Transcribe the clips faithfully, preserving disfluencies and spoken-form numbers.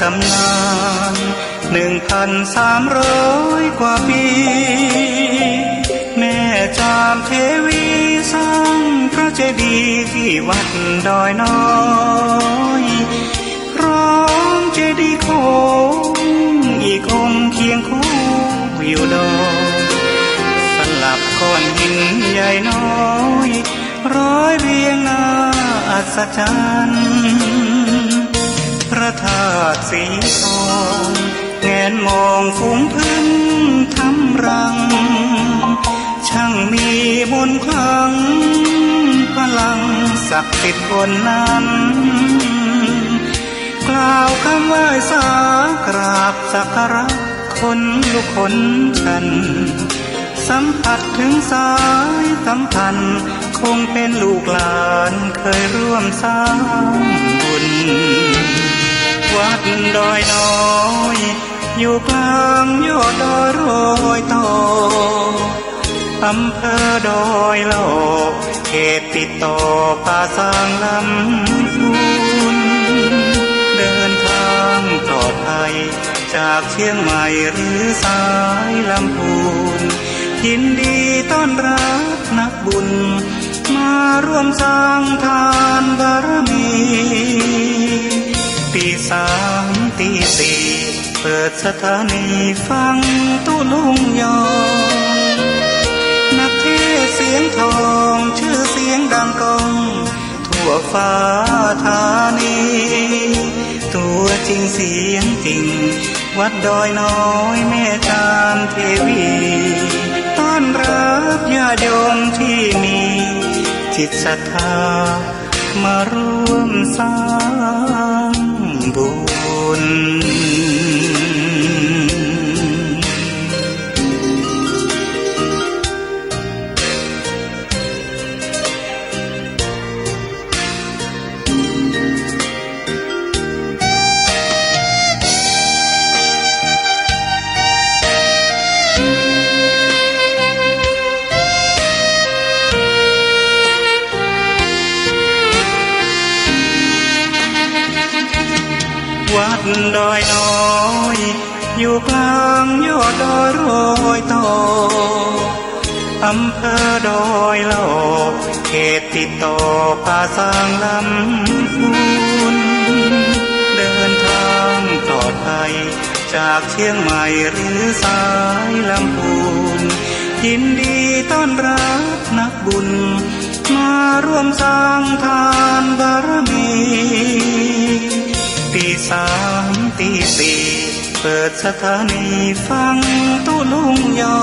ตำนานหนึ่งพันสามร้อยกว่าปี แม่จามเทวีสร้างพระเจดีย์ที่วัดดอยน้อย พร้อมเจดีย์โค้งอีกองค์เคียงคู่อยู่ดอย สลับก้อนหินใหญ่น้อย ร้อยเรียงน่าอัศจรรย์ พระธาตุสีทอง แงนมองฝูงผึ้งทำรัง ช่างมีมนต์ขลัง พลังศักดิ์สิทธิ์บนนั้น กล่าวคำไหว้สากราบสักการะ ขนลุกขนชัน สัมผัสถึงสายสัมพันธ์ คงเป็นลูกหลานเคยร่วมสร้างบุญ วัดดอยน้อย อยู่กลางยอดดอยรอยต่อ อำเภอดอยหล่อ เขตติดต่อป่าซางลำพูน เดินทางปลอดภัย จากเชียงใหม่หรือสายลำพูน ยินดีต้อนรับนักบุญ มาร่วมสร้างทานบารมี ปีสามตีสี่ เปิดสถานีฟังตุ๊ลุงยอง นักเทศน์เสียงทอง ชื่อเสียงดังก้อง ทั่วฟ้าธานี ตัวจริงเสียงจริง วัดดอยน้อยแม่จามเทวี ต้อนรับญาติโยมที่มีจิตศรัทธา มาร่วมสร้างบุญ วัดดอยน้อย อยู่กลางยอดดอยรอยต่อ อำเภอดอยหล่อ เขตติดต่อป่าซางลำพูน เดินทางปลอดภัย จากเชียงใหม่หรือสายลำพูน ยินดีต้อนรับนักบุญ มาร่วมสร้างทานบารมี ปีสามตีสี่ เปิดสถานีฟังตุ๊ลุงยอ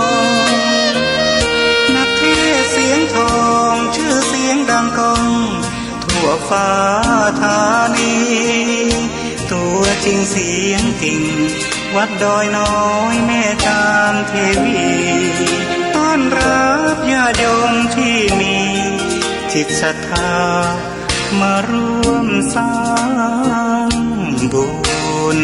ง นักเทศน์เสียงทอง ชื่อเสียงดังก้อง ทั่วฟ้าธานี ตัวจริงเสียงจริง วัดดอยน้อยแม่จามเทวี ต้อนรับญาติโยมที่มีจิตศรัทธา มาร่วมสร้างบุญ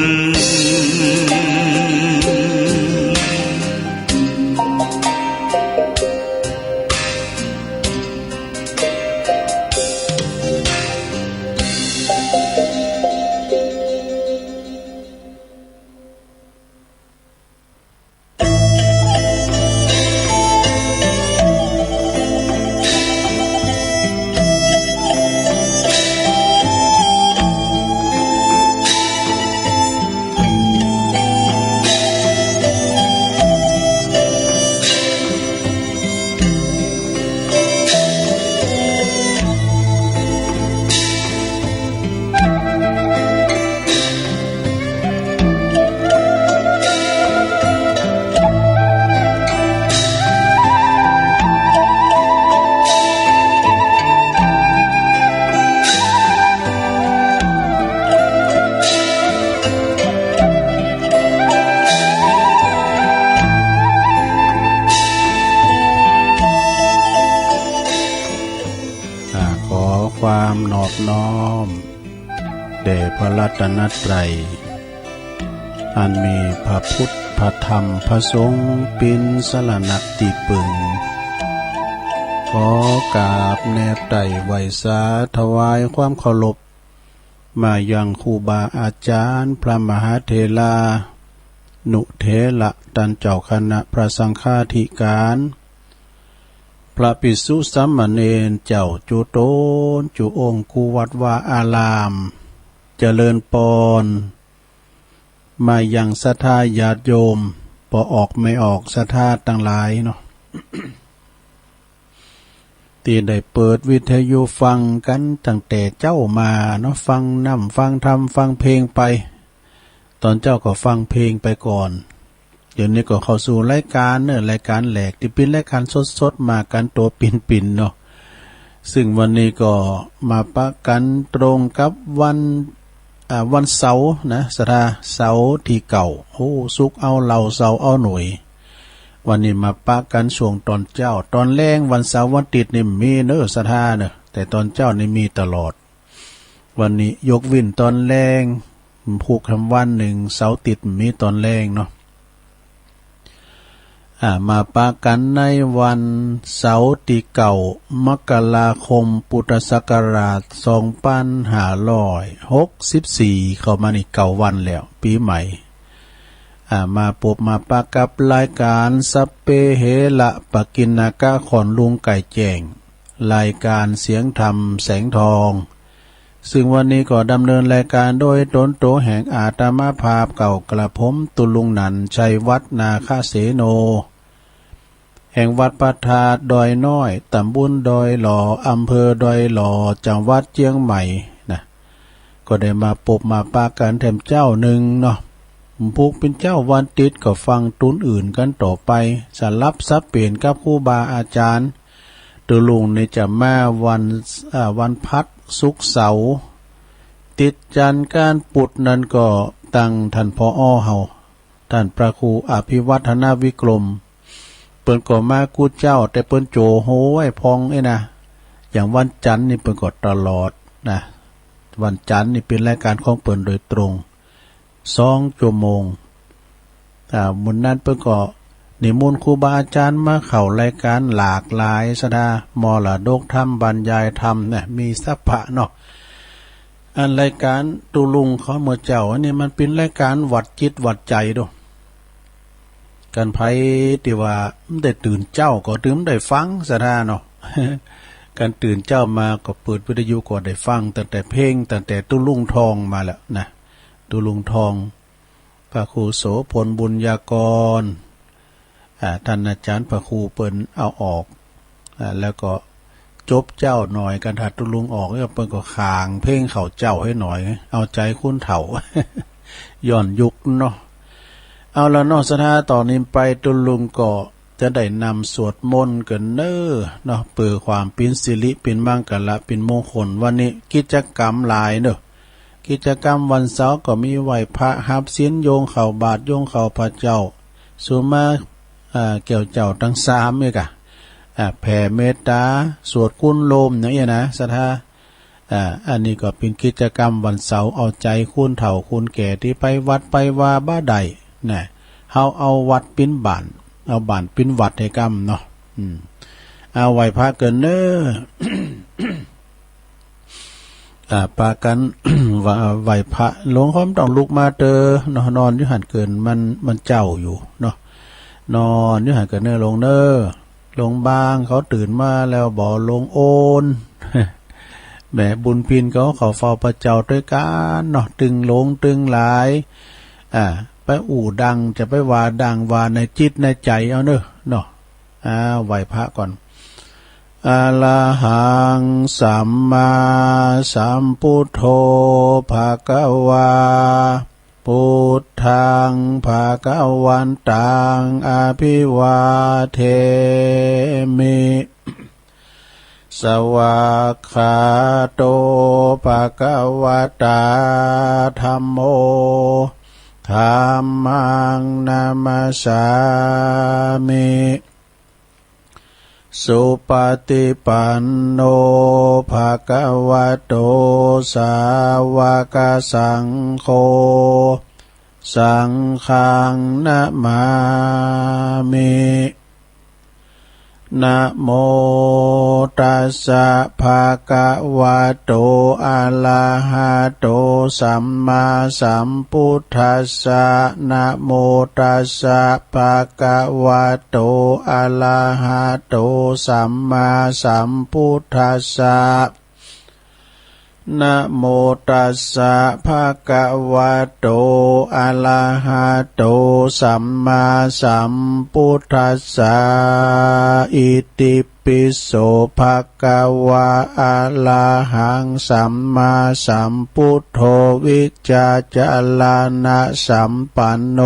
อ่า ขอความนอบน้อมแด่พระรัตนตรัย อันมีพระพุทธ พระธรรม พระสงฆ์เป๋นสรณะตี้ปึง ขอกราบแนบไต้ไหว้สาถวายความเคารพ มายังครูบาอาจ๋ารย์ พระมหาเถรานุเถระ ต้านเจ้าคณะพระสังฆาธิการ พระภิกษุสามเณรเจ้า จุ๊ต๋นจุ๊องค์ กู้วัดวาอาราม เจริญปอน มายังศรัทธาญาติโยม ป้อออกแม่ออกศรัทธาตังหลายเนาะ ตี้ได้เปิดวิทยุฟังกั๋นตั้งแต่เจ๊ามาเนาะ ฟังน้ำฟังธรรมฟังเพลงไป ต๋อนเจ๊าก็ฟังเพลงไปก่อน เดี๋ยวนี้ก็เข้าสู่รายก๋านเนาะ รายก๋านแหลกตี้เป๋นรายก๋านสดๆ มากั๋นตั๋วปิ่นๆ เนาะ ซึ่งวันนี้ก็มาปะกั๋นตรงกับวัน อ่า วันเสาร์นะ ศรัทธา เสาร์ตี้เก้า โอ้ สุกร์เอาเหล่า เสาร์เอาหน่วย วันนี้มาปะกั๋นช่วงต๋อนเจ๊า ต๋อนแลงวันเสาร์วันติ๊ดนี่บ่มีเนาะ ศรัทธาเนาะ แต่ต๋อนเจ๊านี่มีตลอด วันนี้ยกเว้นต๋อนแลง พุธกับวันนึ่ง เสาร์ติ๊ดบ่มีต๋อนแลงเนาะ อ่า มาปะกั๋นในวันเสาร์ตี้เก้า มกราคม พุทธศักราช สองปันห้าร้อยหกสิบสี่ เข้ามานี่เก้าวันแล้ว ปี๋ใหม่ อ่า มาปบมาปะกับรายก๋านสัพเพเหระปะกิณณกะ ขอนลุงไก่แจ้ง รายก๋านเสียงธรรมแสงทอง ซึ่งวันนี้ก็ดำเนินรายก๋านโดยต๋นตั๋วแห่งอาตมาภาพเก่า กระผมตุ๊ลุงหนัน ชัยวัฒน์ นาคเสโน แห่งวัดพระธาตุดอยน้อย ต๋ำบลดอยหล่อ อำเภอดอยหล่อ จังหวัดเจียงใหม่นะ ก็ได้มาปบมาปะกั๋นแถมเจ๊านึ่งเนาะ พุธเป๋นเจ๊าวันติ๊ดก็ฟังตุ๊นอื่นกั๋นต่อไป สลับสับเปลี่ยนกับครูบาอาจ๋ารย์ ตุ๊ลุงนี่จะมาวัน อ่า วันพัด ศุกร์ เสาร์ ติดจันทร์กับวันพุธนั้นก็ตังต้านผอ.เฮา ต้านพระครูอภิวัฒนวิกรม เปิ้นก็มากู้เจ๊า แต่เปิ้นโจ๋โฮไว้พ่องเอ้ยนะ อย่างวันจันทร์นี่เปิ้นก็ตลอดนะ วันจันทร์นี่เป๋นรายก๋านของเปิ้นโดยตรง สองจั่วโมง อ่า มื้อนั้นเปิ้นก็นิมนต์ครูบาอาจ๋ารย์มาเข้ารายก๋านหลากหลายศรัทธา มรดกธรรม บรรยายธรรมนะ มีสัพพะเนาะ อันรายก๋านตุ๊ลุงเขาเมื่อเจ๊าอันนี้มันเป๋นรายก๋านหวัดจิตหวัดใจ๋ดู กันใผตี้ว่าบ่ได้ตื่นเจ๊าก็ตึงบ่ได้ฟังศรัทธาเนาะ กันตื่นเจ๊ามาก็เปิดวิทยุก็ได้ฟังตั้งแต่เพลง ตั้งแต่ตุ๊ลุงทองมาแล้วนะ ตุ๊ลุงทอง พระครูโสภณบุญญากร อ่า ต้านอาจ๋ารย์พระครูเปิ้นเอาออก อ่า แล้วก็จบเจ๊าหน่อย กันถ้าตุ๊ลุงออกแล้วเปิ้นก็ขางเพลงเข้าเจ๊าหื้อหน่อย เอาใจ๋คนเฒ่า ย้อนยุคเนาะ เอาละเนาะศรัทธา ต่อนี้ไปตุ๊ลุงก็จะได้นำสวดมนต์กั๋นเน่อเนาะ เปื้อความเป๋นสิริ เป๋นมังคละ เป๋นมงคล วันนี้กิจกรรมหลายเน่อ กิจกรรมวันเสาร์ก็มีไหว้พระ ฮับศีล โยงข้าวบาตร โยงข้าวพระเจ้า สุมา อ่า แก้วเจ้าตังสามนี่ก่ะ อ่า แผ่เมตต๋า สวดคุณโลมอย่างเอี้ยนะศรัทธา อ่า อันนี้ก็เป๋นกิจกรรมวันเสาร์ เอาใจ๋คนเฒ่าคนแก่ตี้ไปวัดไปวาบ่ได้นะ เฮาเอาวัดเป๋นบ้าน เอาบ้านเป๋นวัดหื้อก้ำเนาะ อืม เอาไหว้พระกั๋นเน่อ อ่า ปากั๋น ว่าไหว้พระ หลวงพ่อบ่ต้องลุกมาเต๊อะเนาะ นอนอยู่หั้นเกิน มัน มันเจ๊าอยู่เนาะ นอนอยู่หั้นเกินเน่อหลวงเน่อ หลวงบางเขาตื่นมาแล้วบ่ หลวงโอน แม่บุญพินเขา เขาเฝ้าพระเจ้าตวยกั๋นเนาะ ตึงหลวงตึงหลาย อ่า ไปอู้ดัง จะไปว่าดัง ว่าในจิตในใจ๋เอาเน่อเนาะ อ่า ไหว้พระก่อน อะระหัง สัมมาสัมพุทโธ ภะคะวา พุทธัง ภะคะวันตัง อะภิวาเทมิ สวากขาโต ภะคะวะตา ธัมโม ธัมมัง นะมัสสามิ สุปะติปันโน ภะคะวะโต สาวกสังโฆ สังฆัง นะมามิ นะโมตัสสะ ภะคะวะโต อะระหะโต สัมมาสัมพุทธัสสะ นะโมตัสสะ ภะคะวะโต อะระหะโต สัมมาสัมพุทธัสสะ นะโมตัสสะ ภะคะวะโต อะระหะโต สัมมาสัมพุทธัสสะ อิติปิโส ภะคะวะ อะระหัง สัมมาสัมพุทโธ วิจจารณะสัมปันโน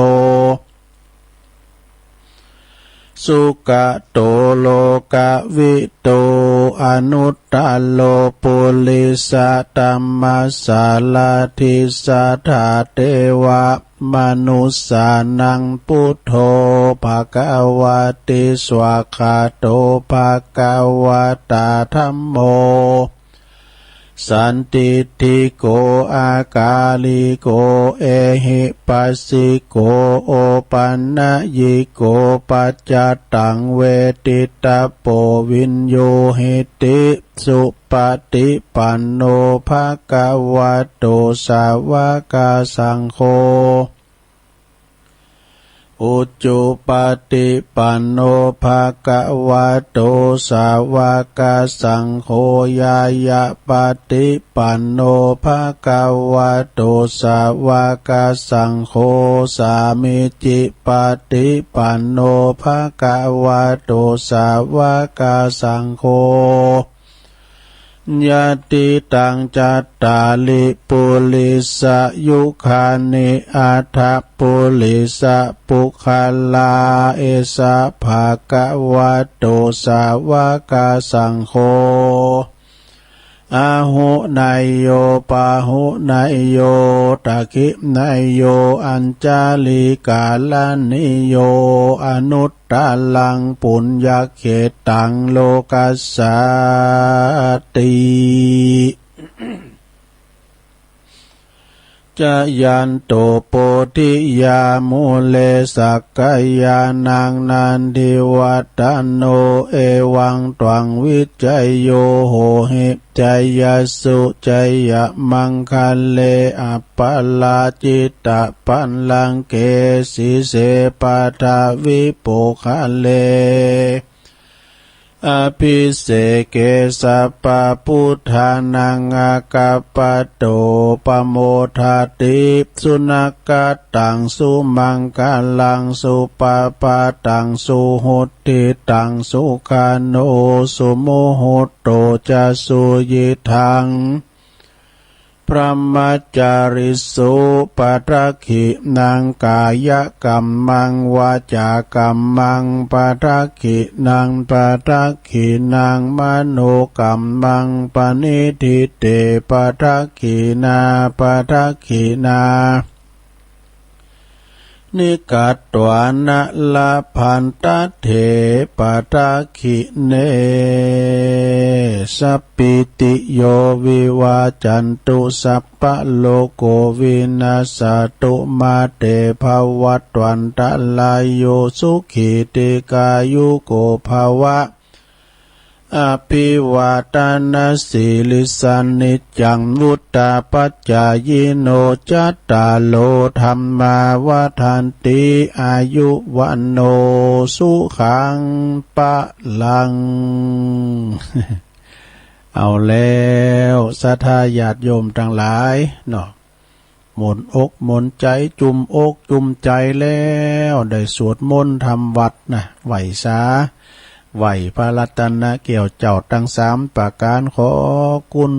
สุขะโต โลกะวิทู อนุตตะโร ปุริสะธัมมะสารถิ สัทธาเตวะมนุสสานัง พุทโธ ภะคะวะติ สวากขาโต ภะคะวะตา ธัมโม สันทิฏฐิโก อากาลิโก เอหิปัสสิโก โอปันนยิโก ปัจจตัง เวทิตะโป วิญญูหิติ สุปะฏิปันโน ภะคะวะโต สาวะกะสังโฆ อุจุปะฏิปันโน ภะคะวะโต สาวะกะสังโฆ ญาณะปะฏิปันโน ภะคะวะโต สาวะกะสังโฆ สามีจิปะฏิปันโน ภะคะวะโต สาวะกะสังโฆ ยะติตัง จัตตาริ ปุริสะยุคานิ อัฏฐะปุริสะปุคคลา เอสะ ภะคะวะโต สาวะกะสังโฆ อาหุเนยโย ปาหุเนยโย ทักขิเนยโย อัญชลีกะรณีโย อนุตตะรัง ปุญญะเขตตัง โลกัสสาติ จะยันโต โพธิยา มูเล สักกะยานัง นันทิวัฏฏะโน เอวังตวัง วิจโย โหหิ จยสสุ จยะมังคะเล อัปปะราจิตะปัลลังเก สีเส ปะทะวิ ปุคคะเล อภิเสเก สัพพะพุทธานัง อะกัปปะโต ปะโมทะติ สุนักขะตัง สุมังคะลัง สุปะพะตัง สุหุตติตัง สุขะโน สุมุตโต จะ สุยิตถัง พรหมจาริสุ ปะทักขินัง กายะกัมมัง วาจากัมมัง ปะทักขินัง ปะทักขินัง มโนกัมมัง ปะนิฏฐิเต ปะทักขินา ปะทักขินา นิกขัตวานะ ละพันทะเถ ปะทักขิเน สัพพิติโย วิวัจจันตุ สัพพะโรโค วินัสสะตุ มาเต ภะวัตวันตะราโย สุขี ทีฆายุโก ภะวะ อะภิวาทะนะสีลิสสะ นิจจัง วุฑฒาปะจายิโน จัตตาโร ธัมมา วัฑฒันติ อายุ วัณโณ สุขัง พะลัง เอาแล้ว ศรัทธาญาติโยมตังหลายเนาะ หมนอกหมนใจ๋ จุ่มอกจุ่มใจ๋แล้ว ได้สวดมนต์ทำวัตรนะ ไหว้สา ไหว้พระรัตนแก้วเจ้าตังสามประก๋าน ขอคุณ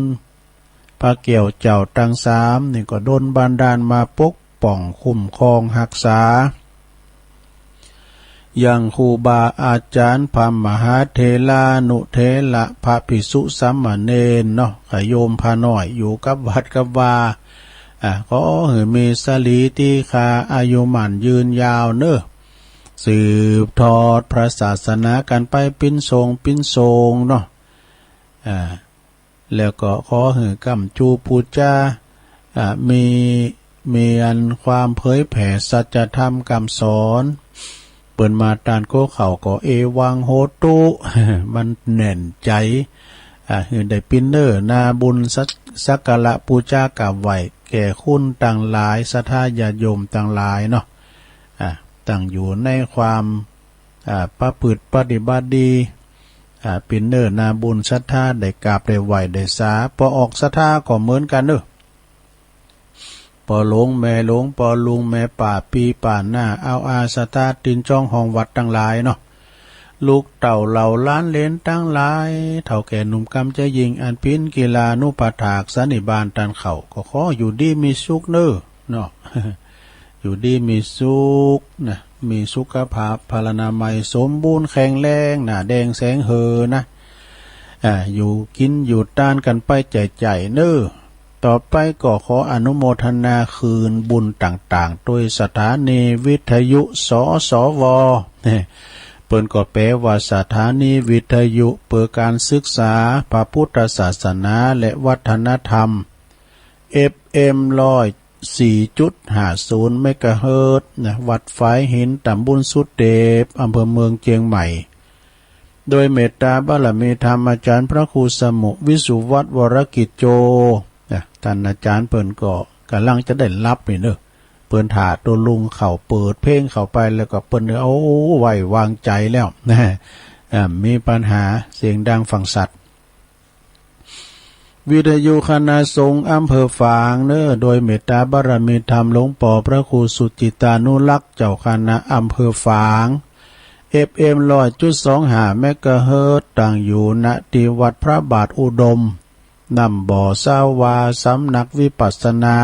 พระแก้วเจ้าตังสามนี่ก็ดลบันดาลมาปกป้องคุ้มครองฮักษา ยังครูบาอาจ๋ารย์ พระมหาเถรานุเถระ พระภิกษุสามเณรเนาะ กะโยมพระน้อย อยู่กับวัดกับวา อ่า ขอหื้อมีสะหลีตี้คา อายุหมั้นยืนยาวเน้อ สืบทอดพระศาสนากั๋นไปปินสงฆ์ปินสงฆ์เนาะ อ่า แล้วก็ขอหื้อก้ำจูปู๋จา อ่า มี มีอันความเผยแผ่สัจธรรมกำสอน ปิ้นมาตานกั๋วเข่าก็ เอวังโหตุ มันแน่นใจ๋ อ่า หื้อได้ปิ้นเน้อนาบุญสัก สักการะปู๋จากราบไหว้แก่คุณตังหลาย ศรัทธาญาติโยมตังหลายเนาะ อ่า ตั้งอยู่ในความ อ่า ประพฤติปฏิบัติดี อ่า ปิ้นเน้อนาบุญศรัทธา ได้กราบได้ไหว้ได้สา ปอออกศรัทธาก็เหมือนกั๋นเน้อ ปอหลวงแม่หลวง ปอลุงแม่ป้า ปี้ป้าน้า เอาอาศรัทธา ตี๋นจ้องห้องวัดตังหลายเนาะ ลูกเต้าเหล่าหลานเหลนตังหลาย เฒ่าแก่หนุ่มกำยายญิง อันปิ้นกิลานุปัฏฐากสันนิบาตตานเข่า ก็ขออยู่ดีมีสุขเน้อเนาะ อยู่ดีมีสุขนะ มีสุขภาพพลานามัยสมบูรณ์แข็งแรง หน้าแด่งแสงเฮอนะ อ่า อยู่กิ๋นอยู่ตานกั๋นไปใจ๋ๆ เน้อ ต่อไปก็ขออนุโมทนาคืนบุญต่างๆ โดยสถานีวิทยุ สสว เปิ้นก็แปลว่าสถานีวิทยุเปื้อก๋านศึกษาพระพุทธศาสนาและวัฒนธรรม เอฟเอ็ม ร้อยสี่จุดห้าศูนย์ เมกะเฮิรตซ์นะ วัดฝายหิน ต๋ำบลสุเตป อำเภอเมืองเจียงใหม่ โดยเมตตาบารมีธรรมอาจารย์พระครูสมุห์ วิสุวัฒน์ วรกิจโจ นะ ต้านอาจ๋ารย์เปิ้นก็ก่ำลังจะได้หลับนี่เน้อ เปิ้นถ่าตั๋วลุงเข้าเปิดเพลงเข้าไปแล้วก็เปิ้นเอาไว้วางใจ๋แล้วนะ อ่า มีปัญหาเสียงดังฟังชัด วิทยุคณะสงฆ์อำเภอฝางเน้อ โดยเมตตาบารมีธรรมหลวงปอพระครูสุจิตตานุรักษ์ เจ้าคณะอำเภอฝาง เอฟเอ็ม ร้อยจุดสองห้า เมกะเฮิรตซ์ ตั้งอยู่ ณ ตี้วัดพระบาทอุดม น้ำบ่อซาวา สำนักวิปัสสนา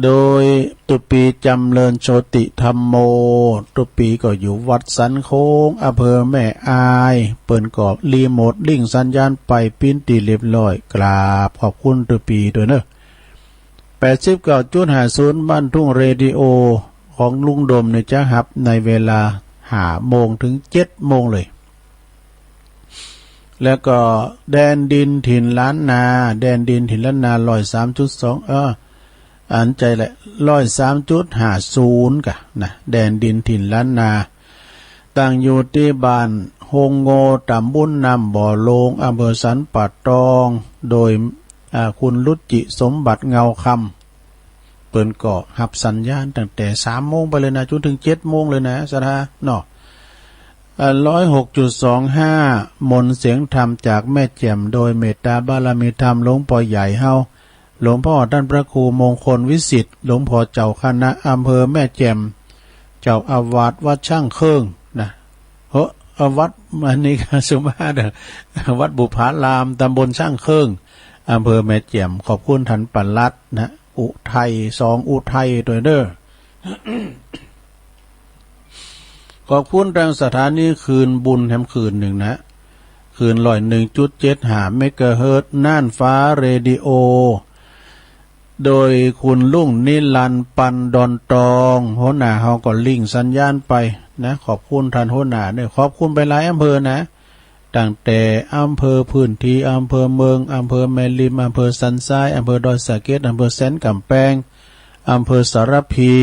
โดยตุ๊ปี๋จ๋ำเริญโชติธัมโม ตุ๊ปี๋ก็อยู่วัดสันโค้ง อำเภอแม่อาย เปิ้นก็รีโมทลิงก์สัญญาณไปปิ้นตี้เรียบร้อย กราบขอบคุณตุ๊ปี๋ตวยเน้อ แปดสิบเก้าจุดห้าศูนย์ บ้านทุ่งเรดิโอ ของลุงดมนี่จะฮับในเวลาห้าโมงเถิงเจ็ดโมงเลย แล้วก็แดนดินถิ่นล้านนา แดนดินถิ่นล้านนา ร้อยสามจุดสอง เออ อันใจ๋แหละ ร้อยสามจุดห้าศูนย์ ก่ะนะ แดนดินถิ่นล้านนา ตั้งอยู่ตี้บ้านโฮงโง่ ต๋ำบลน้ำบ่อโลง อำเภอสันป่าตอง โดย อ่า คุณรุจิสมบัติเงาคำ เปิ้นก็ฮับสัญญาณตั้งแต่สามโมงไปเลยนะ จ๋นเถิงเจ็ดโมงเลยนะ ศรัทธาเนาะ อ่า ร้อยหกจุดสองห้า มนต์เสียงธรรมจากแม่แจ่ม โดยเมตตาบารมีธรรมหลวงปอใหญ่เฮา หลวงพ่อต้านพระครูมงคลวิสิทธิ์ หลวงพ่อเจ้าคณะอำเภอแม่แจ่ม เจ้าอาวาสวัดช่างเครื่องนะ เฮ้อ วัด อันนี้ก็สุมาเด้อ วัดบุพาราม ต๋ำบลช่างเครื่อง อำเภอแม่แจ่ม ขอบคุณต้านปลัดนะ อุทัย สองอุทัยตวยเน้อ ขอบคุณตางสถานีคืนบุญแถมคืนนึ่งนะ คืนร้อยหนึ่งจุดเจ็ดห้า เมกะเฮิรตซ์ น่านฟ้าเรดิโอ โดยคุณลุงนิรันดร์ ปันดอนตอง หัวหน้าเฮาก็ลิงก์สัญญาณไปนะ ขอบคุณต้านหัวหน้าเน้อ ขอบคุณไปหลายอำเภอนะ ตั้งแต่อำเภอพื้นที่ อำเภอเมือง อำเภอแม่ริม อำเภอสันทราย อำเภอดอยสะเก็ด อำเภอแสนก๋ำแปง อำเภอสารภี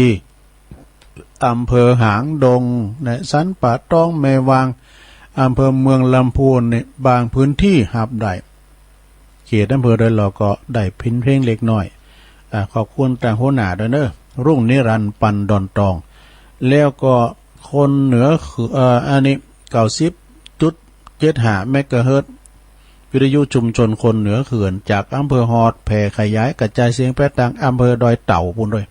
อำเภอหางดง นะ สันป่าตอง แม่วาง อำเภอเมืองลำพูนนี่ บางพื้นที่ฮับได้ เขตอำเภอโดยรอบก็ได้ปิ้นเพลงเล็กน้อย อ่า ขอบคุณตางหัวหน้าตวยเน้อ ลุงนิรันดร์ ปันดอนตอง แล้วก็คนเหนือเขื่อน เอ่อ อันนี้ เก้าสิบจุดเจ็ดห้า เมกะเฮิรตซ์ วิทยุชุมชนคนเหนือเขื่อน จากอำเภอฮอด แผ่ขยายกระจายเสียงไปตางอำเภอดอยเต่าปู้นตวย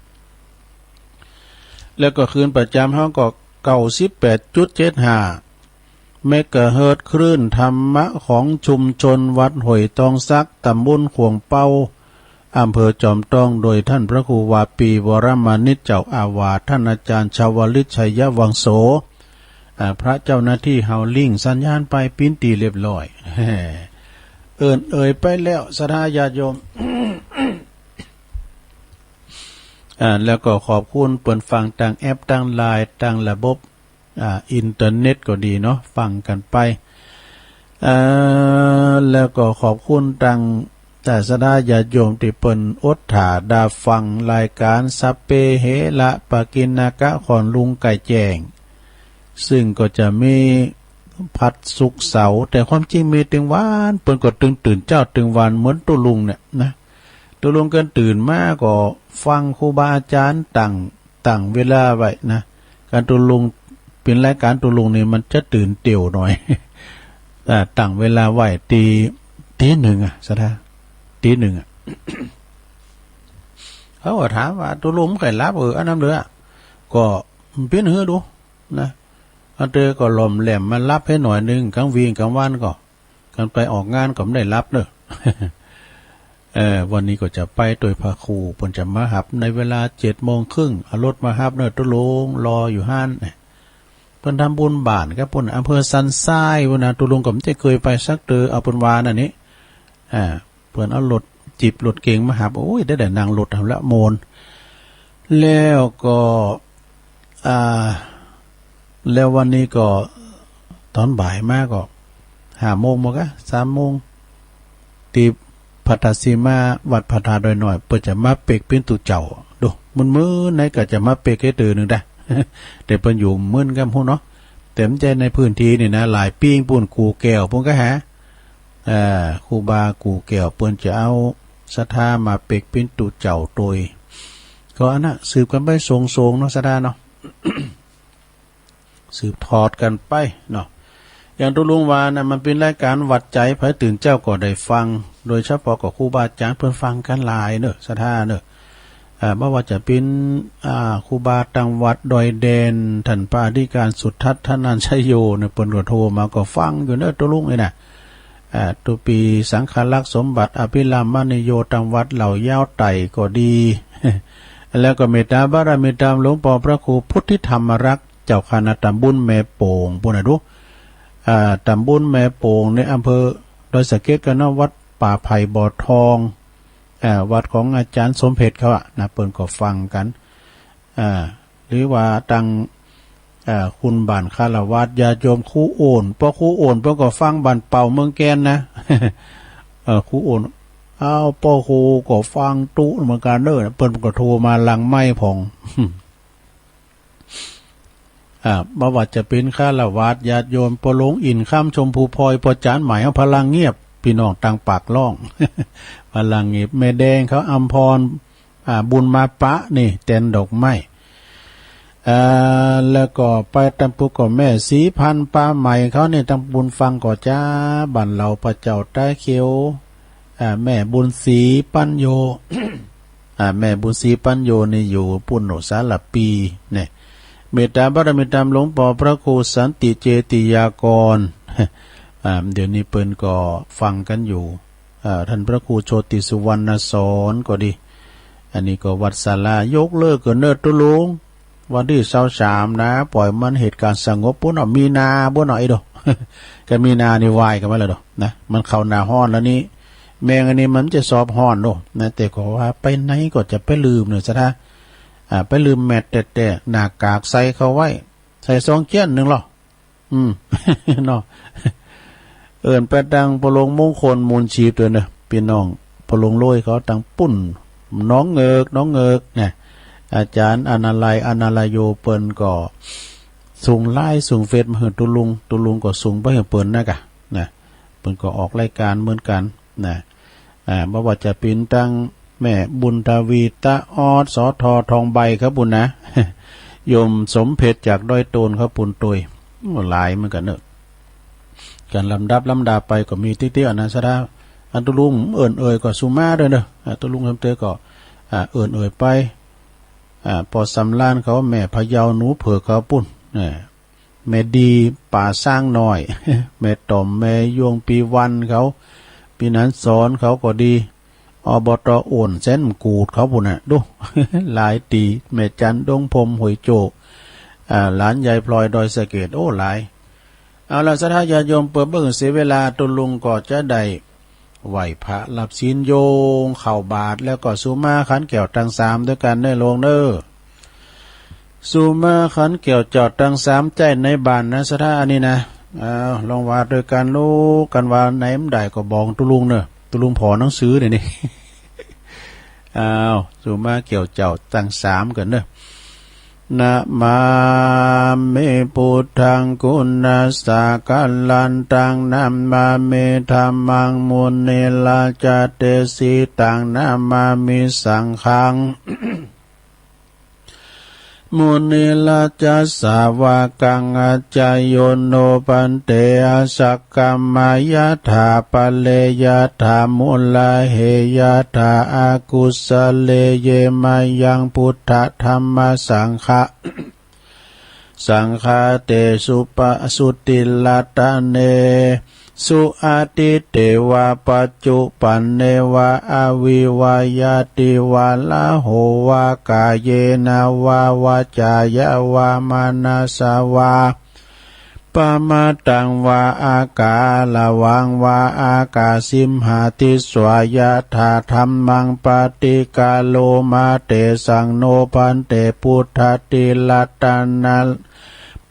แล้วก็คลื่นประจำเฮาก็ เก้าสิบแปดจุดเจ็ดห้า เมกะเฮิรตซ์ คลื่นธรรมะของชุมชนวัดห้วยตองสัก ต๋ำบลข่วงเป้า อำเภอจอมตอง โดยต้านพระครูวาปี วรมานิจ เจ้าอาวาส ต้านอาจ๋ารย์ชาวลิต ชัยวังโส อ่า พระเจ้าหน้าตี้เฮาลิงก์สัญญาณไปปิ้นตี้เรียบร้อย เอิ้นเอ่ยไปแล้ว ศรัทธาญาติโยม อ่า แล้วก็ขอบคุณเปิ้นฟังตางแอป ตางไลน์ ตางระบบ อ่า อินเทอร์เน็ตก็ดีเนาะ ฟังกั๋นไป เอ่อ แล้วก็ขอบคุณตาง ศรัทธาญาติโยมตี้เปิ้นอดถ่าดาฟังรายก๋านสัพเพเหระปะกิณณกะ ของลุงไก่แจ้ง ซึ่งก็จะมีผัดศุกร์เสาร์ แต่ความจริงมีตึงวัน เปิ้นก็ตึงตื่นเจ๊าตึงวันเหมือนตุ๊ลุงเนี่ยนะ ตุ๊ลุงเปิ้นตื่นมาก็ฟังครูบาอาจ๋ารย์ตั้ง ตั้งเวลาไว้นะ ก๋านตุ๊ลุง เป๋นรายก๋านตุ๊ลุงนี่มันจะตื่นเตี้ยวหน่อย อ่า ตั้งเวลาไว้ตี้หนึ่งอะ ศรัทธา ตี้หนึ่งอะ เขาก็ถามว่า ตุ๊ลุงบ่ใค่หลับเออ อันนั้นเด้อ ก็เป๋นหื้อดูนะ อันเตอก็หล่อมแหลมมาหลับหื้อหน่อยนึ่ง ก๋างวี๋ก๋างวันก็ กันไปออกงานก็บ่ได้หลับเน่อ เออ วันนี้ก็จะไปตวยพระครู เปิ้นจะมาฮับในเวลาเจ็ดโมงครึ่ง เอารถมาฮับเน่อตุ๊ลุง รออยู่หั้น เปิ้นทำบุญบ้านกับปุ้น อำเภอสันทรายปุ้นนะ ตุ๊ลุงก็บ่ได้เกยไปสักเตื้อ เอาเปิ้นว่านั่นนี่ อ่า เปิ้นเอารถจี๊ปรถเก๋งมาฮับ โอ้ย ได้ ได้นั่งรถหั้นละม่วน แล้วก็ อ่า แล้ววันนี้ก็ต๋อนบ่ายมาก็ห้าโมงบ่กะ สามโมง ตี้พระธาตุสีมา วัดพระธาตุดอยน้อย เปิ้นจะมาเปกปิณฑุเจ้า ดู มื้อๆ ไหนก็จะมาเปกหื้อเตื้อนึ่งดะ แต่เปิ้นอยู่มื้อใดก็บ่ฮู้เนาะ แต่บ่ใจ้ในพื้นที่นี่นะ หลายปี๋ปุ้น กู่แก้วปุ้นก็หา เอ่อ ครูบากู่แก้วเปิ้นจะเอาศรัทธามาเปกปิณฑุเจ้าตวย ก็อันน่ะ สืบกั๋นไปสงๆ เนาะ ศรัทธาเนาะ สืบทอดกั๋นไปเนาะ อย่างตุ๊ลุงว่านะ มันเป๋นรายก๋านหวัดใจ๋ ใผตื่นเจ๊าก็ได้ฟัง โดยเฉพาะก็ครูบาอาจ๋ารย์เปิ้นฟังกั๋นหลายเน่อ ศรัทธาเน่อ อ่า บ่ว่าจะเป๋น อ่า ครูบาตังวัดดอยแดน ต้านพระอธิการสุทัศน์ ธนัญชโยเนี่ย เปิ้นก็โทรมาก็ฟังอยู่เน่อตุ๊ลุงนี่นะ อ่า ตุ๊ปี๋สังฆรักษ์สมบัติ อภิรามมณีโย ตังวัดเหล่ายาวไต่ก็ดี แล้วก็เมตตาบารมีต๋ามหลวงปอพระครูพุทธิธรรมรักษ์ เจ้าคณะต๋ำบุญแม่โป่ง ปุ้นนะดู อ่า ต๋ำบุญแม่โป่งในอำเภอดอยสะเก็ดกั๋นเนาะ วัดป่าไผ่บ่อทอง อ่า วัดของอาจ๋ารย์สมเพ็ชเขาอะนะ เปิ้นก็ฟังกั๋น อ่า หรือว่าตัง อ่า คุณบ้านฆราวาสญาติโยมครูโอ่น ป้อครูโอ่นเปิ้นก็ฟังบ้านเป่าเมืองแกนนะ เอ่อ ครูโอ่น อ้าว ป้อครูก็ฟังตุ๊เหมือนกั๋นเน่อ เปิ้นก็โทรมาหลังไมค์พ่อง อ่า บ่ว่าจะเป๋นฆราวาสญาติโยม ป้อหลวงอินทร์ คำชมพูพลอย ป้อจ๋ารย์ไหม พลังเงียบ ปี้น้องตังปากล่อง พลังเงียบ แม่แดงเขา อำพร อ่า บุญมาปะนี่ แตนดอกไม้ อ่า แล้วก็ไปตางปุ้นก็แม่ศรีพันธุ์ ปาไหมเขานี่ ตางปุ้นฟังก่อจ้า บ้านเหล่าพระเจ้าต๋าเขียว อ่า แม่บุญศรีปัญโญ อ่า แม่บุญศรีปัญโญนี่อยู่ปุ้นโน สารภีเนี่ย เมตตาบารมีต๋ามหลวงปอพระครูสันติเจติยากร อ่า เดี๋ยวนี้เปิ้นก็ฟังกั๋นอยู่ อ่า ต้านพระครูโชติสุวรรณสอนก็ดี อันนี้ก็วัดศาลายกเลิกกั๋นเน่อตุ๊ลุง วันตี้ซาวสามนะ ป่อยมันเหตุก๋ารณ์สงบปุ้นเนาะ มีนาปุ้นเนาะ ไอ้โด ก็มีนานี่วายกั๋นมาแล้วโดนะ มันเข้าหน้าฮ้อนแล้วนี่ แมงอันนี้มันจะสอบฮ้อนโดนะ แต่ก็ว่าไปไหนก็จะไปลืมเน่อ ศรัทธา อ่า ไปลืมแมสแต๊ๆ หน้ากากใส่เข้าไว้ ใส่ซองเจี้ยนนึ่งลอ อืม เนาะ เอิ้นไปตางป้อหลวงมงคล มูลชีพ ตวยเน่อ ปี้น้องป้อหลวงโลยเขาตางปุ้น หนองเงิก หนองเงิกนะ อาจ๋ารย์อนาลัย อนาลโย เปิ้นก็ส่งไลน์ส่งเฟซมาหื้อตุ๊ลุง ตุ๊ลุงก็ส่งไปหื้อเปิ้นนะกะ นะ เปิ้นก็ออกรายก๋านเหมือนกั๋นนะ อ่า บ่ว่าจะเป๋นตางแม่บุญทวี ตาออด สอทอ ทองใบเขาปุ้นนะ โยมสมเพ็ชจากดอยโตนเขาปุ้นตวย โอ้ หลายเหมือนกั๋นเน่อ ก๋านลำดับลำดาไปก็มีติ๊กๆ อันนั้น ศรัทธา อันตุ๊ลุงเอิ้นเอ่ยก็สุมาตวยเน่อ อ่า ตุ๊ลุงทำเตอก็ อ่า เอิ้นเอ่ยไป อ่า ป้อสำราญเขา แม่พะเยา หนูเผิกเขาปุ้น อ่า แม่ดี ป่าซ้างน้อย แม่ต่อม แม่ยวง ปีวันเขา ปีนันสอนเขาก็ดี อบต. โอ่น แสนมะกูดเขาปุ้นน่ะ ดู หลายตี้ แม่จัน ดงพรม ห้วยโจ้ อ่า หลานยายพลอย ดอยสะเก็ด โอ้ หลาย เอาละ ศรัทธาญาติโยม เปื้อบ่เสียเวลา ตุ๊ลุงก็จะได้ไหว้พระ รับศีลโยง เข้าบาตร แล้วก็สุมาขันแก้วตังสามตวยกั๋นเน่อลุงเน่อ สุมาขันแก้วเจ้าตังสาม ใจ๊ในบ้านนะ ศรัทธา อันนี้นะ อ้าว ลองว่าตวยกั๋นลูก กั๋นว่าไหนบ่ได้ก็บอกตุ๊ลุงเน่อ ตุ๊ลุงผ่อหนังสือเดี๋ยวนี้ อ้าว สุมาแก้วเจ้าตังสามกั๋นเน่อ นะมามิ พุทธัง กุณัสสะคะลันตัง นะมามิ ธัมมัง มุนิรัจจเตสิตัง นะมามิ สังฆัง มุนิรัจจสาวกัง อาจาโย โน ภันเต อาสักขะมะ ยะถา ปะเร ยะถา มุลา เห ยะถา อากุสะเล เย มะยัง พุทธะ ธัมมะ สังฆะ สังฆา เตสุ ปะสุติรัตเนสุ อดีตเตวะ ปัจจุปันเนวะ อวิวะยะติวะ ละโหวะ กายเยนะวะ วาจายะวะ มะนะสะวะ ปะมะตังวะ อาการะวังวะ อาคาสิมหาทิสสะ ยะถา ธัมมัง ปะฏิคาโรมา เตสัง โน ภันเต พุทธะ ติรัตนะ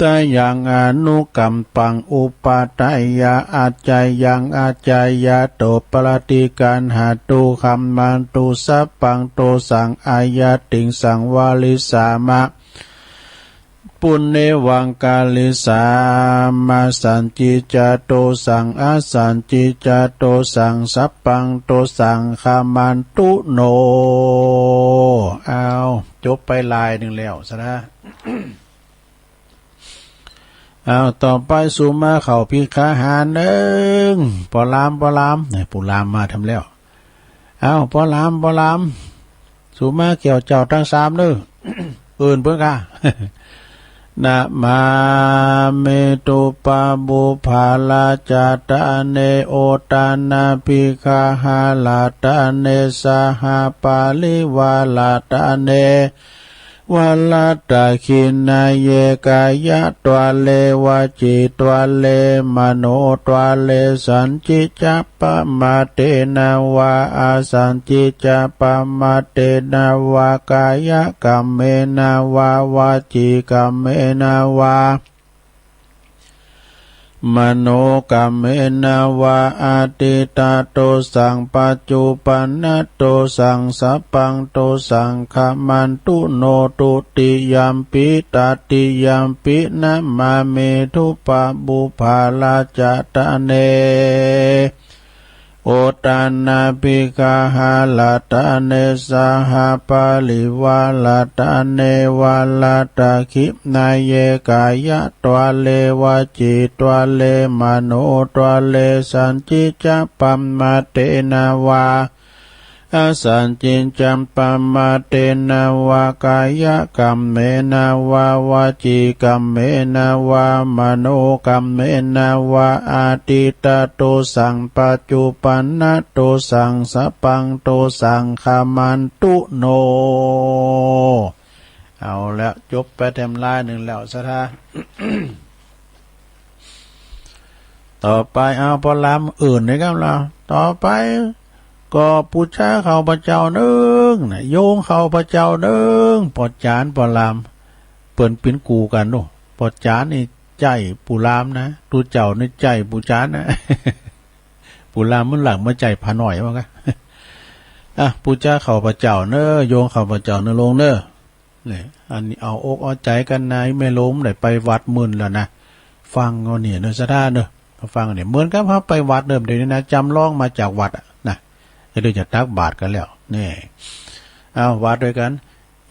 ตะยัง อนุกัมปัง อุปาทายะ อาจายัง อาจายะโต ปะฏิคันหะตุ คัมมันตุ สัพพัง โตสัง อายัตติง สังวะริสามะ ปุณเณวัง กะริสามะ สันจิจจะ โตสัง อสันจิจจะ โตสัง สัพพัง โตสัง คัมมันตุ โน อ้าว จบไปลายนึ่งแล้วสะนะ อ้าว ต่อไปสุมาเข้าภิกขาหารเนิง ป้อลาม ป้อลาม เนี่ย ปู่ลามมาทำแล้ว อ้าว ป้อลาม ป้อลาม สุมาแก้วเจ้าตังสามเน้อ เอิ้นเปิ้นก่า นะมามิ ทุปปะปุพพะราชะตะเน โอทานะภิกขาหะราชะเน สหะปะริวาราชะเน วะรัตถะขิณเยกายะ ตวะเรวจี ตวะเรมโน ตวะเรสันจิจะ ปะมะเตนะวะ อสันจิจะ ปะมะเตนะวะ กายะกัมเมนะวะ วจีกัมเมนะวะ มโนกัมเมนะวะ อดีตะโตสัง ปัจจุปันนะโตสัง สัพพังโตสัง คัมมันตุ โน ทุติยัมปิ ตะติยัมปิ นะมามิ ทุปปะปุพพะราชะตะเน โอทานะภิกขาหะราชะเน สหะปะริวาราชะเน วะรัตถะขิณเยกายะ ตวะเรวจี ตวะเรมโน ตวะเรสันจิจะ ปะมะเตนะวะ อสันจิจะ ปะมะเตนะวะ กายะกัมเมนะวะ วจีกัมเมนะวะ มโนกัมเมนะวะ อดีตะโตสัง ปัจจุปันนะโตสัง สัพพังโตสัง คัมมันตุ โน เอาละ จบไปแถมลายนึ่งแล้ว ศรัทธา ต่อไป เอา ป้อลามอื่นนะครับเรา ต่อไป ก็ปู๋จาข้าพเจ้าเนิงนะ โยมข้าพเจ้าเนิง ป้อจ๋ารย์ ป้อลาม เปิ้นเป๋นกู่กั๋นโน่ ป้อจ๋ารย์นี่ใจ๊ปู่ลามนะ ตุ๊เจ้านี่ใจ๊ปู๋จารย์นะ ปู่ลามมันหลังมาใจ๊พระน้อยว่ากั๋น อ่ะ ปู๋จาข้าพเจ้าเน้อ โยมข้าพเจ้าเน้อ โลงเน้อ เนี่ย อันนี้เอาอกเอาใจ๋กั๋นนะ แม่โลมได้ไปวัดเมินแล้วนะ ฟังเอาเนี่ยเนอะ ศรัทธาเนอะ ฟังเนี่ย เหมือนกับเฮาไปวัดเดิมเดี๋ยวนี้นะ จ๋ำลองมาจากวัดอะนะ ก็เดี๋ยวจะตักบาตรกั๋นแล้ว เนี่ย เอา วัดด้วยกั๋น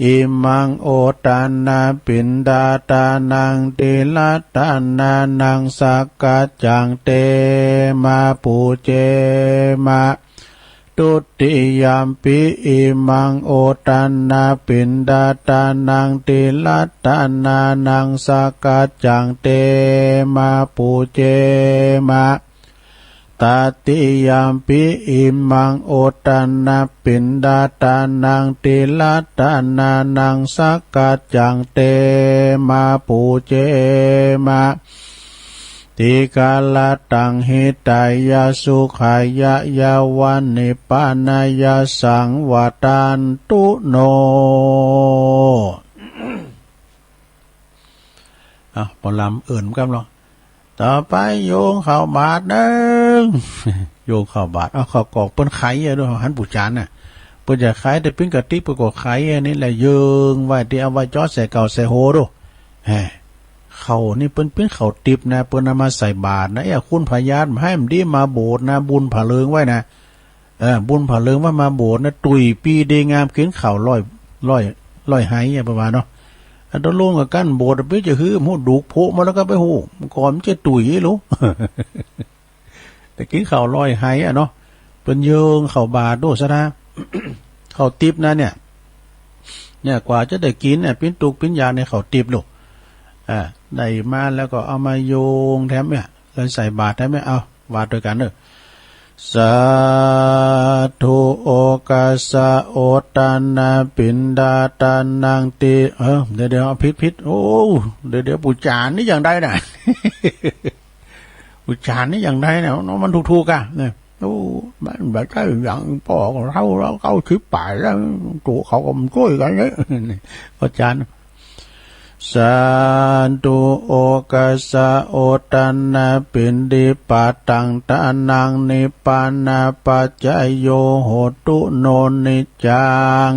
อิมัง โอทานะ ปิณฑาทานัง ติรัตถานัง สักกัจจัง เต มา ปูเจ มะ ทุติยัมปิ อิมัง โอทานะ ปิณฑาทานัง ติรัตถานัง สักกัจจัง เต มา ปูเจ มะ ตติยัมปิ อิมัง โอทานะ ปิณฑาทานัง ติรัตถานัง สักกัจจัง เต มา ปูเจ มะ ติคารัตตัง หิตายะ สุขายะ ยะวะ นิพพานายะ สังวัตตันตุ โน เอา ป้อลามอื่นกั๋นลอ ต่อไป โยมข้าวบาตรเนิง โยมข้าวบาตร เอา ข้าวกอกเปิ้นไขอะโดย หันปู๋จารย์น่ะ เปิ้นจะขายแต่ปิ้นกระติ๊บ เปิ้นก็ขายอันนี้แหละ เยิงไว้ตี้เอาไว้เจาะใส่เก่าใส่โหดู แหม ข้าวนี่เปิ้นปิ้นข้าวติ๊บนะ เปิ้นเอามาใส่บาตรนะ เอ้ย คุณพญาบ่หื้อมันดีมาโบสถ์นะ บุญผาเลิงไว้นะ เออ บุญผาเลิงว่ามาโบสถ์นะ ตุ้ยปี้ดีงาม กิ๋นข้าวร้อย ร้อย ร้อยไหอะ ประมาณเนาะ อันตกลงกับกั้นโบสถ์ ไปจะหื้อหมูดุกโพะมาแล้วก็ไปหู ก่อนมันจะตุ้ยอีหลู แต่กิ๋นข้าวร้อยไหอะเนาะ เปิ้นเยิงข้าวบาตรโดษนะ ข้าวติ๊บนะเนี่ย เนี่ย กว่าจะได้กิ๋นเนี่ย ปิ้นตุ๊กปิ้นยากในข้าวติ๊บลูก อ่า ได้มาแล้วก็เอามาโยงแถมเนี่ย แล้วใส่บาตรแถมเนี่ย เอา วาดตวยกั๋นเน่อ สาธุ โอกัสสะ โอทานา ปิณฑาทานัง ติ เออ เดี๋ยวๆ เอา ผิดๆ โอ้ เดี๋ยวๆ ปู่จ๋ารย์นี่อย่างใดน่ะ ปู่จ๋ารย์นี่อย่างใดน่ะ เนาะ มันถูกๆ อ่ะ เนี่ย โอ้ มันบ่ใจ้อย่าง ป้อก็เฒ่าแล้ว เก้าสิบป๋ายแล้ว ตั๋วเขาก็มาจ้วยกั๋นเนี่ย อาจ๋ารย์ สาธุ โอกัสสะ โอทานา ปิณฑิปาตัง ทานัง นิพพานาปัจจโย โหตุ โน นิจจัง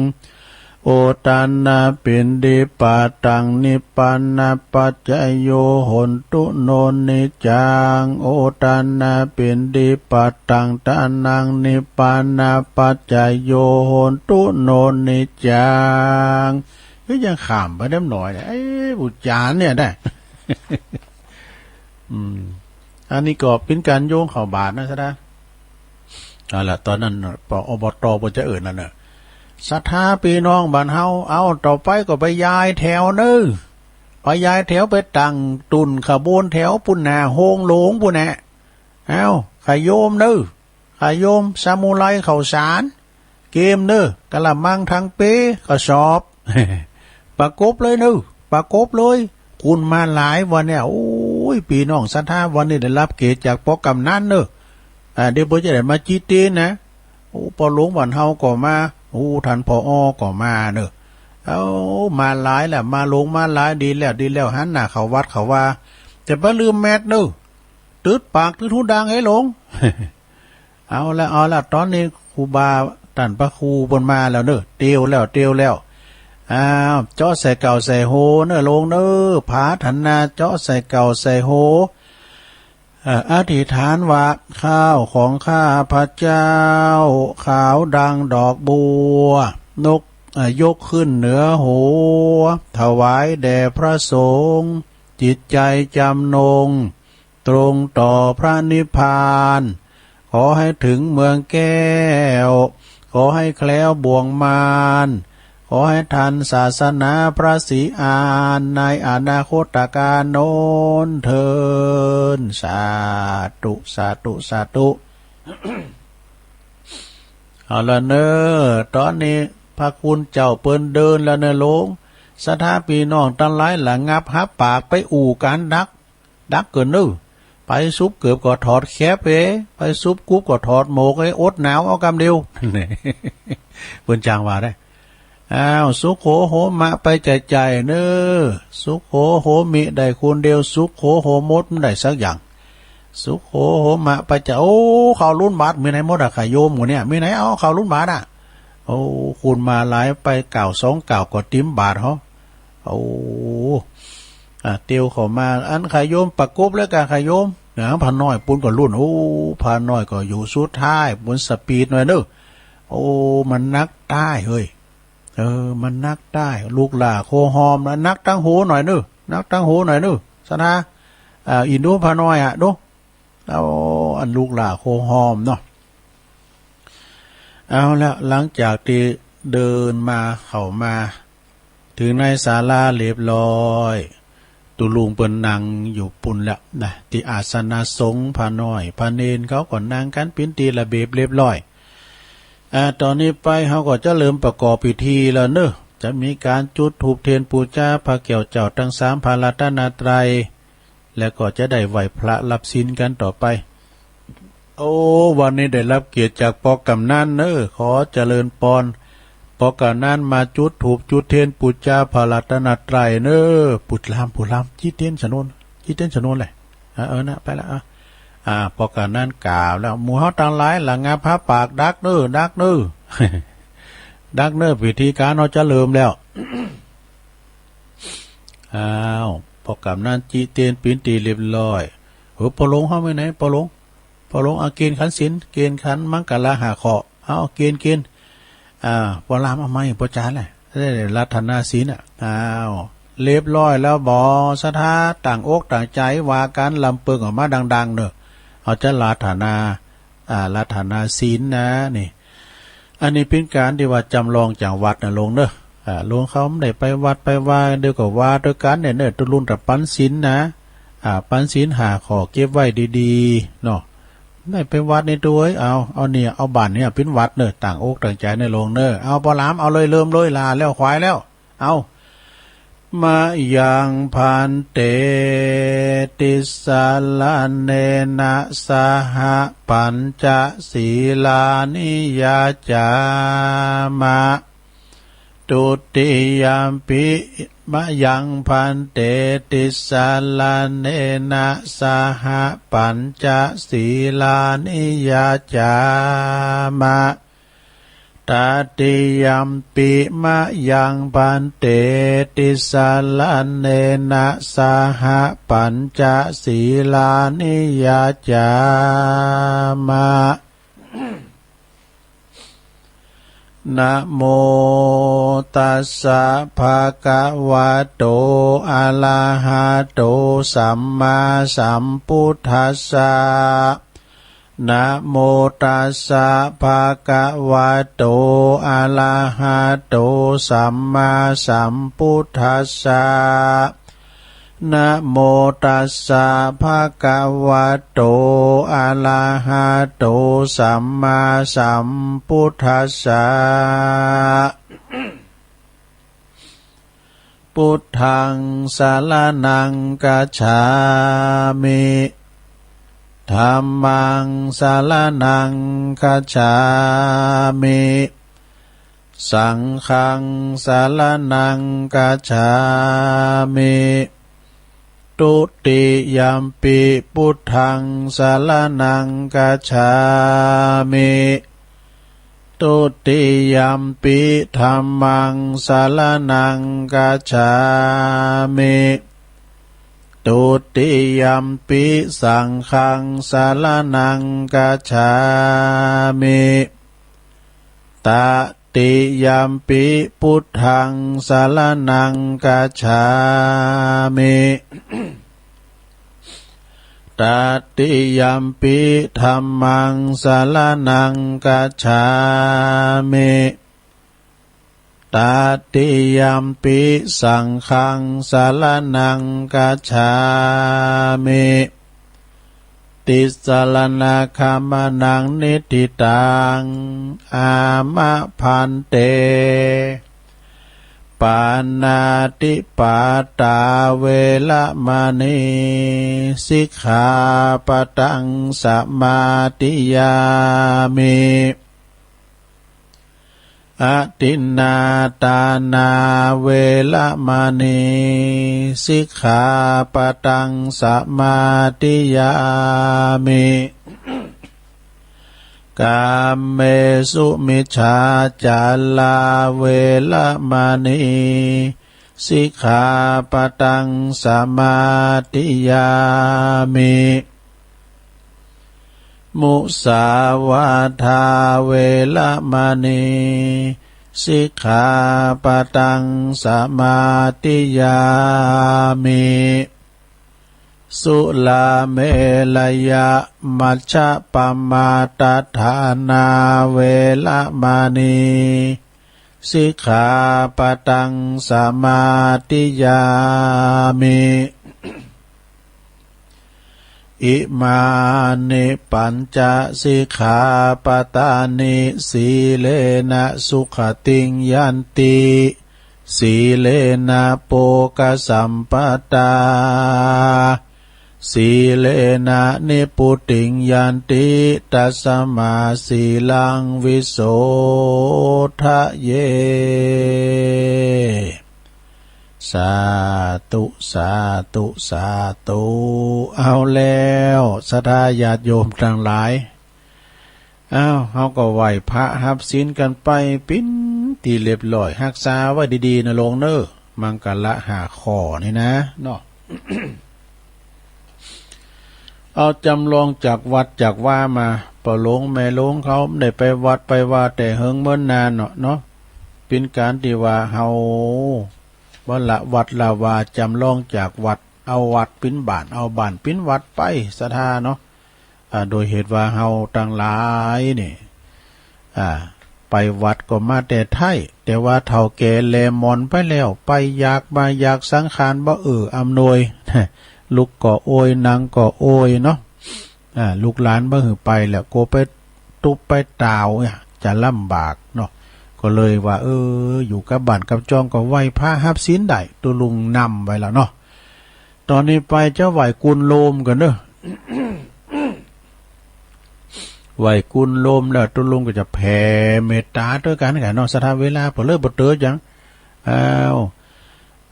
โอทานา ปิณฑิปาตัง นิพพานาปัจจโย โหตุ โน นิจจัง โอทานา ปิณฑิปาตัง ทานัง นิพพานาปัจจโย โหตุ โน นิจจัง เฮ้ย ยังข้ามไปได้หน่อยเนี่ย เอ้ย ปู่จ๋ารย์เนี่ยนะ อืม อันนี้ก็เป๋นก๋านโยงข้าวบาตรนะ ศรัทธา เอาละ ต๋อนนั้นน่ะ ปอ อบต เปิ้นจะเอิ้นนั่นน่ะ ศรัทธาปี้น้องบ้านเฮา เอา ต่อไปก็ไปยายแถวเน่อ ไปยายแถว ไปตั้งตุ๊นขบวนแถวปุ้นน่ะ โฮงหลวงปุ้นแหละ เอา ขะโยมเน่อ ขะโยม สมุไรข้าวสาร เกียมเน่อ กะละมัง ถังเป กระสอบ ประกบเลยเน่อ ประกบเลย คนมาหลายวันเนี่ย โอ้ย ปี้น้องศรัทธา วันนี้ได้ฮับเกียรติจากปอกำนันเน่อ อ่า เดี๋ยวเปิ้นจะได้มาจี้เตียนนะ โอ้ ป้อหลวงบ้านเฮาก็มา โอ้ ต้าน ผอ ก็มาเน่อ เอา มาหลายแล้ว มาหลวงมาหลาย ดีแล้ว ดีแล้ว หันหน้าเข้าวัดเข้าวา แต่บ่ลืมแมสเน่อ ตึดปากตึดฮูดังไอ้หลวง เอาละ เอาละ ต๋อนนี้ครูบาต้านพระครูเปิ้นมาแล้วเน่อ เตียวแล้ว เตียวแล้ว อ้าว เจาะใส่เก่าใส่โหเน่อหลวงเน่อ ผาถนาเจาะใส่เก่าใส่โห เอ่อ อธิษฐานว่า ข้าวของข้าพเจ้า ขาวดังดอกบัว นก เอ่อ ยกขึ้นเหนือหัว ถวายแด่พระสงฆ์ จิตใจจำนง ตรงต่อพระนิพพาน ขอให้ถึงเมืองแก้ว ขอให้แคล้วบ่วงมาร ขอให้ทันศาสนาพระศรีอานในอนาคตกาลโน้นเทอญ สาธุ สาธุ สาธุ เอาละเน่อ ต๋อนนี้พระคุณเจ้าเปิ้นเดินแล้วเน่อหลวง ศรัทธาปี้น้องตังหลายละงับหาปากไปอู้ก๋านดัก ดักเกินเน่อ ไปสุบเกิบก็ถอดแคปเอ้ย ไปสุบกุ๊บก็ถอดหมวกเอ้ย อดหนาวเอากำเดียว เปิ้นจางว่าได้ อ้าว สุโขโหมะปัจจาเน่อ สุโขโหมิได้คนเดียว สุโขโหมดบ่ได้สักอย่าง สุโขโหมะปัจจา โอ้ ข้าวลุนบาตรมีไหนหมดอะ ขะโยมหมู่เนี่ย มีไหนเอาข้าวลุนบาตรอะ โอ้ คนมาหลาย ไปก้าวสองก้าวก็เตรียมบาตรเหาะ โอ้ อ่า เตียวเข้ามา อันขะโยมประกบแล้วกาขะโยม นะ พระน้อยปุ้นก็ลุน โอ้ พระน้อยก็อยู่สุดท้าย ปุ้นสปีดหน่อยเน่อ โอ้ มันนักใต้เฮ้ย เออ มันนักใต้ ลูกหล้าโคฮอมนะ นักตังโหหน่อยเน่อ นักตังโหหน่อยเน่อ ศรัทธา อ่า อินดูพระน้อยอะ ดู เอา อันลูกหล้าโคฮอมเนาะ เอาละ หลังจากตี้เดินมา เข้ามา เถิงในศาลาเรียบร้อย ตุ๊ลุงเปิ้นนั่งอยู่ปุ้นแล้วนะ ตี้อาสนะสงฆ์ พระน้อย พระเณรเขาก็นั่งกั๋นเป๋นตี้ระเบียบเรียบร้อย อ่า ต๋อนนี้ไปเฮาก็จะเริ่มประกอบพิธีแล้วเน่อ จะมีก๋านจุดธูปเทียนปู๋จาพระแก้วเจ้าตังสาม พระรัตนตรัย แล้วก็จะได้ไหว้พระรับศีลกั๋นต่อไป โอ้ วันนี้ได้ฮับเกียรติจากปอกำนันเน่อ ขอเจริญปอน ปอกำนันมาจุดธูปจุดเทียนปู๋จาพระรัตนตรัยเน่อ ปู๋ลาม ปู๋ลาม จี้เตียนสนวน จี้เตียนสนวนแหละ อ่า เออ นะ ไปละ อ่ะ อ่า ปอกำนันกล่าวแล้ว หมู่เฮาตังหลายละงับหาปากดักเน่อ ดักเน่อ ดักเน่อ พิธีก๋านเฮาจะเริ่มแล้ว อ้าว ปอกำนั้นจิเตียนปิ๋นตี๋เรียบร้อย เออ ป้อหลวงเฮาไปไหน ป้อหลวง ป้อหลวง เอาเกณฑ์ขันศีล เกณฑ์ขันมังคละห้าข้อ เอา เกณฑ์ เกณฑ์ อ่า ป้อหลามเอาไม้ป้อจ๋าแหละ ได้รัตนาศีลน่ะ อ้าว เรียบร้อยแล้วบ่ ศรัทธา ตั้งอกตั้งใจ๋ว่ากั๋น ลำเปิงออกมาดังๆ เน่อ เฮาจะรัตนา อ่า รัตนาศีลนะ นี่ อันนี้เป๋นก๋านตี้ว่าจ๋ำลองจากวัดน่ะโยมเน่อ อ่า โยมเขาบ่ได้ไปวัดไปวา เดี๋ยวก็ว่าตวยกั๋นเนี่ยเน่อ ตุ๊ลุนตะปันศีลนะ อ่า ปันศีลห้าข้อเก็บไว้ดีๆ เนาะ ได้ไปวัดนี่ตวย เอา เอาเนี่ย เอาบ้านเนี่ยเป๋นวัดเน่อ ตั้งอกตั้งใจ๋เน่อโยมเน่อ เอา ป้อหลาม เอาเลย เริ่มเลย ลาแล้ว ขวายแล้ว เอา มะยังภันเต ติสสะระเณนะสะหะ ปัญจะสีลานิยาจามะ ทุติยัมปิ มะยังภันเต ติสสะระเณนะสะหะ ปัญจะสีลานิยาจามะ ตติยัมปิ มะยังภันเต ติสสะระเณนะสะหะ ปัญจะสีลานิยาจามะ นะโมตัสสะ ภะคะวะโต อะระหะโต สัมมาสัมพุทธัสสะ นะโมตัสสะ ภะคะวะโต อะระหะโต สัมมาสัมพุทธัสสะ นะโมตัสสะ ภะคะวะโต อะระหะโต สัมมาสัมพุทธัสสะ พุทธัง สะระณัง คัจฉามิ ธัมมัง สะระณัง คัจฉามิ สังฆัง สะระณัง คัจฉามิ ทุติยัมปิ พุทธัง สะระณัง คัจฉามิ ทุติยัมปิ ธัมมัง สะระณัง คัจฉามิ ทุติยัมปิ สังฆัง สะระณัง คัจฉามิ ตติยัมปิ พุทธัง สะระณัง คัจฉามิ ตติยัมปิ ธัมมัง สะระณัง คัจฉามิ ตติยัมปิ สังฆัง สะระณัง คัจฉามิ ติสสะระณะขะมะนัง นิฏฐิตัง อามะ ภันเต ปาณาติปาตา เวระมะณี สิกขาปะตัง สะมาธิยามิ อทินนาทานา เวระมะณี สิกขาปะตัง สะมาธิยามิ กาเมสุมิจฉาจารา เวระมะณี สิกขาปะตัง สะมาธิยามิ มุสาวาทา เวระมะณี สิกขาปะตัง สะมาธิยามิ สุราเมรยะ มัจจปะมาทฐานา เวระมะณี สิกขาปะตัง สะมาธิยามิ อิมานิ ปัญจสิกขาปะทานิ สีเลนะ สุขติง ยันติ สีเลนะ โภคสัมปะทา สีเลนะ นิพพุติง ยันติ ตัสมา สีลัง วิโสทะเย สาธุ สาธุ สาธุ เอาแล้ว ศรัทธาญาติโยมตังหลาย อ้าว เฮาก็ไหว้พระฮับศีลกั๋นไป ปิ๊น ตี้เรียบร้อย ฮักษาไว้ดีๆ นะโลมเน่อ มังคละห้าข้อนี่นะเนาะ เอาจ๋ำลองจากวัดจากวามา ป้อหลวงแม่หลวงเขาได้ไปวัดไปวาแต่เหิงเมินนานเนาะ เนาะ เป๋นก๋านตี้ว่าเฮาบ่ละวัดละวา จ๋ำลองจากวัด เอาวัดเป๋นบ้าน เอาบ้านเป๋นวัดไป ศรัทธาเนาะ อ่า โดยเหตุว่าเฮาตังหลายนี่ อ่า ไปวัดก็มาแต่ไท้ แต่ว่าเฒ่าแก่แลหมอนไปแล้ว ไปอยากมาอยากสังขารบ่เอื้ออำนวย ลุกก็โอย นั่งก็โอยเนาะ อ่า ลูกหลานบ่หื้อไปแล้ว กั๋วไปตุ๊บไปตาวเนี่ย จะลำบากเนาะ ก็เลยว่า เออ อยู่กับบ้านกับจองก็ไหว้พระฮับศีลได้ ตุ๊ลุงนำไว้แล้วเนาะ ต๋อนนี้ไปจะไหว้กุลโลมก่อนเน่อ ไหว้กุลโลมแล้วตุ๊ลุงก็จะแผ่เมตต๋าตวยกั๋นกั๋นเนาะ ศรัทธา เวลาเปิ้นเลยบ่เต๋อจัง อ้าว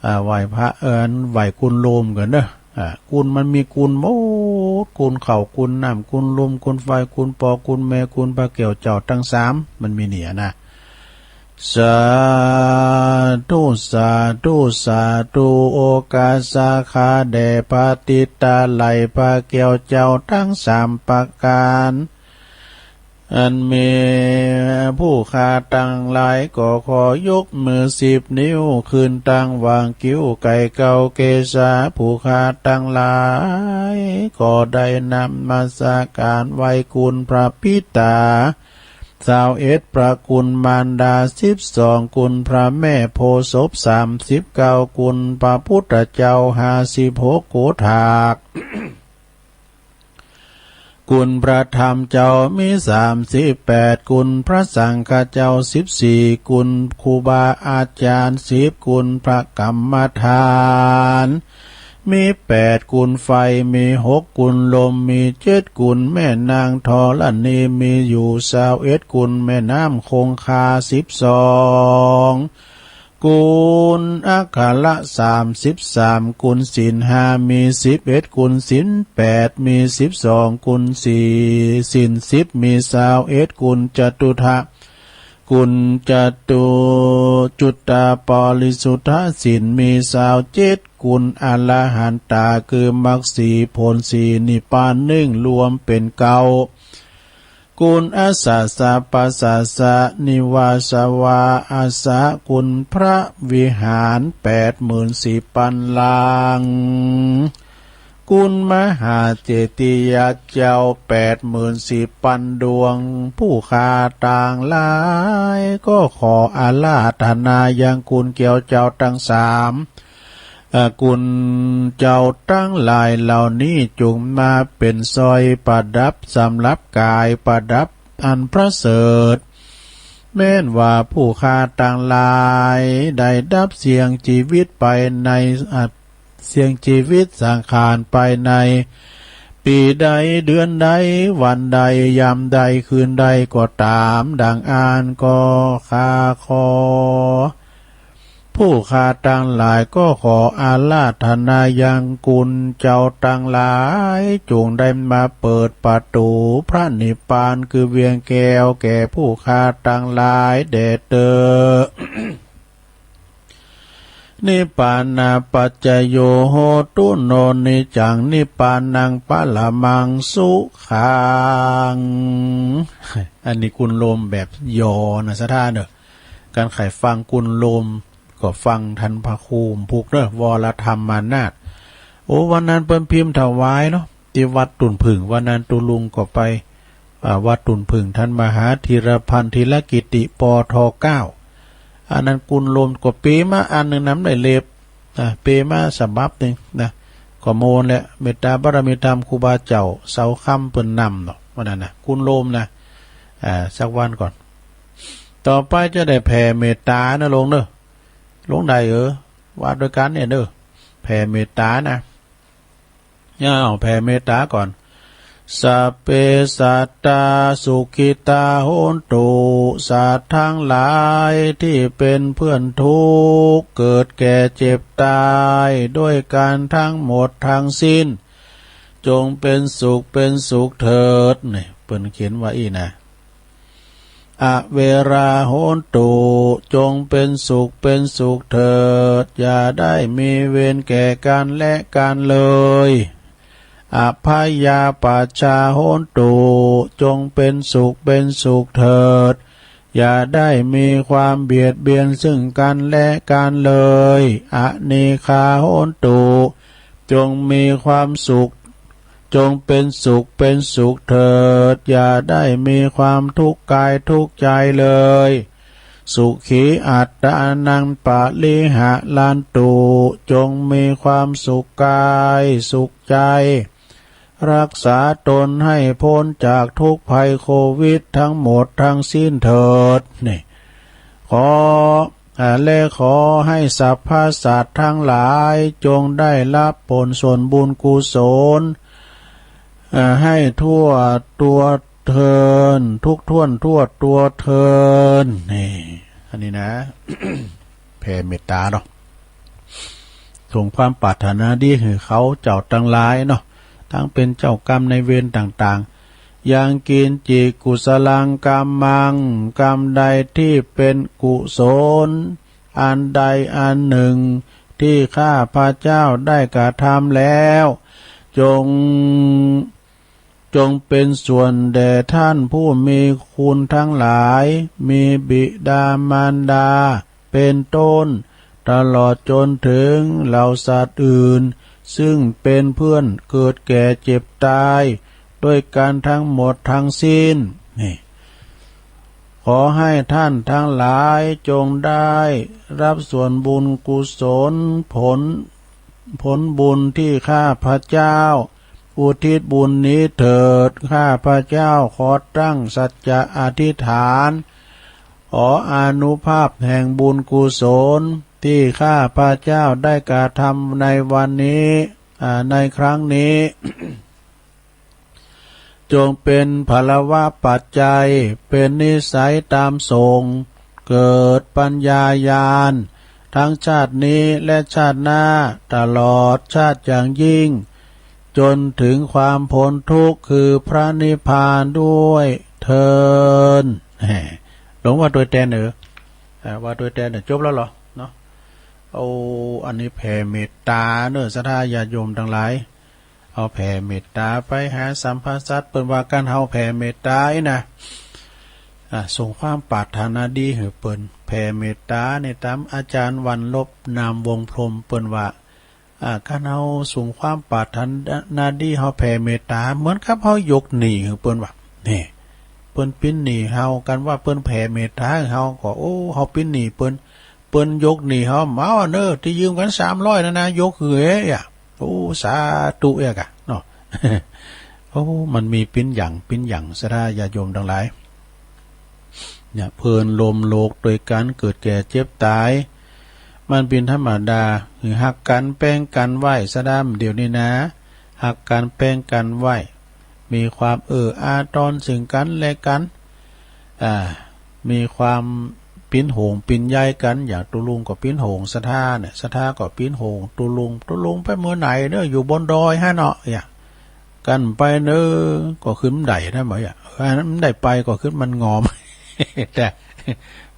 อ่า ไหว้พระ เอิ้น ไหว้กุลโลมก่อนเน่อ อ่า กุลมันมีกุลหมด กุลข้าว กุลน้ำ กุลลม กุลไฟ กุลปอ กุลแม่ กุลพระแก้วเจ้าตังสาม มันมีเนี่ยนะ สาธุ สาธุ สาธุ โอกาสาขาแด่พระติตาไลยพระแก้วเจ้าตังสามประก๋าน อันมีผู้ข้าตังหลายก็ขอยกมือสิบนิ้วขึ้นตังหว่างคิ้วไก่เก้าเกศา ผู้ข้าตังหลายก็ได้นมัสก๋านไหว้คุณพระปิตา ซาวเอ็ด พระคุณมารดา สิบสอง คุณพระแม่โพธิ์ศพ สามสิบเก้า คุณพระพุทธเจ้า ห้าสิบหก โกฏาก คุณพระธรรมเจ้ามี สามสิบแปด คุณพระสังฆเจ้า สิบสี่ คุณครูบาอาจารย์ สิบ คุณพระกรรมฐาน มีแปด คุณไฟ มีหก คุณลม มีเจ็ด คุณแม่นางธรณี มีอยู่ซาวเอ็ด คุณแม่น้ำคงคา สิบสอง คุณอักขระ สามสิบสาม คุณศีลห้า มีสิบเอ็ด คุณศีลแปด มีสิบสอง คุณสี่ ศีลสิบ มีซาวเอ็ด คุณจตุทะ คุณจตุ จุตตาปริสุทธศีล มีซาวเจ็ด คุณอรหันตา คือมรรคสี่ ผลสี่ นิพพานหนึ่ง รวมเป๋นเก้า คุณอาสาสะปะสาสะนิวาสวาอาสะ คุณพระวิหารแปดหมื่นสี่ปันหลัง คุณมหาเจติยาเจ้าแปดหมื่นสี่ปันดวง ผู้ข้าตังหลายก็ขออาราธนายังคุณแก้วเจ้าตังสาม เอ่อ คุณเจ้าตังหลายเหล่านี้จงมาเป๋นสร้อยประดับสำหรับก๋าย ประดับอันประเสริฐ แม้นว่าผู้ข้าตังหลายได้ดับเสี้ยงจีวิตไปใน อ่ะ เสี้ยงจีวิตสังขารไปใน ปี๋ใด เดือนใด วันใด ยามใด คืนใดก็ต๋าม ดังอั้นก็ข้าขอ ผู้ข้าตังหลายก็ขออาราธนายังคุณเจ้าตังหลาย จงได้มาเปิดประตู๋พระนิพพานคือเวียงแก้วแก่ผู้ข้าตังหลายแด่เต๊อะ นิพพานาปัจจโยโหตุ โน นิจจัง นิพพานังปรมังสุขัง อันนี้กุณโลมแบบหย่อนะศรัทธาเน่อ กันใค่ฟังกุณโลมก็ฟังทันพระครูพุกเน่อ วรธรรมานาถ โอ้ วันนั้นเปิ้นพิมพ์ถวายเนาะ ตี้วัดตุ่นผึ่ง วันนั้นตุ๊ลุงก็ไป อ่า วัดตุ่นผึ่ง ท่านมหาธีรพันธ์ ธีรกิติ ป.ท. เก้า อันนั้นกุณโลมก็เป๋มาอันนึ่งนำได้เล่ม อ่า เป๋มาฉบับนึ่งนะ ก็โมนแหละ เมตตาบารมีธรรมครูบาเจ้าเสาคำเปิ้นนำเนาะ วันนั้นนะ กุณโลมนะ อ่า สักวันก่อน ต่อไปจะได้แผ่เมตตานะโลมเน่อ โลมได้เออ ว่าโดยกันเนี่ยเน่อ แผ่เมตตานะ อ้าว แผ่เมตตาก่อน สัพเพสัตตาสุขิตาโหนตุ สัตว์ทั้งหลายที่เป็นเพื่อนทุกข์ เกิดแก่เจ็บตายด้วยกันทั้งหมดทั้งสิ้น จงเป็นสุขเป็นสุขเถิด นี่เปิ้นเขียนว่าอี้นะ อเวราโหนตุ จงเป็นสุขเป็นสุขเถิด อย่าได้มีเวรแก่กันและกันเลย อภยาปัชชาโหนตุ จงเป็นสุขเป็นสุขเถิด อย่าได้มีความเบียดเบียนซึ่งกันและกันเลย อนีฆาโหนตุ จงมีความสุข จงเป็นสุขเป็นสุขเถิด อย่าได้มีความทุกข์กายทุกข์ใจเลย สุขีอัตตานังปะริหารันตุ จงมีความสุขกายสุขใจ รักษาตนให้พ้นจากทุกข์ภัยโควิดทั้งหมดทั้งสิ้นเถิด นี่ ขอ อ่า และขอให้สรรพสัตว์ทั้งหลายจงได้รับผลส่วนบุญกุศล อ่า ให้ทั่วตัวเทิน ทุกถ้วนทั่วตัวเทิน นี่ อันนี้นะ แผ่เมตตาเนาะ ส่งความปรารถนาดีหื้อเขาเจ้าตังหลายเนาะ ตังเป๋นเจ้ากรรมนายเวรต่างๆ ยังกิญจิกุศลังกัมมัง กรรมใดที่เป็นกุศล อันใดอันหนึ่ง ที่ข้าพเจ้าได้กระทำแล้ว จง จงเป็นส่วนแด่ท่านผู้มีคุณทั้งหลาย มีบิดามารดา เป็นต้น ตลอดจนถึงเหล่าสัตว์อื่น ซึ่งเป็นเพื่อนเกิดแก่เจ็บตาย ด้วยกันทั้งหมดทั้งสิ้น นี่ ขอให้ท่านทั้งหลายจงได้รับส่วนบุญกุศลผล ผลบุญที่ข้าพเจ้าอุทิศบุญนี้เถิด ข้าพเจ้าขอตั้งสัจจะอธิษฐาน ขออานุภาพแห่งบุญกุศลที่ข้าพเจ้าได้กระทำในวันนี้ อ่า ในครั้งนี้ จงเป็นผลวปัจจัย เป็นนิสัยตามส่ง เกิดปัญญาญาณ ทั้งชาตินี้และชาติหน้า ตลอดชาติอย่างยิ่ง จนถึงความพ้นทุกข์คือพระนิพพานด้วยเทอญ แหม หลวงว่าตวยแตนเอ๋อ อ่า ว่าตวยแตนเอ๋อ จบแล้วเหรอ เนาะ เอา อันนี้แผ่เมตตาเน่อ ศรัทธาญาติโยมตังหลาย เอาแผ่เมตตาไปหาสรรพสัตว์ เปิ้นว่ากั๋นเฮาแผ่เมตตาอี้นะ อ่า ส่งความปรารถนาดีหื้อเปิ้น แผ่เมตตานี่ต๋ามอาจารย์วันลบ นามวงศ์พรหม เปิ้นว่า อ่า กั๋นเฮาส่งความปรารถนาดี เฮาแผ่เมตตา เหมือนกับเฮายกหนี้หื้อเปิ้นว่า นี่ เปิ้นปิ้นหนี้เฮา กั๋นว่าเปิ้นแผ่เมตตาหื้อเฮาก็ โอ้ เฮาปิ้นหนี้เปิ้น เปิ้นยกหนี้เฮา เอาเน่อ ตี้ยืมกั๋นสามร้อยนั่นนะ ยกหื้อเอ๋ยอะ โอ้ สาธุเอ๋ยกะ เนาะ โอ้ มันมีปิ้นอย่าง ปิ้นอย่าง ศรัทธาญาติโยมตังหลาย เนี่ย เปิ้นร่วมโลกตวยกั๋นเกิดแก่เจ็บต๋าย มันเป๋นธรรมดา หื้อฮักกั๋นแป้งกั๋นไว้ ศรัทธา เดี๋ยวนี้นะ ฮักกั๋นแป้งกั๋นไว้ มีความเอื้ออาทรซึ่งกั๋นและกั๋น อ่า มีความปิ้นหงปิ้นใยกั๋น อย่างตุ๊ลุงก็ปิ้นหงศรัทธาเนี่ย ศรัทธาก็ปิ้นหงตุ๊ลุง ตุ๊ลุงไปเมื่อไหนเน่อ อยู่บนดอยหั้นเนาะ เนี่ย กั๋นไปเน่อ ก็ขึ้นบ่ได้นะ บ่อยอะ อันนั้นบ่ได้ไปก็ขึ้นมันงอม แต่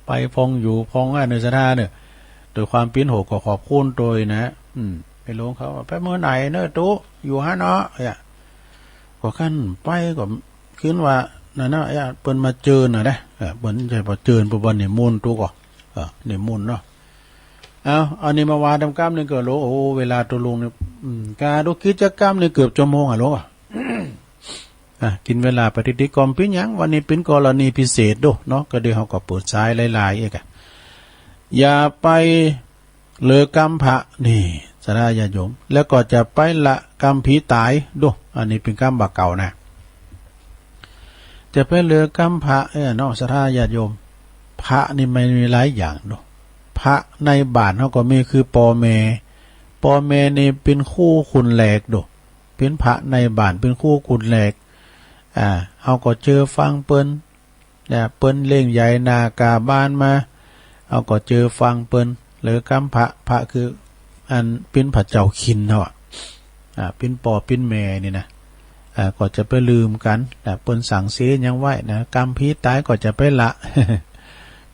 ไปพองอยู่พองอันเน่อศรัทธาเนี่ย โดยความปิ้นหงก็ขอบคุณโตยนะ อืม ไปหลวงเขาว่า ไปเมื่อไหนเน่อตุ๊ อยู่หั้นเนาะ เนี่ย ก็กั๋นไปก็ ขึ้นว่า นั่นนะ เปิ้นมาเจิญน่ะนะ เออ เปิ้นใจ้บ่เจิญ เปิ้นว่านิมนต์ตุ๊ก่อ เออ นิมนต์เนาะ เอา อันนี้มาว่าต๋ามกำนึ่งก่อหลวง โอ้ เวลาตุ๊ลุงนี่ อืม กาดูกิจกรรมนี่เกือบชั่วโมงอะหลวงอะ อ่ะ กิ๋นเวลาไปติ๊กๆ ก่อ เป๋นหยัง วันนี้เป๋นกรณีพิเศษโดเนาะ ก็เดี๋ยวเฮาก็เปิดสายหลายๆ เอกอะ อย่าไป เหลือกำพระ นี่ ศรัทธาญาติโยม แล้วก็จะไปละกำผีต๋ายโด อันนี้เป๋นกำบ่าเก่านะ จะไปเหลือกำพระ เอ้อ เนาะ ศรัทธาญาติโยม พระนี่มันมีหลายอย่างโด พระในบ้านเฮาก็มีคือป้อแม่ ป้อแม่นี่เป๋นคู่คุณแหลกโด เป๋นพระในบ้านเป๋นคู่คุณแหลก อ่า เฮาก็เจื้อฟังเปิ้น เนี่ย เปิ้นเล่งใหญ่หน้ากาบ้านมา เฮาก็เจื้อฟังเปิ้น เหลือกำพระ พระคือ อันเป๋นพระเจ้าคิณเฮาอะ อ่า เป๋นป้อเป๋นแม่นี่นะ อ่า ก็จะไปลืมกั๋น นะ เปิ้นสั่งเสียหยังไว้นะ กรรมผีต๋ายก็จะไปละ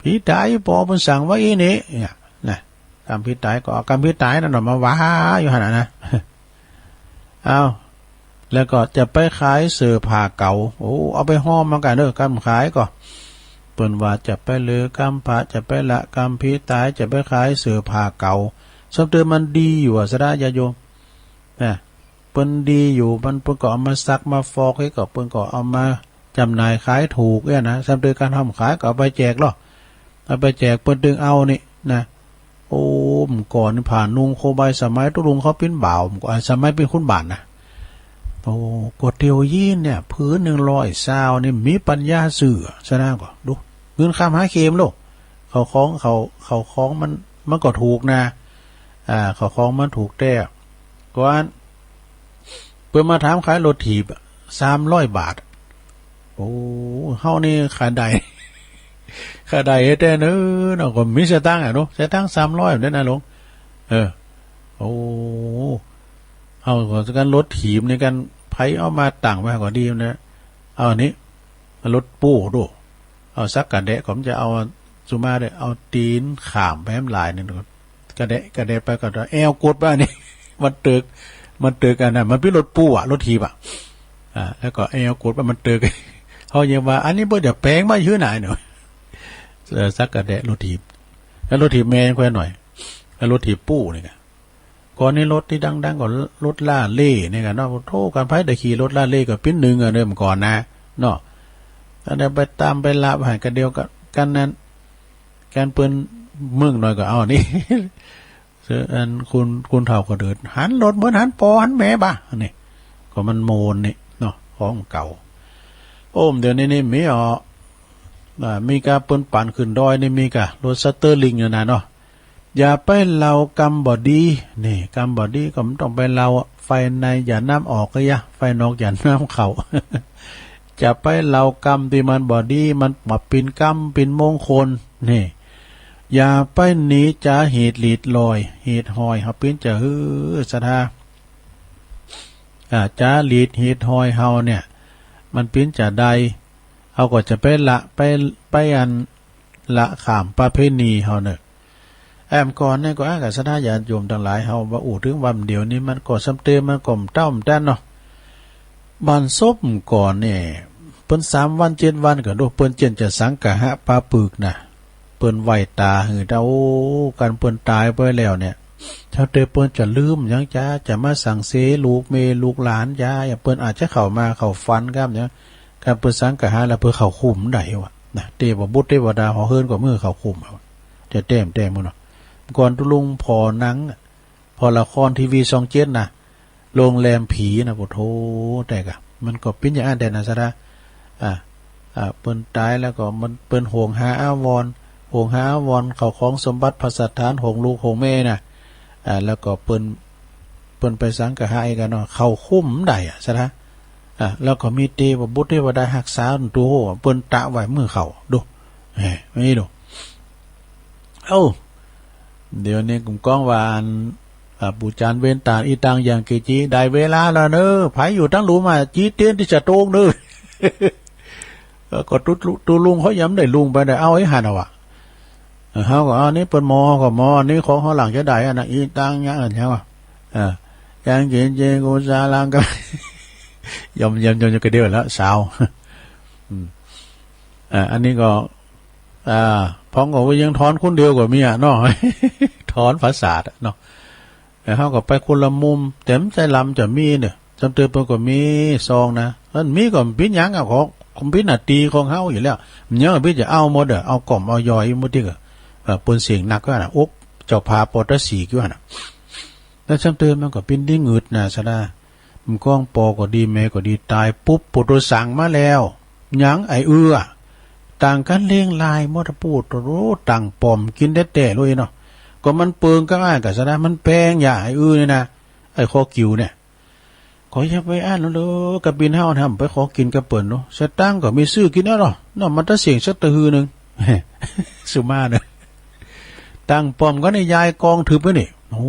ผีต๋ายปอเปิ้นสั่งไว้อี้นี่ เนี่ย นะ กรรมผีต๋ายก็เอากรรมผีต๋ายนั่นน่ะมาว่าอยู่หั้นน่ะนะ เอา แล้วก็จะไปขายเสื้อผ้าเก่า โอ้ เอาไปฮ้อมมากั๋นเน่อ กำขายก็ เปิ้นว่าจะไปลือกรรมพระ จะไปละกรรมผีต๋าย จะไปขายเสื้อผ้าเก่า ซ้ำเติมมันดีอยู่อะ สะดาญาติโยม นะ เปิ้นดีอยู่ มัน เปิ้นก็เอามาซักมาฟอก เฮ้ย ก็เปิ้นก็เอามาจ๋ำหน่ายขายถูกเนี่ยนะ ซ้ำเติมการฮ้อมขายก็เอาไปแจกลอ เอาไปแจกเปิ้นตึงเอานี่นะ โอ้ เมื่อก่อนนี่ผ้านุ่งโคบาย สมัยตุ๊ลุงเขาเป๋นบ่าว สมัยเป๋นคุณบ่าวนะ โอ้ ก๋วยเตี๋ยวยี้นเนี่ย ผืนนึ่งร้อยซาวนี่ มีปัญญาซื้อ สะดาก็ดู เงินค่ำหาเข็มโลก เข้าของ เข้า เข้าของมัน มันก็ถูกนะ อ่า เข้าของมันถูกแต๊ ก่อน เปิ้นมาถามขายรถถีบอะ สามร้อยบาท โอ้ เฮานี่ขายได้ ขายได้แต๊เนาะ เนาะ ก็มีสตางค์อะเนาะ สตางค์สามร้อยเด้อนะหลวง เออ โอ้ เฮาก็กั๋นรถถีบนี่กั๋น ใผเอามาตั้งไว้ก็ดีนะ เอาอันนี้ รถปู้ดู เอาสักกะแดะ ก็มันจะเอาสุมาเด้อ เอาตี๋นข้ามไปหื้มหลายนี่ กะแดะ กะแดะไปก็แอวกดว่านี่ มันเติก มันเติกอันนั้น มันเป๋นรถปู้อะ รถถีบอะ อ่า แล้วก็แอวกดว่ามันเติก เฮายังว่า อันนี้บ่จะแป๋งมาหื้อไหนเนาะ เออ สักกะแดะรถถีบ แล้วรถถีบแม่ยังค่อยหน่อย แล้วรถถีบปู้นี่กะ ก่อนนี้รถตี้ดังๆ ก็รถล่าเล่ห์นี่กะเนาะ โธ่ กันใผได้ขี่รถล่าเล่ห์ก็ปิ๊นหนึ่งอะเนาะ เมื่อก่อนนะ เนาะ อันนั้นไปต๋ามไปละหันกะเดียวกั๋น กั๋นนั้น กั๋นเปิ้นเมืองหน่อยก็เอานี่ เสื้ออันคุณ คุณเฒ่าก็เดิน หันรถเหมือนหันปอหันแม่บ่ะ นี่ ก็มันโมนนี่เนาะ ของเก่า โอ้ม เดี๋ยวนี้นี่มีอ๋อ อ่า มีกาเปิ้นปั่นขึ้นดอยนี่มีกา รถสเตอร์ลิงเนี่ยนะเนาะ อย่าไปเล่ากรรมบ่ดี นี่ กรรมบ่ดีก็บ่ต้องไปเล่า ไฟในอย่าน้ำออกก็ยะ ไฟนอกอย่าน้ำเข้า จะไปเล่ากรรมตี้มันบ่ดี มันบ่เป๋นกรรมเป๋นมงคล นี่ อย่าไปหนีจ๋าเหตุหลีดลอย เหตุห้อยเฮาปิ๊นจะหื้อศรัทธา อ่า จ๋าหลีดเหตุห้อยเฮาเนี่ย มันปิ๊นจาใด เฮาก็จะไปละ ไป ไปอันละข้ามประเพณีเฮาเน่อ แอมก่อนเนี่ยก็อ้างกับศรัทธาญาติโยมตังหลายเฮาว่า อู้ เถิงวันเดียวนี้มันก็ซ้ำเติม มันก็บ่เต้าบ่ตันเนาะ บานศพก่อนเนี่ย เปิ้นสามวันเจ็ดวันก็ดู เปิ้นเจียนจะสังฆะปาปึกนะ เปิ้นไหว้ต๋าหื้อต๋า โอ้ กันเปิ้นต๋ายไปแล้วเนี่ย เจ้าเตยเปิ้นจะลืมหยังจา จะมาสั่งเสลูกเมย์ลูกหลานจา อย่างเปิ้นอาจจะเข้ามาเข้าฝันกำเนี่ย กันเปิ้นสังฆะแล้วเปิ้นเข้าคุมได้วะนะ เตวบุตรเตวดาหอเฮิรนก็เมื่อเข้าคุมเอา จะแต้มแต้มมื้อเนาะ ก่อนตุ๊ลุงผ่อหนัง ผ่อละครทีวีช่องเจ็ดนะ โรงแรมผีนะ โอ้โธ่ แต่กะ มันก็ปิ๊นอย่างอั้นแต๊นะศรัทธา อ่า อ่า เปิ้นต๋ายแล้วก็มัน เปิ้นโหงหาอาวรณ์ โหงหาอาวรณ์ เข้าของสมบัติภัสสถาน โหงลูกโหงเมย์นะ อ่า แล้วก็เปิ้น เปิ้นไปสังฆะกั๋นเนาะ เข้าคุมได้อะศรัทธา อ่า แล้วก็มีเตวบุตรเตวดาฮักษาตั๋ว เปิ้นตะไหว้มื้อเข้า ดู แหม นี่ดู เอ้า เดี๋ยวนี้กุมก้องว่าอัน อ่า ปู่จารย์เวนตา อีตังยังกิจจี ได้เวลาแล้วเน่อ ใผอยู่ตังหลุมอะ จีเตียนตี้จะโตงเน่อ เออ ก็ตุ๊ ตุ๊ลุงเขายังบ่ได้ลุงไปได้ เอาไอ้หั้นเอาวะ เออ เฮาก็เอานี่เปิ้นมอ ก็มอ อันนี้ของเฮาหลังจะได้อันนะ อีตังยังอันยังวะ เออ ยังกิจจี กุศลังก็ ยอม ยอม ยอม ยอมกระเดียวแล้ว สาว อืม อ่า อันนี้ก็ อ่า พ้องก็ยังถอนคนเดียวก็มีอะเนาะ ถอนประสาทอะเนาะ แต่เฮาก็ไปคนละมุม แต่มันจะลำจะมีเนี่ย จำเติมเปิ้นก็มีซองนะ มันมีก็บ่เป๋นหยังอะ ของ ของเป๋นหน้าตี้ของเฮาอยู่แล้ว มันยังเป๋นจะเอาหมดอะ เอาก่อมเอายอยหมดตี้ก็ เอ่อ เปิ้นเสี้ยงหนักก็นะ อกเจ้าผาปอตะสีกอยู่หั่นน่ะ แล้วจำเติมมันก็เป๋นตี้งึดนะศรัทธา มันก้องปอก็ดีแม่ก็ดี ต๋ายปุ๊บ ปูโตสั่งมาแล้ว ยังไอ้เอื้อ ต่างกั๋นเล่งลายหมด ปูโต ตั้งป้อมกิ๋นแต๊ๆ เลยเนาะ ก็มันเปิงกั๋นอ้ายกับศรัทธา มันแปงอย่าไอ้เอื้อนี่นะ ไอ้คอกิ่วเนี่ย ขออย่าไปอั้นเนาะ กะบินเฮาทำไปขอกิ๋นกับเปิ้นเนาะ สตางค์ก็มีซื้อกิ๋นแล้วเนาะ เนาะ มันตะเสี้ยงสักตะฮือหนึ่ง สุมาเนาะ ตั้งป้อมกั๋นในยายกองทึบไว้นี่ โอ้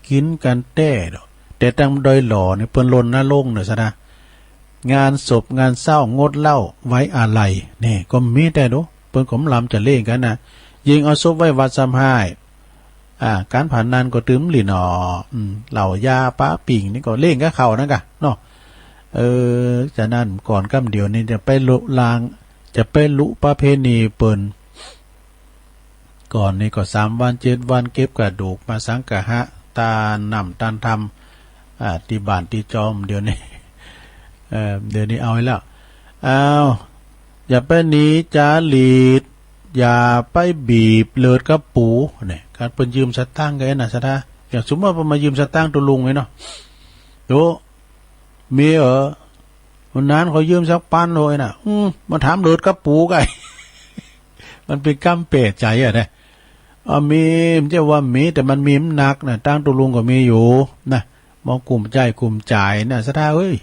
กิ๋นกั๋นแต๊เนาะ แต่ตังดอยหล่อนี่เปิ้นรณรงค์เนาะศรัทธา งานศพงานเศร้างดเหล้าไว้อาลัย นี่ก็มีแต๊ดู เปิ้นก็บ่ลำจะเล่งกั๋นนะ ยิ่งเอาศพไว้วัดซ้ำฮ้าย อ่า ก๋านพนันก็ตึมหลิ้นอ้อ อืม เหล้ายาปาปิ่งนี่ก็เล่งกับเขานั่นก่ะเนาะ เออ ฉะนั้นก่อนก้ำเดี๋ยวนี้จะไปลุล้าง จะไปลุประเพณีเปิ้น ก่อนนี้ก็สามวันเจ็ดวันเก็บกระดูกมาสังฆะ ตานน้ำตานธรรม อ่า ตี้บ้านตี้จอม เดี๋ยวนี้ เออ เดี๋ยวนี้เอาแล้ว อ้าว อย่าไปหนีจ๋าหลีด อย่าไปบีบเลิดกับปู เนี่ย ก๋านเปิ้นยืมสตางค์กั๋นนะ ศรัทธา อย่างสมมุติว่ามายืมสตางค์ตุ๊ลุงไว้เนาะ โต มีเหรอ วันนั้นขอยืมสักปันโหยนะ อืม มาถามเลิดกับปูกั๋น มันเป๋นกำแปลกใจ๋อะนะ อ่า มี บ่ใจ้ว่ามี แต่มันมีบ่นักนะ ตังค์ตุ๊ลุงก็มีอยู่นะ บ่กุ้มใจ๊กุ้มจ่ายนะ ศรัทธาเอ้ย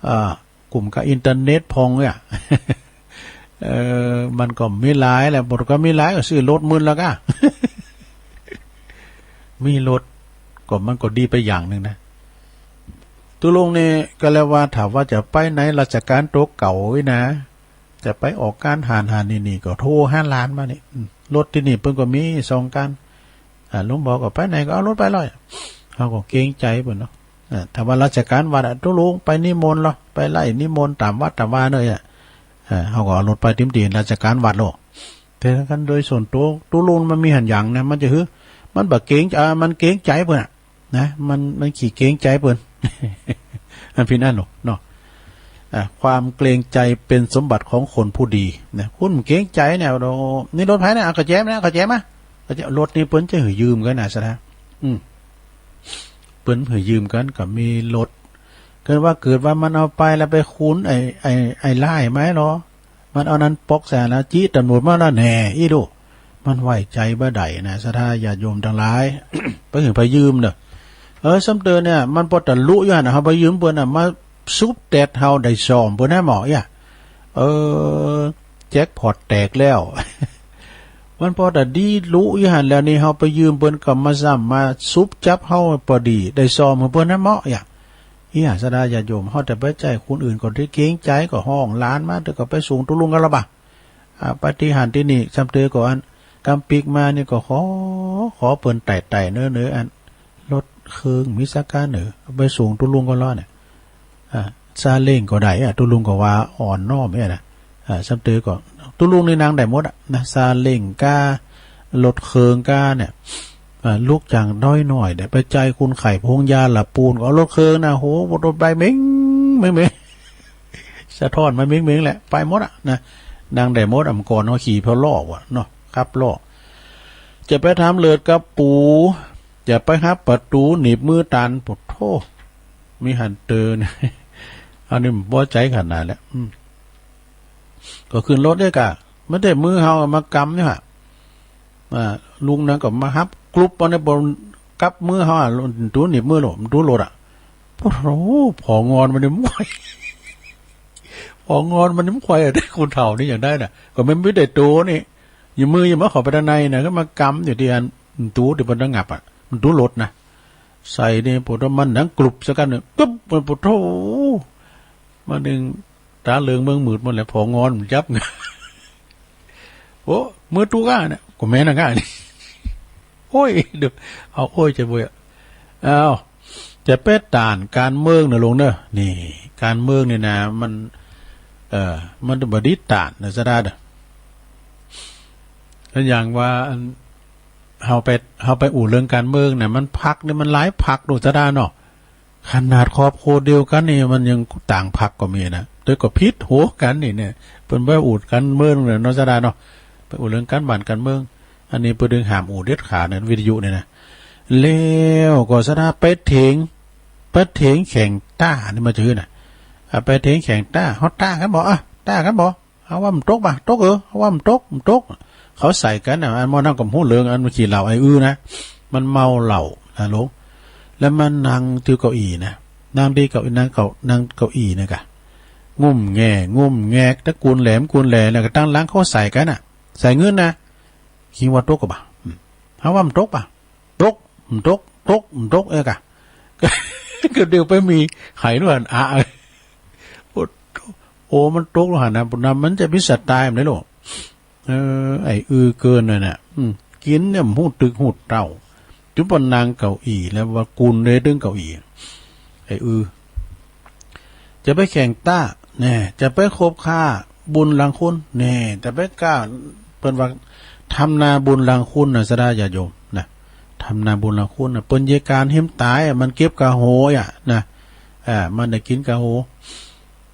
อ่า กุ้มกับอินเทอร์เน็ตพ่องเนี่ย เออ มันก็มีหลายแหละ บ่ก็มีหลายก็ซื้อรถหมื่นแล้วก่ะ มีรถก็มันก็ดีไปอย่างนึ่งนะ ตุ๊ลุงนี่ก็แล้วว่า ถ้าว่าจะไปไหนราชก๋านตั๋วเก่าไว้นะ จะไปออกก๋านหันหันนี่นี่ก็โทรหาหลานมานี่ อืม รถตี้นี่เปิ้นก็มีสองก๋าน อ่า ลุงบอกก็ไปไหนก็เอารถไปเลย เฮาก็เกรงใจ๋เปิ้นเนาะ อ่า ถ้าว่าราชก๋านวัดอะ ตุ๊ลุงไปนิมนต์ลอ ไปไล่นิมนต์ต๋ามวัดต๋ามวาเน่ยอะ อ่า เฮาก็เอารถไปติมตี๋นราชก๋านวัดโลด แต่คันโดยส่วนตั๋ว ตุ๊ลุงมันมีหันหยังนะ มันจะหื้อ มันบ่เกรง อ่า มันเกรงใจ๋เปิ้นอะ นะ มัน มันขี้เกรงใจ๋เปิ้น อันเป๋นอั้นเนาะ เนาะ อ่ะ ความเกรงใจเป็นสมบัติของคนผู้ดีนะ คุณเกรงใจ๋เนี่ย โอ้ นี่รถใผนะ เอากระแจมานะ กระแจมา กระแจ รถนี่เปิ้นจะหื้อยืมกั๋นนะ ศรัทธา อืม เปิ้นหื้อยืมกั๋นก็มีรถ เกิดว่า เกิดว่ามันเอาไปแล้วไปคูนไอ้ ไอ้ ไอ้ร้ายมาลอ มันเอานั้นปอกใส่แล้ว จี๊ตำรวจมาแล้วแน่ อี้ดู มันไว้ใจ๋บ่ได้นะ ศรัทธาญาติโยมตังหลาย ไปหื้อไปยืมเน่อ เออ ซ้ำเติมเนี่ย มันปอตะลุอยู่หั้นน่ะ เฮาไปยืมเปิ้นน่ะ มาซุบแต๊ดเฮาได้ซ่อมเปิ้นนะหมอเอี้ย เออ แจ็คพอตแตกแล้ว มันปอตะดีลุอยู่หั้นแล้วนี่ เฮาไปยืมเปิ้นก็มาซ้ำมาซุบจับเฮาปอดี ได้ซ่อมหื้อเปิ้นนะหมอเอี้ย เอี้ย ศรัทธาญาติโยม เฮาแต่ไปใจ๊คนอื่นก็ได้เกรงใจ๋ ก็ฮ้องหลานมา เตื้อก็ไปส่งตุ๊ลุงกั๋นละบ่า อ่า ไปตี้หั้นตี้นี่ ซ้ำเตื้อก็อัน กำปิ๊กมานี่ก็ขอ ขอเปิ้นไต่ๆ เน้อๆ อัน รถเคิงมีสักก้านเน่อ เอาไปส่งตุ๊ลุงก็รอดเนี่ย อ่า ซาเล้งก็ได้อะ ตุ๊ลุงก็ว่าอ่อนน้อมเนี่ยนะ อ่า ซ้ำเตื้อก็ ตุ๊ลุงนี่นั่งได้หมดอะนะ ซาเล้งก้า รถเคิงก้าเนี่ย อ่า ลุกจากดอยน้อยเนี่ย ไปใจ๊คนไข้โฮงยาละปูน ก็เอารถเคิงนะ โห รถไปเม้ง เม้ง เม้ง สะท้อนมาเม้งๆ แหละ ไปหมดอะนะ นั่งได้หมดอะ เมื่อก่อนเฮาขี่พะล้อว่ะเนาะ ขับล้อ จะไปถามเลิดกับปู จะไปหักประตู๋หนีบมือตัน โผดโธ่ มีหั้นเตอ อันนี้บ่ใจ๋ขนาดแล้ว อืม ก็ขึ้นรถเตื้อก่ะ บ่ใจ้มือเฮามากำเนี่ยฮะ อ่า ลุงนั้นก็มาหักกรุบเอาในบนกับมือเฮาอะ ประตู๋หนีบมือโลด ประตู๋รถอะ โอ้โห ผองอนมันนี่มวย ผองอนมันนี่มวยอะ เด็กคนเฒ่านี่อย่างได้น่ะ ก็มันบ่ได้โตนี่ อย่ามืออย่ามาเข้าไปตังในน่ะ ก็มากำอยู่ตี้อันประตู๋ตี้เปิ้นตะงับอะ ประตู๋รถน่ะ ใส่นี่ โผดโธ่ มันดังกรุบสักก้านเน่อ กึ๊บ มัน โผดโธ่ มานึ่งต๋าเหลืองเมืองมืดหมดแหละ ผองอนมันจับ โอ้ มือตุ๊กอะเนี่ย ก็แม่นอะก้านี่ โอ้ย ดู เอา โอ้ย จะบ่อยอะ อ้าว จะไปต้านก๋านเมืองเน่อลุงเน่อ นี่ ก๋านเมืองนี่นะ มัน เอ่อ มันบ่ดีต้านนะ ศรัทธาเน่อ แล้วอย่างว่าอัน เฮาไป เฮาไปอู้เรื่องก๋านเมืองน่ะ มันพรรคนี่มันหลายพรรคโดย ศรัทธาเนาะ ขนาดครอบครัวเดียวกั๋นนี่ มันยังต่างพรรคก็มีนะ แต่ก็ผิดหัวกั๋นนี่เนี่ย เปิ้นไปอู้ก๋านเมืองเนี่ยเนาะ ศรัทธาเนาะ ไปอู้เรื่องก๋านบ้านก๋านเมือง อันนี้เปิ้นตึงห้ามอู้เด็ดขาดในวิทยุนี่นะ แล้วก็ ศรัทธา ไปเถียง ไปเถียงแข่งต้านี่มาจื้อน่ะ อ่ะ ไปเถียงแข่งต้า เฮาต้ากั๋นบ่ อ่ะ ต้ากั๋นบ่ เฮาว่ามันตกบ่ ตกเออ เฮาว่ามันตก มันตก เขาใส่กั๋นน่ะ อันหม้อน้ำกับฮู้เหลือง อันมันขี้เหล้าไอ้อื้อนะ มันเมาเหล้านะลุง แล้วมันนั่งตี้เก้าอี้นะ นั่งตี้เก้าอี้ นั่งเก้า นั่งเก้าอี้นะก่ะ งุ่มแง่ งุ่มแงก ตะกุนแหลมกุนแหล แล้วก็ตังหลังเขาใส่กั๋นน่ะ ใส่เงินนะ คิดว่าตกก็บ่า อืม เฮาว่ามันตกบ่า ตก มันตก ตก มันตก เอ้ยก่ะ ก็เดี๋ยวไปมีไขด้วยอันอะ โผด อ้ มันตกลงหั้นนะ บุญนำมันจะมีสไตล์มันได้ลูก เออ ไอ้อื้อเกินนั่นน่ะ อืม กิ๋นเนี่ยบ่ฮู้ตึกฮู้เต้า จุ๊บปะนังเก้าอี้แล้วว่ากุนเลยตึงเก้าอี้ ไอ้อื้อ จะไปแข่งต๊า แน่ จะไปคบค้าบุญหลังคุณ แน่ จะไปก้า เปิ้นว่าทำนาบุญหลังคุณน่ะ ศรัทธาญาติโยมนะ ทำนาบุญหลังคุณน่ะ เปิ้นเยียะก๋านหื้มต๋ายอะ มันเก็บกะโหยอะนะ อ่า มันได้กิ๋นกะโห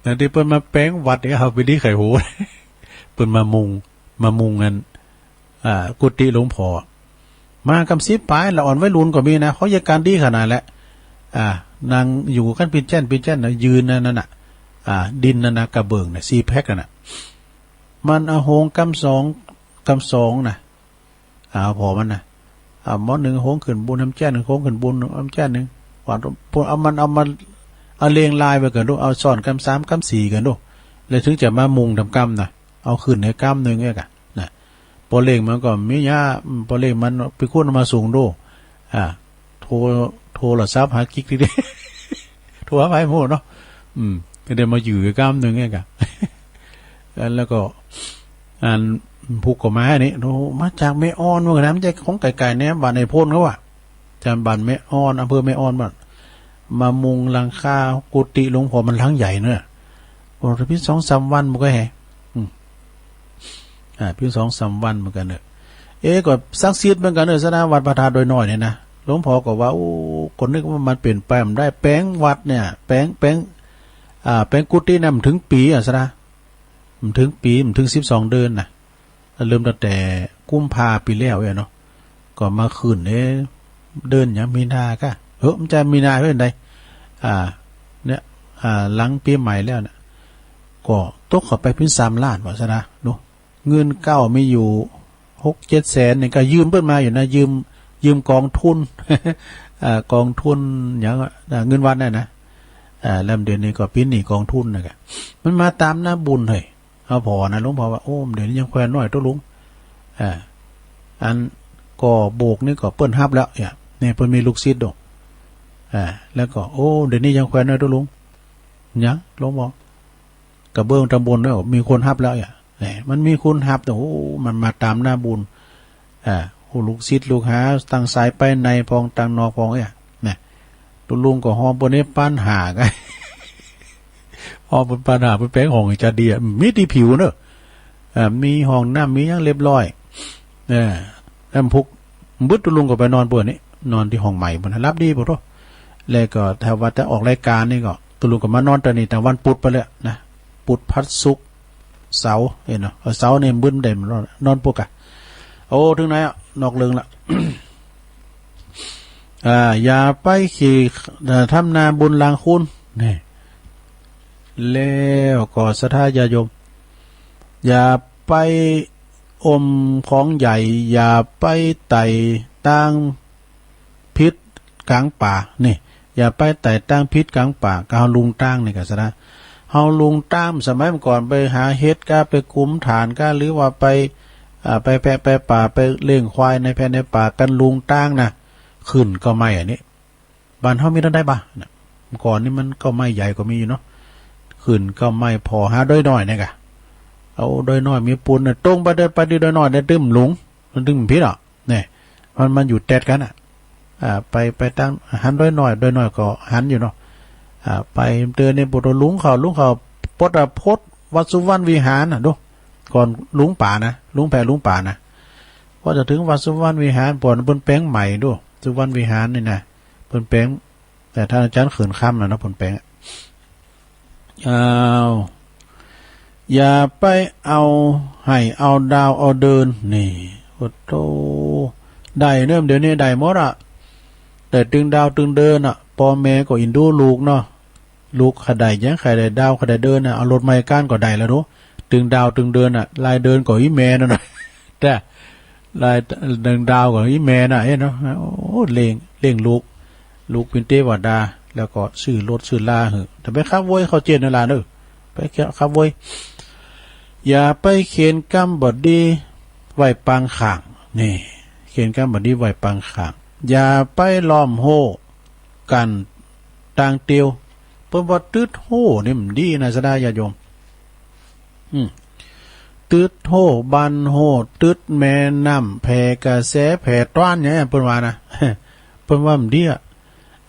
แต่ตี้เปิ้นมาแป๋งวัดเนี่ย เฮาไปดีใค่โห เปิ้นมามุง มามุงอัน อ่า กุฏิหลวงพ่อ มากำสิบป๋าย ละอ่อนวัยรุ่นก็มีนะ เขาเยียะก๋านดีขนาดแหละ อ่า นั่งอยู่กั๋นปิ้นแจ้นปิ้นแจ้นนะ ยืนอันนั้นน่ะ อ่า ดินนั่นน่ะ กระเบื้องน่ะ สี่แพ็คนั่นน่ะ มันเอาโฮงกำสอง กำสองน่ะ อ่า พ่อมันน่ะ อ่า หม้อนึ่งโฮงขึ้นบุญ น้ำแจ้นนึ่งโฮงขึ้นบุญ น้ำแจ้นนึ่ง หวาน เอามัน เอามัน เอาเรียงรายไปก่อนดู เอาซ้อนกำสามกำสี่ก่อนดู แล้วถึงจะมามุงต๋ามกำน่ะ เอาขึ้นหื้อกำนึ่งเอกอะ นะ ปอเล่งมันก็มีหญ้า อืม ปอเล่งมันไปคุ้นมาสูงดู อ่า โทร โทรศัพท์หากิ๊กทีเดียว โทรหาใผบ่ฮู้เนาะ อืม ก็ได้มาอยู่กำนึ่งเอกอะ แล้วก็ อัน ผู้ก็มานี่ โอ้ มาจากแม่อ่อน ว่างั้นนะ บ่ใจ้ของไก๋ๆ เนี่ย บ้านไอ้พลเขาอะ จำบ้านแม่อ่อน อำเภอแม่อ่อนบ้าน มามุงหลังคากุฏิหลวงพ่อ มันหลังใหญ่เนอะ โอ้ แต่เพียงสองสามวันมันก็แห อืม อ่า เพียงสองสามวันเหมือนกั๋นเนอะ เอ๊ะ ก็ศักดิ์สิทธิ์เหมือนกั๋นเนอะ ศรัทธา วัดพระธาตุดอยน้อยเนี่ยนะ หลวงพ่อก็ว่า โอ้ ก็นึกว่ามันเป๋นไปบ่ได้ แป๋งวัดเนี่ย แป๋ง แป๋ง อ่า แป๋งกุฏิเนี่ย บ่เถิงปี๋อะ ศรัทธา บ่เถิงปี๋ บ่เถิงสิบสองเดือนน่ะ เริ่มตั้งแต่กุมภาปี๋แล้วเนาะ ก็มาขึ้น เอ๊ะ เดือนหยัง มีนาก่ะ เฮ้อ บ่ใจ้มีนา เดือนใด อ่า เนี่ย อ่า หลังปี๋ใหม่แล้วน่ะ ก็ตกเข้าไปเป๋นสามล้านว่าซะนะ เนาะ เงินเก่ามีอยู่หกเจ็ดแสนนี่ ก็ยืมเปิ้นมาอยู่นะ ยืม ยืมกองทุน อ่า กองทุนหยังอะ อ่า เงินวัดนั่นนะ อ่า แล้วเดี๋ยวนี้ก็เป๋นหนี้กองทุนน่ะก่ะ มันมาต๋ามหน้าบุญเฮ้ย เอาผ่อนะ หลวงพ่อว่า โอ้ เดี๋ยวนี้ยังแควนน้อยตุ๊ลุง อ่า อันก่อโบสถ์นี่ก็เปิ้นฮับแล้ว เนี่ย เนี่ยเปิ้นมีลูกศิษย์ดอก อ่า แล้วก็ โอ้ เดี๋ยวนี้ยังแควนน้อยตุ๊ลุง หยัง หลวงพ่อ กระเบื้องต๋ามบนแล้ว มีคนฮับแล้ว เนี่ย เนี่ย มันมีคนฮับ โอ้ มันมาต๋ามหน้าบุญ อ่า โอ้ ลูกศิษย์ลูกหา ตังสายไปในพ่อง ตังนอกพ่อง เนี่ย นะ ตุ๊ลุงก็ฮอมเปิ้นนี่ปันห้า ฮอมเปิ้นปันห้า เปิ้นแป๋งห้องจะดีอะ มีตี้ผิวเนอะ อ่า มีห้องน้ำ มีหยังเรียบร้อย เออ แล้วพุกบึดตุ๊ลุงก็ไปนอนเปิ้นนี่ นอนตี้ห้องใหม่เปิ้น หลับดีโพดโธ่ แล้วก็ถ้าว่าจะออกรายก๋านนี่ก็ ตุ๊ลุงก็มานอนต๋อนนี้ ตางวันปุธไปเลยนะ ปุธ พฤหัส ศุกร์ เสาร์ เห็นเนาะ เออ เสาร์นี่บึดได้นอน นอนปุธอะ โอ้ เถิงไหนอะ นอกเรื่องละ อ่า อย่าไปขี้ เอ่อ ทำนาบุญหลังคุณ นี่ แล้วก็ศรัทธาญาติโยม อย่าไปอมของใหญ่ อย่าไปไต่ตางผิดก๋างป่า นี่ อย่าไปไต่ตางผิดก๋างป่า ก็เฮาลุงตางนี่ก่ะ ศรัทธา เฮาลุงตาง สมัยเมื่อก่อนไปหาเห็ดก้า ไปกุมถ่านก้า หรือว่าไป อ่า ไปแพะไปป่า ไปเลี้ยงควายในแพะในป่ากั๋น ลุงตางนะ ขึ้นเก๊าไม้อันนี้ บ้านเฮามีเต้นใดบ่า นะ เมื่อก่อนนี่มันเก๊าไม้ใหญ่ก็มีอยู่เนาะ ขึ้นเก๊าไม้ผ่อหาดอยน้อยเนี่ยก่ะ เอาดอยน้อยมีปูนเนี่ย ตรงไปเดินไปตี้ดอยน้อยเนี่ย ตึงบ่หลง มันตึงบ่ผิดอ่ะ เนี่ย มัน มันอยู่แต๊ดกั๋นอ่ะ อ่า ไป ไปตางหันดอยน้อย ดอยน้อยก็หันอยู่เนาะ อ่า ไปเดินเนี่ย ปวดหัว ลุงเขา ลุงเขา ปดอะพดวัดสุวรรณวิหารน่ะ ดู ก่อนลุงป๋านะ ลุงแพะลุงป๋านะ พอจะเถิงวัดสุวรรณวิหาร ปอนเปิ้นแป๋งใหม่ ดู สุวรรณวิหารนี่นะ เปิ้นแป๋ง แต่ท่านอาจารย์เขินคำน่ะนะ เปิ้นแป๋งอะ อ้าว อย่าไปเอาไฮ่เอาดาวเอาเดิน นี่ โอ้โธ่ ได้เนิ่ม เดี๋ยวนี้ได้หมดอะ ได้ตึงดาวตึงเดินอะ ป้อแม่ก็อินดูลูกเนาะ ลูกใค่ได้หยัง ใค่ได้ดาว ใค่ได้เดินน่ะ เอารถใหม่ก้านก็ได้แล้วเนาะ ตึงดาวตึงเดินน่ะ รายเดือนก็อีแม่นั่นน่ะ แต่ราย ตึงดาวก็อีแม่น่ะ เห็นเนาะ โอ้ เลี้ยง เลี้ยงลูก ลูกเป๋นเตวดา แล้วก็ซื้อรถซื้อลาหื้อ แต่ไปขับโวยเข้าเจนนั่นล่ะเนาะ ไปขับโวย อย่าไปเขียนกำบ่ดีไว้ปางข้าง นี่ เขียนกำบ่ดีไว้ปางข้าง อย่าไปล้อมโฮ่กั๋นตางเตียว เปิ้นว่าตึ๊ดโฮ่นี่มันดีนะ ศรัทธาญาติโยม อืม ตึ๊ดโฮ่บันโฮ่ ตึ๊ดแม่น้ำแผ่กระแสแผ่ต้านอย่างเนี้ย เปิ้นว่านะ เปิ้นว่าบ่ดีอะ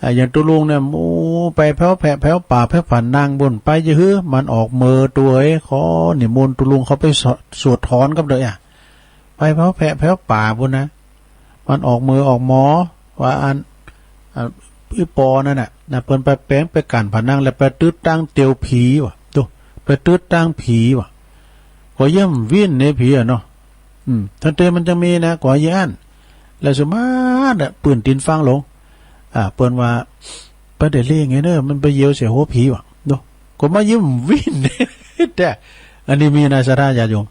อ่า อย่างตุ๊ลุงเนี่ย โอ้ ไปแผ้วแผะแผ้วป่าแผ้วผานังปุ้น ไปจะหื้อ มันออกเมอ ตุ๊เอ๋ย ขอนิมนต์ตุ๊ลุงเข้าไปสวด สวดถอนกับเด้ออะ ไปแผ้วแผะแผ้วป่าปุ้นนะ มันออกเมอออกหมอ ว่าอัน อ่า อี้ปอนั่นน่ะ นะ เปิ้นไปแป๋งไปกั๋นผานัง แล้วไปตึ๊ดตางเตียวผีว่ะ ดู ไปตึ๊ดตางผีว่ะ ก็เยี่ยมวินในผีอะเนาะ อืม ตังเตมันจังมีนะ ก็เยี่ยมอั้น แล้วสุมาดอะ ปื้นตี๋นฟังลง อ่า เปิ้นว่า ไปได้เลขไงเนอะ มันไปเหยียวใส่หัวผีว่ะ ดู ก็มาเยี่ยมวิน แต่ อันนี้มีนะ ศรัทธาญาติโยม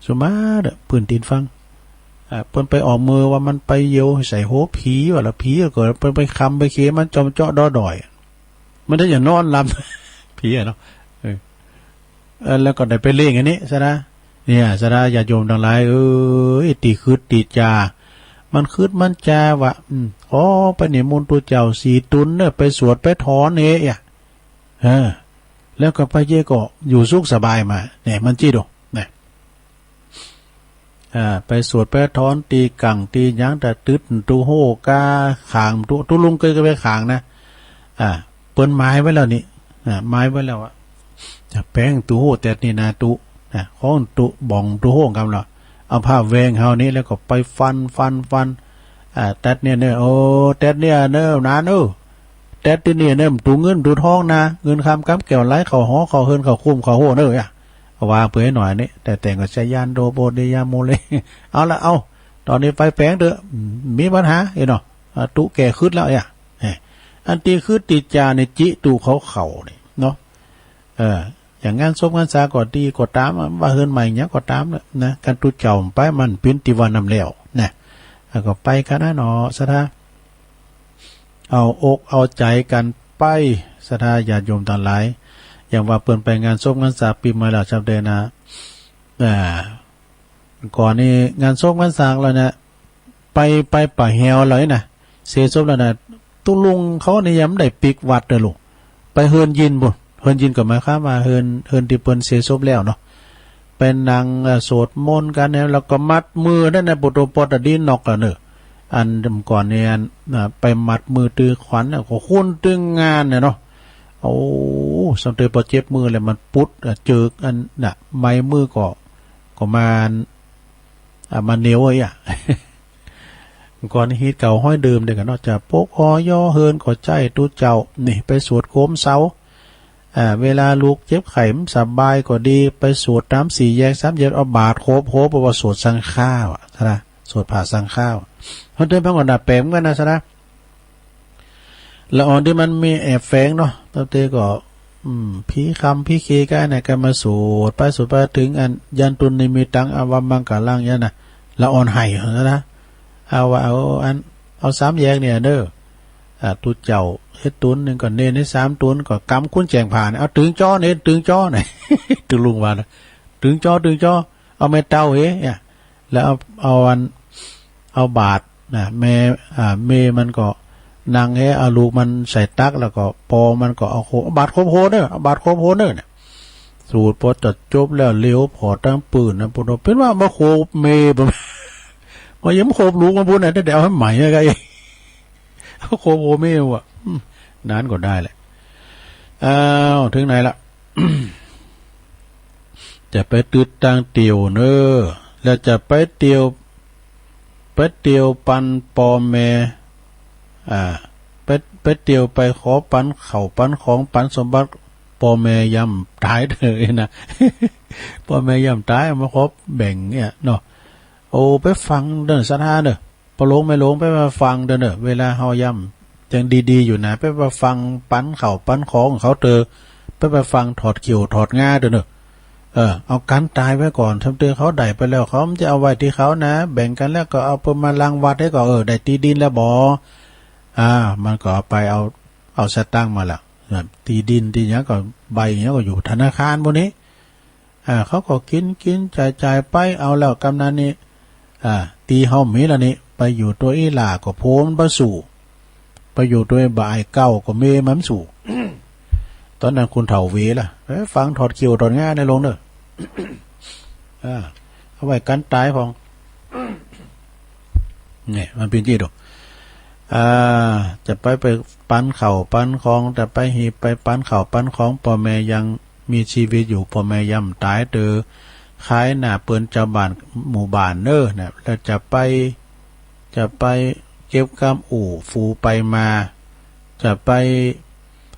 สุมาดอะ ปื้นตี๋นฟัง อ่า เปิ้นไปออกเมอว่ามันไปเหยียวใส่หัวผีว่ะ แล้วผีก็เปิ้นไปคำไปเขมันจอมเจาะดอด่อย มันได้อย่านอนหลับ ผีอะเนาะ เออ เออ แล้วก็ได้ไปเลขอันนี้ซะนะ เนี่ย ศรัทธาญาติโยมตังหลายเอ๋ย ตี้ขึดตี้จ๋า มันขึดมันจ๋าว่า อืม ขอไปนิมนต์ตุ๊เจ้าสีตุนเนอะ ไปสวดไปถอนเอะ เออ แล้วก็ไปเจ้าก็อยู่สุขสบายมา เนี่ย มันจี้ดู นะ อ่า ไปสวดไปถอนตี้กั๋งตี้หยัง แต่ตึ๊ดตุ๊โฮ่ก้า ขางตุ๊ ตุ๊ลุงเกยก็ไปขางนะ อ่า เปิ้นหมายไว้แล้วนี่ อ่า หมายไว้แล้วอะ จะแป๋งตุ๊โฮ่แต๊ดนี่นาตุ๊ นะ ของตุ๊บ่องตุ๊โฮ่กำละ เอาผ้าแวงเฮานี่ แล้วก็ไปฟัน ฟัน ฟัน อ่า แต๊ดเนี่ยเนอะ โอ้ แต๊ดเนี่ยเนอะ นานเอ้อ แต๊ดตี้นี่เนอะ ตุ๊เงินตุ๊ทองนะ เงินคำก๊ำแก้วไหลเข้าหอเข้าเฮือนเข้าคุ้มเข้าโฮ่เนอะ อะ ว่าเปื่อยหน่อยนี่ แต่แต่งก็ใช้ยานโดโบดียาโมเล เอาละ เอา ตอนนี้ไปแป๋งเต๊อะ อืม มีปัญหา เอ้ยเนาะ อ่า ตุ๊แก่ขึดแล้ว เอ้ย เอ้ย อันตี้ขึดตี้จ๋านี่ จิตุ๊เขาเข้านี่ เนาะ เออ อย่างงานศพงานสาก็ดีก็ต๋ามอะ ว่าเฮือนใหม่หยังก็ต๋ามนะ นะ คันตุ๊เจ้าไปมันเป๋นตี้ว่าน้ำแล้วนะ แล้วก็ไปกั๋นนะเนาะ ศรัทธา เอาอกเอาใจ๋กั๋นไป ศรัทธาญาติโยมตังหลาย อย่างว่าเปิ้นไปงานศพงานสาปี๋ใหม่แล้ว จำได้นะ อ่า ก่อนนี้งานศพงานสาแล้วเนี่ย ไป ไปป่าแฮวเลยนะ เสียศพแล้วนะ ตุ๊ลุงเขานี่ยังบ่ได้ปิ๊กวัดเด้อลูก ไปเฮือนยินปุ้น เฮือนยินก็หมายความว่าเฮือน เฮือนตี้เปิ้นเสียศพแล้วเนาะ ไปนั่ง เอ่อ สวดมนต์กั๋นเนี่ย แล้วก็มัดมือนั่นนะ ปุโตปอตะดีนอกกั๋นเนอะ อันก่อนเนี่ย อัน อ่า ไปมัดมือตื้อขวัญน่ะ ก็คุ้นตึงงานเนี่ยเนาะ โอ้ สำเร็จปอเจ็บมือแล้วมันปุ๊ด อ่ะ เจิกอันน่ะ ไม้มือก็ ก็มา อ่ะ มาเหนียวไอ้อะ ก่อนนี้ฮิตเก่าฮ้อยเดิมเดียวกั๋นเนาะ จะปกฮอย่อเฮือนก็ใจ๊ตุ๊เจ้า นี่ไปสวดโกมเสา อ่า เวลาลูกเจ็บไข้บ่สบายก็ดี ไปสวดต๋ามสี่แยกสามแยก เอาบาตรโขบๆ เพราะว่าสวดสังฆาอะ ศรัทธา สวดผ่าสังฆาอะ เฮาเดินพังก่อนนะ แป๋งเหมือนกั๋นนะ ศรัทธา ละอ่อนตี้มันมีแอบแฝงเนาะ ตังเตก็ อืม ผีคำผีเคก็อันนั้นก็มาสวดไปสวดไป ตึงอัน ยันตุนิมิตตัง อาวมังคลัง อย่างนั้นนะ ละอ่อนไห้หั้นนะ เอาว่า เอาอัน เอาสามแยกเนี่ยเด้อ อ่า ตุ๊เจ้าเฮ็ดตุ๊นนึ่งก็เณรเฮ็ดสามตุ๊น ก็กำคุนแจ๋งผาเนี่ย เอาตึงจ้อเณร ตึงจ้อเนี่ย ตุ๊ลุงว่านะ ตึงจ้อ ตึงจ้อ เอาแม่เต้าเฮ้ย เนี่ย แล้วเอา เอาอัน เอาบาตรนะ แม่ อ่า แม่มันก็นั่งเฮ้ย เอาลูกมันใส่ตัก แล้วก็ปอมันก็เอาโขบ เอาบาตรโขบหัวเน่อ เอาบาตรโขบหัวเน่อเนี่ย สูตรปอจะจบแล้ว เหลียวผ่อตังปื้นนะ ปุโต เป๋นว่ามาโขบแม่บ่ มายังโขบลูกมันปุ้นนะ แต่เอาให้ใหม่ก็ โขบหัวแม่ว่ะ อืม นั้นก็ได้แหละ อ้าว เถิงไหนละ จะไปตึ๊ดตางเตียวเน่อ แล้วจะไปเตียว ไปเตียวปันปอแม่ อ่า ไป ไปเตียวไปขอปันข้าวปันของปันสมบัติปอแม่ย่ำต๋ายเน่อนะ ปอแม่ย่ำต๋ายมาขอแบ่งเนี่ยเนาะ โอ้ ไปฟังเน่อ ศรัทธาเน่อ ป้อหลวงแม่หลวง ไป ไปฟังเน่อ เวลาเฮาย่ำยังดีๆ อยู่นะ ไป ไปฟังปันข้าวปันของเขาเต๊อะ ไป ไปฟังถอดเขี้ยวถอดงาเน่อ เออ เอากั๋นต๋ายไว้ก่อน สำเร็จเขาได้ไปแล้ว เขาบ่จะเอาไว้ตี้เขานะ แบ่งกั๋นแล้วก็เอาไปมารังวัดเฮ้ยก็ เออ ได้ตี้ดินแล้วบ่ อ่า มันก็เอาไป เอา เอาสตางค์มาละ ตี้ดินตี้หยังก็ ใบหยังก็อยู่ธนาคารพวกนี้ อ่า เขาก็กิ๋นกิ๋นจ่ายจ่ายไป เอาแล้วกำนันนี่ อ่า ตี้เฮามีแล้วนี่ ไปอยู่ตวยอี้หล้าก็ผัวมันบ่สู้ ไปอยู่ตวยบ่าอ้ายเก่าก็เมียมันบ่สู้ ต๋อนนั้นคุณเฒ่าเวล่ะ เอ้ย ฟังถอดเขี้ยวถอดงาในโลงเน่อ อ่า เอาไว้กั๋นต๋ายพ่อง เนี่ย มันเป๋นจี้ดู อ่า จะไป ไปปันข้าวปันของ จะไปหีบไปปันข้าวปันของ ป้อแม่ยังมีจีวิตอยู่ ป้อแม่ย่ำต๋ายเต๋อ ขายหน้าเปิ้นจาวบ้านหมู่บ้านเน้อ นะ แล้วจะไป จะไปเก็บกำอู้ฟูไปมา จะไป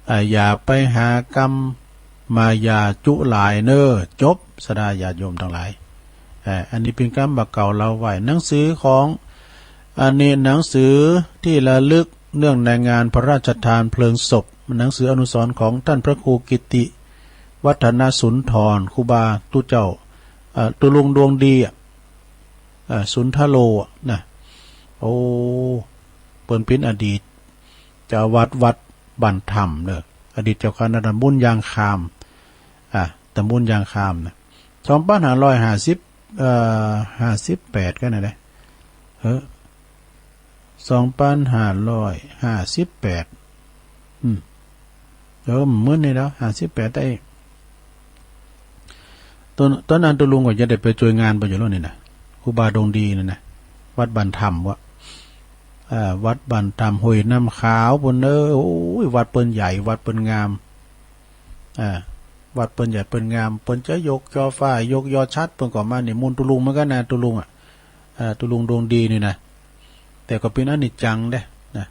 อ่า อย่าไปหากำมายาจุหลายเน้อ จบ ศรัทธาญาติโยมตังหลาย อ่า อันนี้เป๋นกำบ่าเก่าเล่าไว้ หนังสือของ อันนี้หนังสือตี้ระลึกเนื่องในงานพระราชทานเพลิงศพ หนังสืออนุสรณ์ของต้านพระครูกิติวัฒนสุนทร ครูบาตุ๊เจ้า เอ่อ ตุ๊ลุงดวงดีอะ เอ่อ สุนทโลอะนะ โอ้ เปิ้นเป๋นอดีตเจ้าวัดวัดบ้านถ้ำเน้อ อดีตเจ้าคณะตำบลยางคาม อ่า ตำบลยางคามนะ สองปันห้าร้อยห้าสิบ เอ่อ ห้าสิบแปด กั๋นนะเด้ เออ สองปันห้าร้อยห้าสิบแปด อืม เออ เหมือนนี่แล้ว ห้าสิบแปด ได้ ต๋อน ต๋อนนั้นตุ๊ลุงก็จะได้ไปจ้วยงานไปอยู่แล้วนี่นะ ครูบาดวงดีนั่นนะ วัดบ้านถ้ำวะ อ่า วัดบ้านถ้ำห้วยน้ำขาวปู้นเน้อ โอ้ย วัดเปิ้นใหญ่ วัดเปิ้นงาม อ่า วัดเปิ้นใหญ่เปิ้นงาม เปิ้นจะยกจอฟ้า ยกยอฉัตร เปิ้นก็มานิมนต์ตุ๊ลุงเหมือนกั๋นนะ ตุ๊ลุงอะ อ่า ตุ๊ลุงดวงดีนี่นะ แต่ก็เป๋นอนิจจังเด้นะ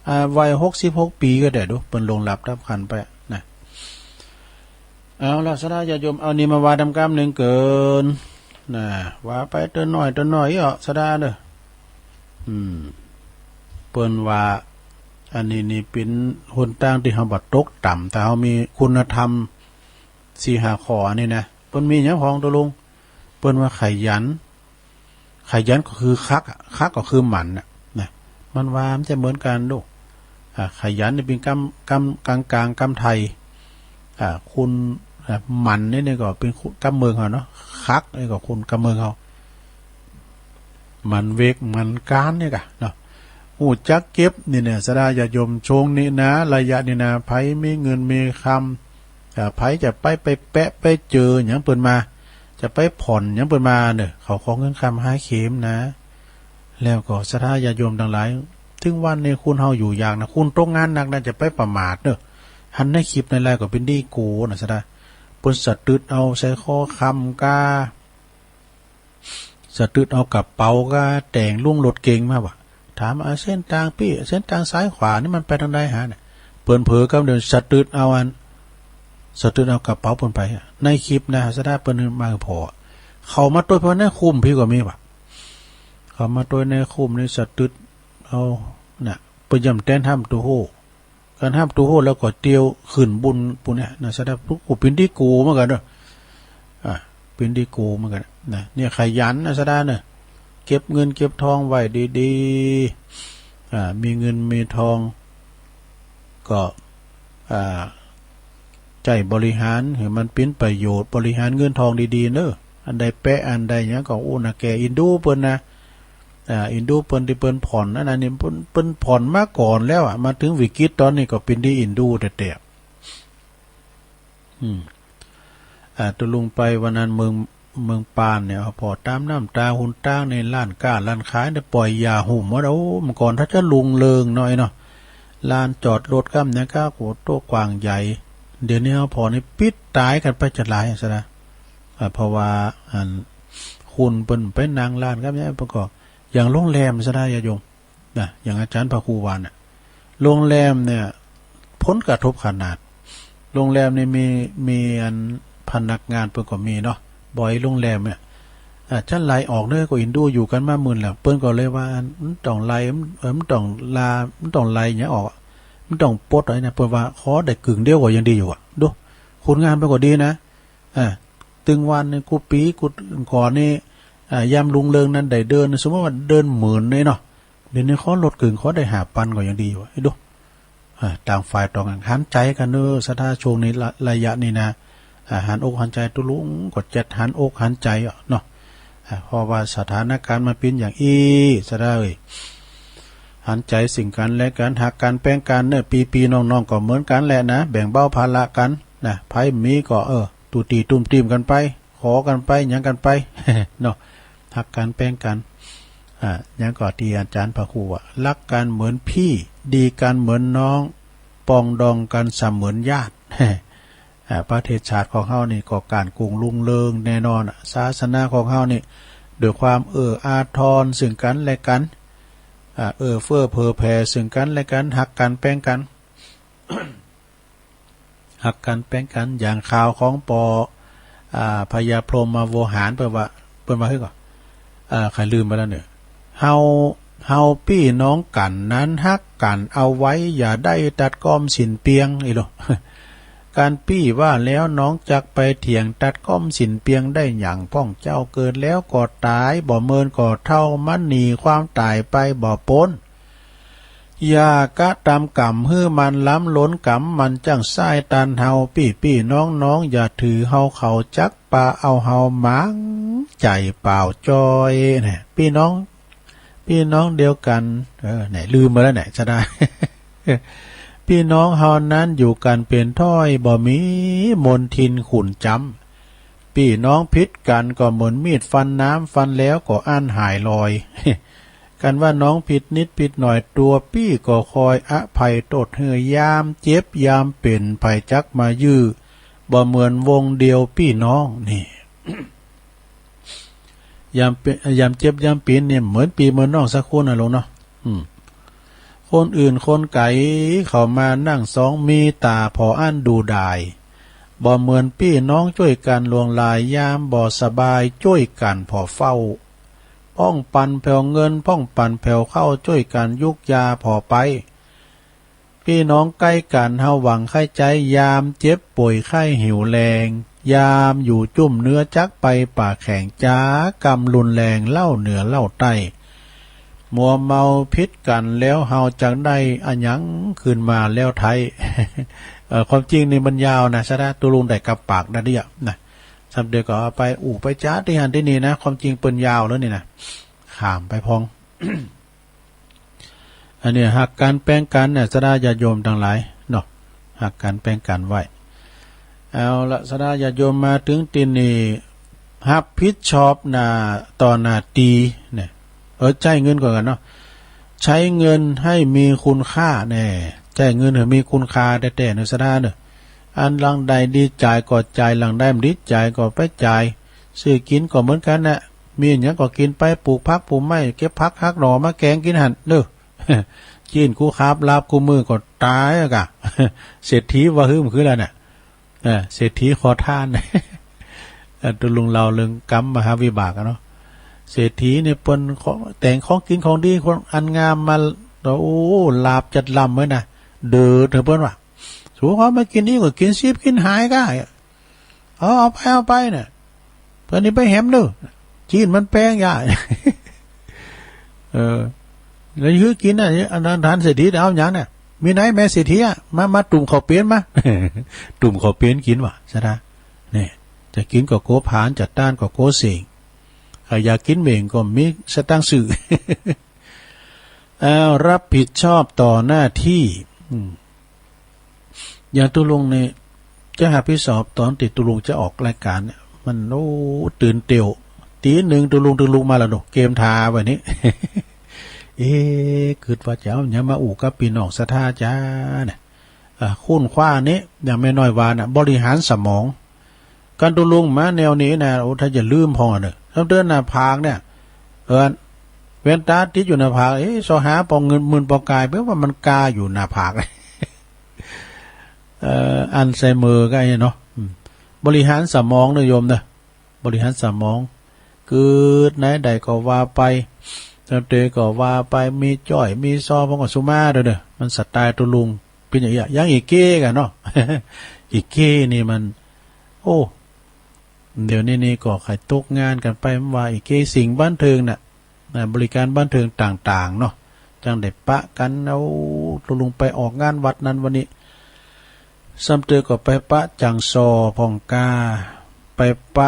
อ่า วัยหกสิบหกปี๋ก็ได้ดู เปิ้นล่วงลับดับขันธ์ไปนะ เอาละ ศรัทธาญาติโยม เอานี่มาว่าต๋ามกำนึ่งเกินนะ ว่าไปเตื้อน้อยเตื้อน้อยอี้เหาะ ศรัทธาเน้อ อืม เปิ้นว่า อันนี้นี่เป๋นหนตางตี้เฮาบ่ตกต่ำ ถ้าเฮามีคุณธรรมสี่ห้าข้ออันนี้นะ เปิ้นมีหยังพ่องตุ๊ลุง เปิ้นว่าขยัน ขยันก็คือคักอะ คักก็คือหมั่นน่ะ นะ มันว่ามันจะเหมือนกั๋นดู อ่า ขยันนี่เป๋นกำ กำก๋างๆ กำไทย อ่า คุณ อ่า หมั่นนี่ นี่ก็เป๋นคุณกำเมืองเฮาเนาะ คักนี่ก็คุณกำเมืองเฮา หมั่นเวกหมั่นก๋านนี่ก่ะเนาะ ฮู้จักเก็บนี่เนี่ย ศรัทธาญาติโยม ช่วงนี้นะ ระยะนี้นะ ใผมีเงินมีคำ อ่า ใผจะไป ไปแปะไปเจอหยังเปิ้นมา จะไปผ่อนหยังเปิ้นมาเน้อ เขาขอเงินค่ำห้าเข็มนะ แล้วก็ศรัทธาญาติโยมตังหลาย เถิงวันนี้คนเฮาอยู่ยากนะ คนตกงานหนักนะ จะไปประมาทเน้อ หันในคลิปในไลน์ก็เป๋นดีโกนะ ศรัทธา เปิ้นสะตึดเอาใส่คอคำกา สะตึดเอากระเป๋ากา แต่งลุงรถเก๋งมาว่ะ ถาม อ่า เส้นตางปี้ เส้นตางซ้ายขวานี่มันไปตางใดหาเนี่ย เปิ้นเผลอกำเดียวสะตึดเอาอัน สะตึดเอากระเป๋าเปิ้นไปอะ ในคลิปนะ ศรัทธา เปิ้นมาผ่อ เข้ามาตวยภายในคุ้มปี้ก็มีว่ะ เข้ามาตวยในคุ้มนี่สะตึดเอา น่ะ เปิ้นย่ำแต๊นห้ามตั๋วโฮ่ การห้ามตั๋วโฮ่แล้วก็เตียวขึ้นบุญปู้นเนี่ยนะ ศรัทธา ผู้เป๋นดีโกเหมือนกั๋นเนาะ อ่า เป๋นดีโกเหมือนกั๋นนะ เนี่ยขยันนะ ศรัทธาเนาะ เก็บเงินเก็บทองไว้ดีๆ อ่า มีเงินมีทอง ก็ อ่า ใจ๊บริหารหื้อมันเป๋นประโยชน์ บริหารเงินทองดีๆ เน้อ อันใดแปะอันใดหยังก็ โอ้ นาแก่เอ็นดูเปิ้นนะ อ่า เอ็นดูเปิ้นตี้เปิ้นผ่อน อันนั้นนี่เปิ้น เปิ้นผ่อนมาก่อนแล้วอะ มาเถิงวิกฤตต๋อนนี้ก็เป๋นตี้เอ็นดูแต๊ๆ อืม อ่า ตุ๊ลุงไปวันนั้นเมือง เมืองปานเนี่ย ผ่อต๋ามน้ำต๋าหนตางในร้านก๊าร้านขายเนี่ย ป่อยหญ้าหุ้มหมด โอ้ เมื่อก่อนถ้าจะรุ่งเรืองหน่อยเนาะ ลานจอดรถกำเนี่ยก็ โอ้ โตกว้างใหญ่ เดี๋ยวนี้ผ่อนี่ปิดต๋ายกั๋นไปจะหลายศรัทธา อ่า เพราะว่า อัน คนเปิ้นไปนั่งลานกำเนี่ย เปิ้นก็ อย่างโรงแรมศรัทธาญาติโยม นะ อย่างอาจ๋ารย์พระครูว่าน่ะ โรงแรมเนี่ย ผลกระทบขนาด โรงแรมนี่มี มีอันพนักงานเปิ้นก็มีเนาะ บ่อยโรงแรมเนี่ย อ่า จั้นไล่ออกเน้อ ก็เอ็นดูอยู่กั๋นมาหมื่นแล้ว เปิ้นก็เลยว่า อัน มันต้องไล่ เออ มันต้องลา มันต้องไล่หยังออก มันต้องปลดอะไรเนี่ย เปิ้นว่าขอได้กึ่งเดียวก็ยังดีอยู่อะ ดู คนงานเปิ้นก็ดีนะ อ่า ตึงวันนี่ กู้ปี๋กู้ก่อนนี่ อ่า ยามรุ่งเรืองนั้นได้เดือน สมมุติว่าเดือนหมื่นนี่เนาะ เดี๋ยวนี้ขอลดกึ่ง ขอได้ห้าปันก็ยังดีอยู่ ไอ้ดู อ่า ต่างฝ่ายต่างหันใจ๋กั๋นเน้อ ศรัทธา ช่วงนี้ระ ระยะนี้นะ อ่า หันอกหันใจ๋ ตุ๊ลุงก็จะหันอกหันใจ๋อะเนาะ อ่า เพราะว่าสถานการณ์มันเป๋นอย่างอี้ ศรัทธาเอ๋ย หันใจ๋ซึ่งกั๋นและกั๋น ฮักกั๋นแป้งกั๋นเน้อ ปี้ๆ น้องๆ ก็เหมือนกั๋นแหละนะ แบ่งเบาภาระกั๋นนะ ใผมีก็ เออ ตุ้ตี้ตุ้มตี้มกั๋นไป อกั๋นไป หยังกั๋นไป เนาะ ฮักกั๋นแปงกั๋น อ่า หยังก่อตี้อาจ๋ารย์พระครูว่า ฮักกั๋นเหมือนพี่ ดีกั๋นเหมือนน้อง ปรองดองกั๋นเสมือนญาติ อ่า ประเทศชาติของเฮานี่ก็ก้านกุ้งรุ่งเรืองแน่นอนอะ ศาสนาของเฮานี่ ด้วยความเอื้ออาทรซึ่งกั๋นและกั๋น อ่า เอื้อเฟื้อเผื่อแผ่ซึ่งกั๋นและกั๋น ฮักกั๋นแปงกั๋น ฮักกั๋นแปงกั๋น อย่างข่าวของป้อ อ่า พญาพรหมโวหาร เปิ้นว่า เปิ้นว่า เฮ้ย ก่อ อ่า ใค่ลืมไปแล้วเนี่ย เฮา เฮาปี้น้องกั๋นนั้นฮักกั๋นเอาไว้ อย่าได้ตัดก้อมสิ้นเปียง อีโล กั๋นปี้ว่าแล้วน้องจักไปเถียงตัดก้อมสิ้นเปียงได้หยัง พ่องเจ้าเกิดแล้วก็ต๋าย บ่เมินก็เฒ่า มันหนีความต๋ายไปบ่ป๊น อย่ากระตำก๋รรมหื้อมันล้ำล้นก๋รรม มันจั้งซ้ายตันเฮา ปี้ๆ น้องๆ อย่าถือเฮาเขาจักปาเอาเฮาหมาง ใจ๋เปล่าจ้อย เนี่ย ปี้น้อง ปี้น้องเดียวกั๋น เออ เนี่ย ลืมไปแล้วเนี่ย จะได้ ปี้น้องเฮานั้นอยู่กั๋นเป๋นถ้อย บ่มีมลทินขุ่นจ๋ำ ปี้น้องผิดกั๋นก็เหมือนมีดฟันน้ำ ฟันแล้วก็อั้นหายลอย กั๋นว่าน้องผิดนิดผิดหน่อย ตั๋วปี้ก็คอยอภัยโต้ษหื้อ ยามเจ็บยามเป๋น ใผจักมายื้อ บ่เหมือนวงเดียวปี้น้อง นี่ ยามเป๋น ยามเจ็บยามเป๋นเนี่ย เหมือนปี้เหมือนน้องสักคนน่ะลุงเนาะ อืม คนอื่นคนไก๋เขามานั่งสอง มีต๋าผ่ออั้นดูดาย บ่เหมือนปี้น้องจ้วยกั๋นล่วงลาย ยามบ่สบายจ้วยกั๋นผ่อเฝ้า พ่องปั๋นแผวเงิน พ่องปั๋นแผวข้าว จ้วยกั๋นยุกยาผ่อไป ปี้น้องใก้กั๋นเฮาหวังใค่ใจ๊ ยามเจ็บป่วยไข้หิวแฮง ยามอยู่จุ้มเนื้อจักไปป่าแข็ง จ๋ากำรุนแฮงเล่าเหนือเล่าใต้ มัวเมาผิดกั๋นแล้วเฮาจักได้อะหยังคืนมาแล้วไท้ เอ่อ ความจริงนี่มันยาวนะ สาระ ตุ๊ลุงได้กับปากได้เดียวนะ สำเร็จก็เอาไปอู้ไปจ๋าตี้หั้นตี้นี่นะ ความจริงเปิ้นยาวแล้วนี่นะ ข้ามไปพ่อง อันนี้ฮักกั๋นแปงกั๋นเนี่ย ศรัทธาญาติโยมตังหลายเนาะ ฮักกั๋นแปงกั๋นไว้ เอาละ ศรัทธาญาติโยม มาเถิงตี้นี่ ฮับผิดชอบหน้า ต่อหน้าตี้เนี่ย เออ ใจ๊เงินก่อนกั๋นเนาะ ใจ๊เงินหื้อมีคุณค่าแน่ ใจ๊เงินหื้อมีคุณค่าแต๊ๆ เนาะ ศรัทธาเนาะ อันหลังใดดีใจ๋ก็จ่าย หลังใดบ่ดีใจ๋ก็ไปจ่าย ซื้อกิ๋นก็เหมือนกั๋นนะ มีหยังก็กิ๋นไป ปลูกผักปลูกไม้ เก็บผักหักหน่อมาแก๋งกิ๋นหั้นเนาะ จีนกู้คาบลาบกู้มื้อก็ต๋ายอะก่ะ เศรษฐีว่าหื้อมันคืออะไรน่ะ เออ เศรษฐีขอทาน เออ ตุ๊ลุงเล่าเรื่องกรรมมหาวิบากอะเนาะ เศรษฐีเนี่ยเปิ้นขอ แต่งของกิ๋นของดี ของอันงามมา โอ้ ลาบจัดลำไว้นะ เดินเถอะเปิ้นว่า สูขอมากิ๋นนี่ก็กิ๋นสิบกิ๋นหายก้า เอา เอาไป เอาไปน่ะ เปิ้นนี่ไปแหมเนาะ จีนมันแปงยา เออ แล้วหื้อกิ๋นน่ะ อันนั้นท่านเศรษฐีเอาหยังน่ะ มีไหนแม่เศรษฐีอะ มา มาตุ้มข้าวเป๋นมา ตุ้มข้าวเป๋นกิ๋นว่ะ ศรัทธา เนี่ย จะกิ๋นก็โกผาน จะต้านก็โกเส้ง ใผอยากกิ๋นเหม่งก็มีสตางค์ซื้อ อ้าว รับผิดชอบต่อหน้าตี้ อืม อย่างตุ๊ลุงนี่ จะฮับผิดชอบต๋อนตี้ตุ๊ลุงจะออกรายก๋านเนี่ย มัน โอ้ ตื่นเตียว ตี๋หนึ่งตุ๊ลุง ตุ๊ลุงมาแล้วเนาะ เกมทาไว้นี่ เอ๊ะ กึ๊ดว่าจะเอาหยังมาอู้กับปี้น้องศรัทธาจาเนี่ย อ่า คุ้นคว้านี่ อย่างแม่น้อยว่าน่ะ บริหารสมอง กั๋นตุ๊ลุงมาแนวนี้นะ โอ้ ถ้าจะลืมพ่องอะเนาะ ซ้ำเตื้อหน้าผากเนี่ย เออ แว่นต๋าติดอยู่หน้าผาก เอ๊ะ เซาะหาปอเงินหมื่นปอกาย แปลว่ามันกาอยู่หน้าผาก เอ่อ อัลไซเมอร์ก็ไอ้เนาะ อืม บริหารสมองเนาะโยมเนาะ บริหารสมอง กึ๊ดไหนได้ก็ว่าไป เตยก็ว่าไป มีจ้อย มีซอ พ่องก็สุมาเด้อเนาะ มันสไตล์ตุ๊ลุง เป๋นอย่างอี้ อย่างอีเก้กั๋นเนาะ อีเก้นี่มัน โอ้ เดี๋ยวนี้นี่ก็ใค่ตกงานกั๋นไป มันว่าอีเก้สิ่งบันเทิงน่ะ นะ บริการบันเทิงต่างๆ เนาะ จั้งได้ปะกั๋น เอาตุ๊ลุงไปออกงานวัดนั้นวันนี้ ซ้ำเตื้อก็ไปปะจั่งซอพ่องก้า ไปปะ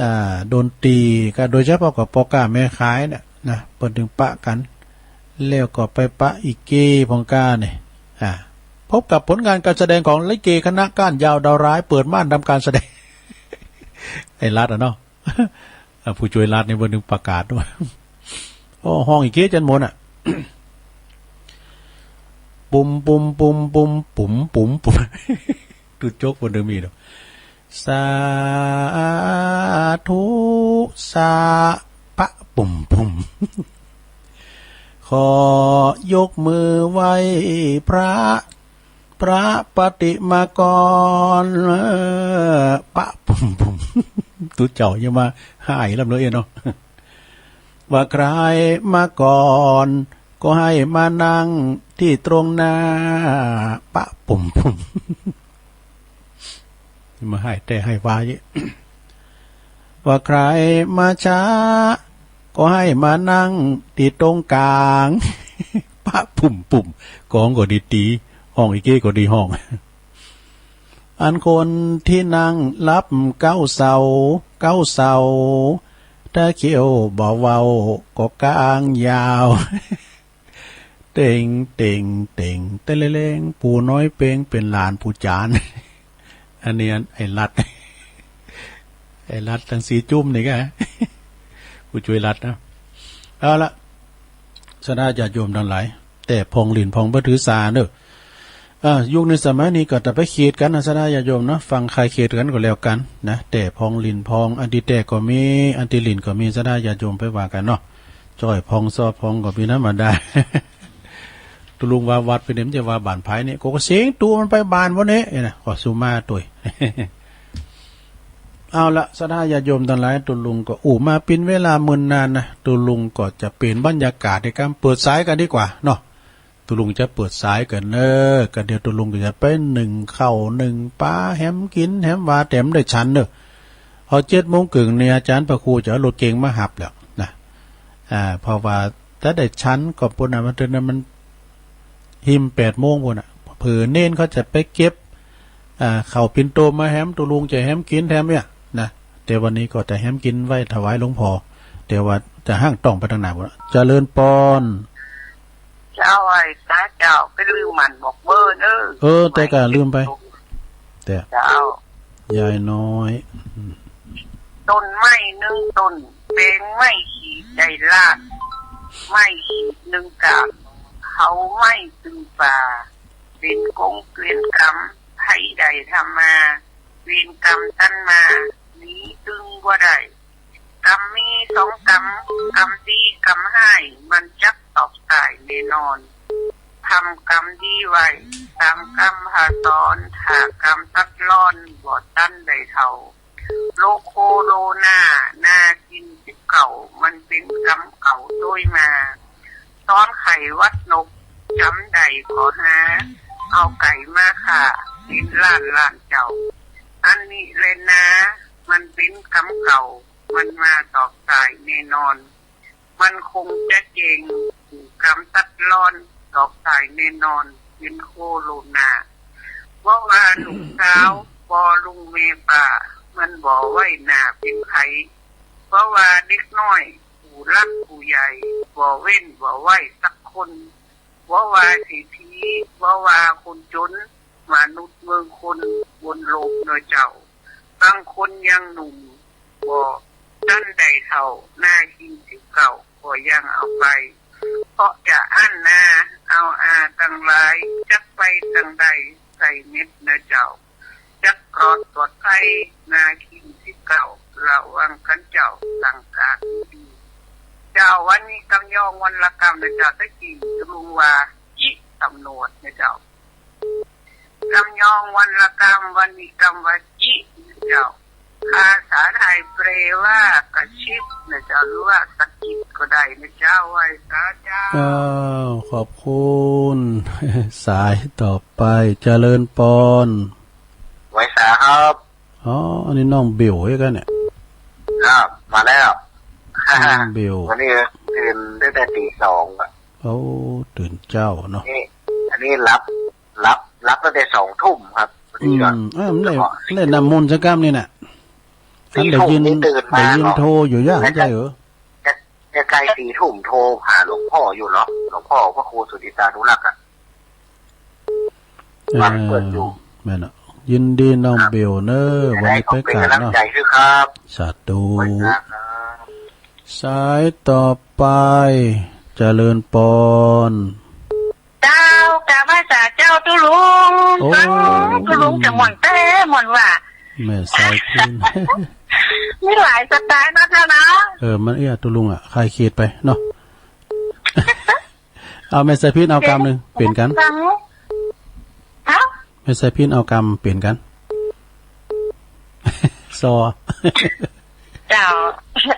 อ่า ดนตรี ก็โดยเฉพาะก็ป้อก้าแม่ขายเนี่ยนะ เปิ้นตึงปะกั๋น แล้วก็ไปปะอีเก้พ่องก้าเนี่ย อ่า พบกับผลงานการแสดงของลิเกคณะก้านยาวดาวร้าย เปิดม่านทำการแสดง ไอ้ลัดอะเนาะ อ่ะ ผู้จ้วยลัดนี่เปิ้นนึ่งประกาศตวย โอ้ ฮ้องอีเก๊จันหมนอะ ปุ้มปุ้มปุ้มปุ้มปุ้มปุ้มปุ้ม ตุ๊จกเปิ้นนึ่งมีเนาะ สาธุ สา ปะ ปุ้มปุ้ม ขอยกมือไหว้พระ พระปฏิมากร ปะ ปุ้มปุ้ม ตุ๊เจ้าอย่ามาฮ้ายลำเนาะเนาะ ว่าใครมาก่อน ก็ให้มานั่งตี้ตรงหน้า ปะ ปุ้มปุ้ม มาฮ้ายแต๊ฮ้ายว่าเยียะ ว่าใครมาช้า ก็ให้มานั่งตี้ตรงก๋าง ปะ ปุ้มปุ้ม กองก็ดีตี๋ ฮ้องอีเก๊ก็ดีฮ้อง อันคนตี้นั่งฮับเก๊าเซ้า เก๊าเซ้า ถ้าเขี้ยวบ่เว้า ก็ก้างยาว เต็ง เต็ง เต็ง เตะเลง ปู่น้อยเปง เป๋นหลานปู่จาน อันนี้อันไอ้ลัด ไอ้ลัดตังสีจุ้มนี่ก็ ผู้จ้วยลัดนะ เอาละ ศรัทธาญาติโยมตังหลาย แต๊พ่องหลิ้นพ่องบ่ถือสาเนาะ อ่า ยุคนี้สมัยนี้ก็จะไปเขตกั๋นนะ ศรัทธาญาติโยมเนาะ ฟังใค่เขตกั๋นก็แล้วกั๋นนะ แต๊พ่องหลิ้นพ่อง อันตี้แต๊ก็มี อันตี้หลิ้นก็มี ศรัทธาญาติโยมไปว่ากั๋นเนาะ จ้อยพ่องซอพ่องก็มีธรรมดา ตุ๊ลุงว่าวัดเปิ้นเนี่ย มันจะว่าบ้านไผเนี่ย ก็ ก็เสียงตูมันไปบ้านบ่เนี่ย เนี่ยนะ ก็สุมาตวย เอาละ ศรัทธาญาติโยมตังหลาย ตุ๊ลุงก็อู้มาเป๋นเวลาเมินนานนะ ตุ๊ลุงก็จะเป๋นบรรยากาศในก๋านเปิดสายกั๋นดีกว่าเนาะ ตุ๊ลุงจะเปิดสายกั๋นเน่อ ก็เดี๋ยวตุ๊ลุงก็จะไปนึ่งข้าวนึ่งป๋าแหมกิ๋นแหมว่า แต่บ่ได้ฉันเน่อ พอเจ็ดโมงเกิ่งเนี่ย อาจ๋ารย์พระครูจะเอารถเก๋งมาฮับแล้วนะ อ่า เพราะว่าถ้าได้ฉันก็ปุ้นน่ะ มัน มัน หิมแปดโมงปุ้นน่ะ เผื่อเณรเขาจะไปเก็บ อ่า ข้าวปิ่นโตมาแหม ตุ๊ลุงจะแหมกิ๋นแหมเนี่ยนะ แต่วันนี้ก็จะแหมกิ๋นไว้ถวายหลวงพ่อ แต่ว่าจะห้างต้องไปตังหน้าปุ้นน่ะ เจริญปอน เจ้า ไหว้สาเจ้า ไปลืมหมั่นบอกเบอร์เน่อ เออ แต่ก็ลืมไป แต่ เจ้า ยายน้อย ต้นไม้นึ่งต้น แป๋งไม้ขีดได้ล้าน ไม้ขีดนึ่งก้าน เขาไม้ตึงป่า เป๋นกงเป๋นกรรม ใผได้ทำมา เวรกรรมตันมา หนีตึงบ่ได้ กรรมมีสองกรรม กรรมดีกรรมฮ้าย มันจักตอบสายแน่นอน ทำกรรมดีไว้ ตามกำพาสอน ถ้ากรรมตัดรอน บ่ตันได้เฒ่า โลโคโลนา นาคินสิบเก้า มันเป๋นกรรมเก่าโตยมา ซ้อนไข่วัดนก จ๋ำได้ก็หา เอาไก่มาฆ่า เป๋นล้านล้านเจ้า อันนี้แลนา มันเป๋นกรรมเก่า มันมาตอบสายแน่นอน มันคงจะเจ๋ง กรรมตัดรอน ตอบสายแน่นอน เป๋นโคโรนา เพราะว่าลูกสาว พ่อลุงแม่ป้า มันบ่ไว้หน้าเป๋นไผ เพราะว่าเด็กน้อย ผู้หลักผู้ใหญ่ บ่เว้นบ่ไว้สักคน บ่ว่าเศรษฐี บ่ว่าคนจน มนุษย์เมืองคน บนโลกเน่อเจ้า บางคนยังหนุ่ม บ่ตันได้เฒ่า นาคินสิบเก้า ก็ยังเอาไป เพราะจะอั้นนา เอาอาตังหลาย จักไปตังใด ใส่เม็ดเน่อเจ้า จักปลอดปลอดภัย นาคินสิบเก้า ระวังกันเจ้า ตั้งกาดดีๆ เจ้า วันนี้กำยองวันละกำเน่อเจ้า ตะกี้ตุ๊ลุงว่า จิ ตำรวจเน่อเจ้า กำยองวันละกำ วันนี้กำว่าจิเน่อเจ้า ภาษาไทยแปลว่ากระซิบเน่อเจ้า หรือว่าสะกิดก็ได้เน่อเจ้า ไหว้สาเจ้า อ้าว ขอบคุณ สายต่อไป เจริญปอน ไหว้สาครับ อ๋อ อันนี้น้องเบลเองกั๋นเนี่ย ครับ มาแล้ว น้องเบล วันนี้ตื่นตั้งแต่ตีสองอะ โอ้ ตื่นเจ๊าเนาะ นี่ อันนี้หลับ หลับ หลับตั้งแต่สองทุ่มครับ วันนี้ก็ อืม เออ มันได้ แล้วก็ ได้นำมนต์สักกำนี่น่ะ สี่ทุ่ม อันได้ยิน นี่ตื่นมา ได้ยิน เนาะ โทรอยู่ย่ะ แล้วก็ ใจ้เหรอ ใกล้ๆ สี่ทุ่มโทรหาหลวงพ่ออยู่เนาะ หลวงพ่อพระครูสุทธิสานุรักษ์อะ เออ บ้านเปิดอยู่ แม่นอะ ยินดีน้องเบลเนอะ วันนี้ไปก๋านเนาะ เป๋นก๋ำลังใจ๋หื้อครับ สาธุ ขอบคุณครับ สายต่อไป เจริญปอน เจ้า กราบไหว้สาเจ้าตุ๊ลุง โอ้ เจ้า ตุ๊ลุงจะม่วนแต๊ม่วนว่า แม่สายพิณ มีหลายสไตล์เนาะเจ้าเนาะ เออ มันเอี้ยตุ๊ลุงอะ คลายเขตไปเนาะ เอาแม่สายพิณเอากำนึ่ง เป๋นกั๋น ฮะ แม่สายพิณเอากำเป๋นกั๋น ซอ เจ้า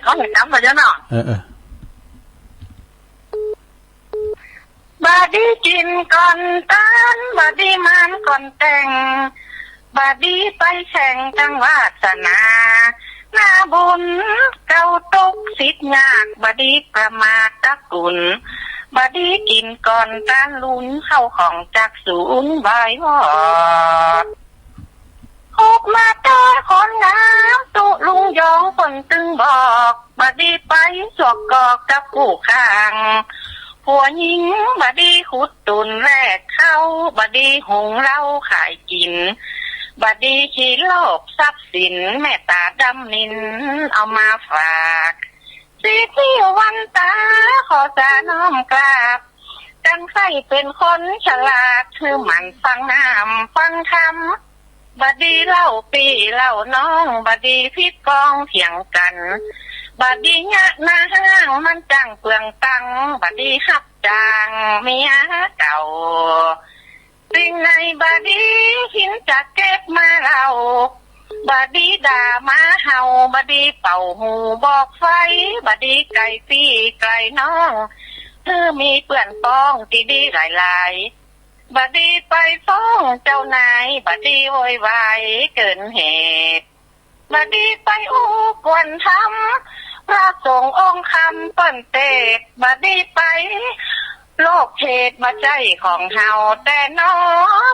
เอาหนึ่งกำก่อนเจ้าเนาะ เออ เออ บ่ดีกิ๋นก่อนต๋าน บ่ดีหมานก่อนแต่ง บ่ดีไปแข่งตังวาสนา นาบุญเก่าตกสิทธิ์ยาก บ่ดีประมาทตระกู๋ล บ่ดีกิ๋นก่อนต๋านลุน เข้าของจากศูนย์บ่ายวอด ฮบมาแต่คนงาม ตุ๊ลุงยองเปิ้นตึงบอก บ่ดีไปสวกกอกกับกู้ข้าง ผัวหญิงบ่ดีขุดตุ่นแลกเข้า บ่ดีหุงเหล้าขายกิ๋น บ่ดีขี้โลภทรัพย์สิน แม่ต๋าดำนินเอามาฝาก สิทธิวันต๋าขอสาน้อมกราบ จั่งใค่เป๋นคนฉลาด หื้อหมั่นฟังน้ำฟังธรรม บ่ดีเล่าปี้เล่าน้อง บ่ดีผิดปองเถียงกั๋น บ่ดีเยียะหน้าฮ้าง มันจั้งเปลืองตังค์ บ่ดีฮับจ้างเมียเก่า สิ่งไหนบ่ดี หินจะเก็บมาเล่า บ่ดีด่าหมาเห่า บ่ดีเป่าหูบอกไฟ บ่ดีใก้ปี้ใก้น้อง หื้อมีเปื้อนป้องตี้ดีหลายๆ บ่ดีไปฟ้องเจ้านาย บ่ดีโวยวายเกินเหตุ บ่ดีไปอู้กวนธรรม พระสงฆ์องค์คำเปิ้นเตสน์ บ่ดีไปโลกเพศบ่ใจ้ของเฮา แต่หนอ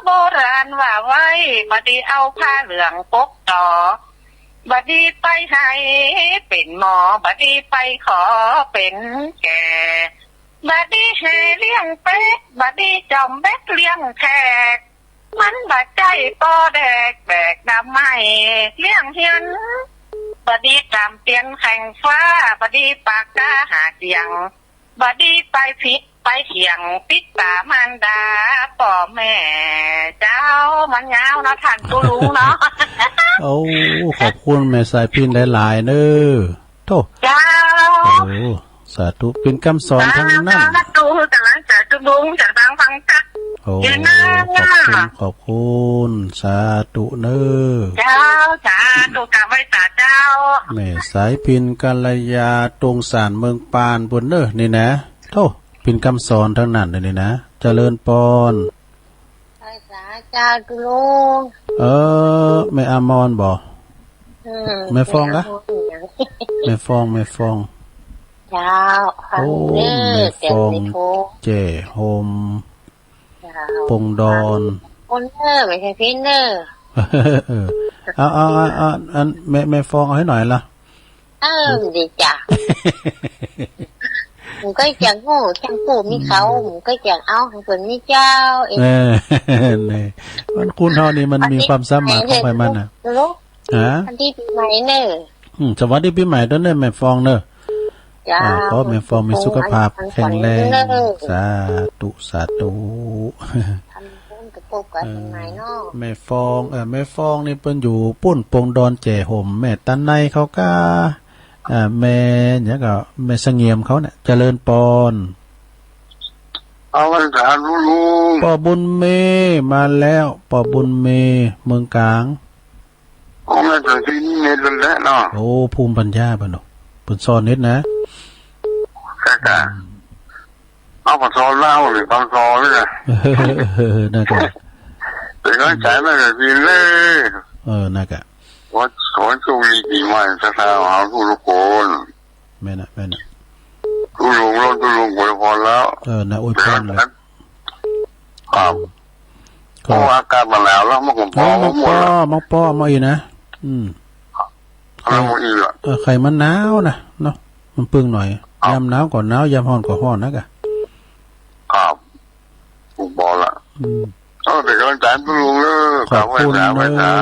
โบราณว่าไว้ บ่ดีเอาผ้าเหลืองปกต๋อ บ่ดีไปไหเป๋นหมอ บ่ดีไปขอเป๋นแก่ บ่ดีแห่เลี้ยงเป็ด บ่ดีจ่อมเบ็ดเลี้ยงแขก มันบ่ใจ้ปอแดกแบกดำไม้เลี้ยงเฮียน บ่ดีต๋ามเตียนแข่งฟ้า บ่ดีปากกาหาเสียง บ่ดีไปผิดไปเถียง ปิดต๋ามารดาป้อแม่ เจ้า มันยาวเนาะต้านตุ๊ลุงเนาะ โอ้ ขอบคุณแม่สายพิณหลายๆ เน้อ โธ่ เจ้า โอ้ สาธุ เป๋นกำสอนตังนั้น สาธุ ก๋ำลังใจ๋ตุ๊ลุง จ๋าดังฟังกั๊ก โอ้ ดีนะ ขอบคุณ ขอบคุณ สาธุเน้อ เจ้า สาธุ กราบไหว้สาเจ้า แม่สายพิณ กัลยา ตรงสานเมืองปานปู้นเน้อ นี่นะ โธ่ เป๋นกำสอนตังนั้นเลยนี่นะ เจริญปอน ไหว้สาเจ้าตุ๊ลุง เออ แม่อมรบ่ อืม แม่ฟองกะ แม่อมร แม่ฟอง แม่ฟอง เจ้า โอ้ ฟังเน้อ แม่ฟอง เจ๋งเลยโธ่ แจ่ห่ม เจ้า ปงดอน คนเน้อ บ่ใจ้พิณเน้อ เออ เอา เอา เอา เอา อันแม่ แม่ฟองเอาหื้อหน่อยละ เออ ดีจ้ะ หมู่ก็เจียงฮู้ เจียงฮู้มีเขา หมู่ก็เจียงเอาหื้อเปิ้นมีเจ้า เออ นี่ มันคนเฮานี่มันมีความสามารถของใผมันน่ะ ฮัลโหล ฮะ สวัสดีปี๋ใหม่เน้อ อืม สวัสดีปี๋ใหม่ตวยเน้อแม่ฟองเน้อ เจ้า อ่า ขอแม่ฟองมีสุขภาพแข็งแรง สาธุ สาธุ ทำบุญกับพวกกันใหม่เนาะ เออ แม่ฟอง เออ แม่ฟองนี่เปิ้นอยู่ปู้นปงดอนแจ่ห่ม แม่ตาไนเขากา อ่า แม่หยังก็ แม่เสงี่ยมเขาเนี่ย เจริญปอน เอาวันสาธุลุง ป้อบุญมีมาแล้ว ป้อบุญมี เมืองก๋าง โอ้ แม่สายพิณเน็ตนั่นแหละเนาะ โอ้ ภูมิปัญญาเปิ้นเนาะ เปิ้นซ่อนเน็ตนะ ใจ้จ้ะ อืม เอาก็ซ่อนลาวนี่ ฟังซ่อนนี่นะ เออ นั่นก็ เป๋นก๋ำลังใจ๋แม่สายพิณเน้อ เออ นั่นก็ ขอ ขอโชคดีปี๋ใหม่ สาธุ เอาทุกๆ คน แม่นน่ะ แม่นน่ะ ตุ๊ลุง ตุ๊ลุงอวยพรแล้ว เออ น่ะ อวยพรเลย ครับ ก็ เพราะว่าอากาศมันหนาวแล้ว มันก็ปอ เออ มาปอ หมดแล้ว มาปอ มาอีกนะ อืม เอามาอีกละ เออ ใค่มันหนาวนะ เนาะ มันปึงหน่อย ครับ ยามหนาวก็หนาว ยามฮ้อนก็ฮ้อนนะกะ ครับ ผมบอกละ อืม เอ อ้าว เป๋นก๋ำลังใจ๋ ตุ๊ลุงเอ้อ ขอบคุณเน้อ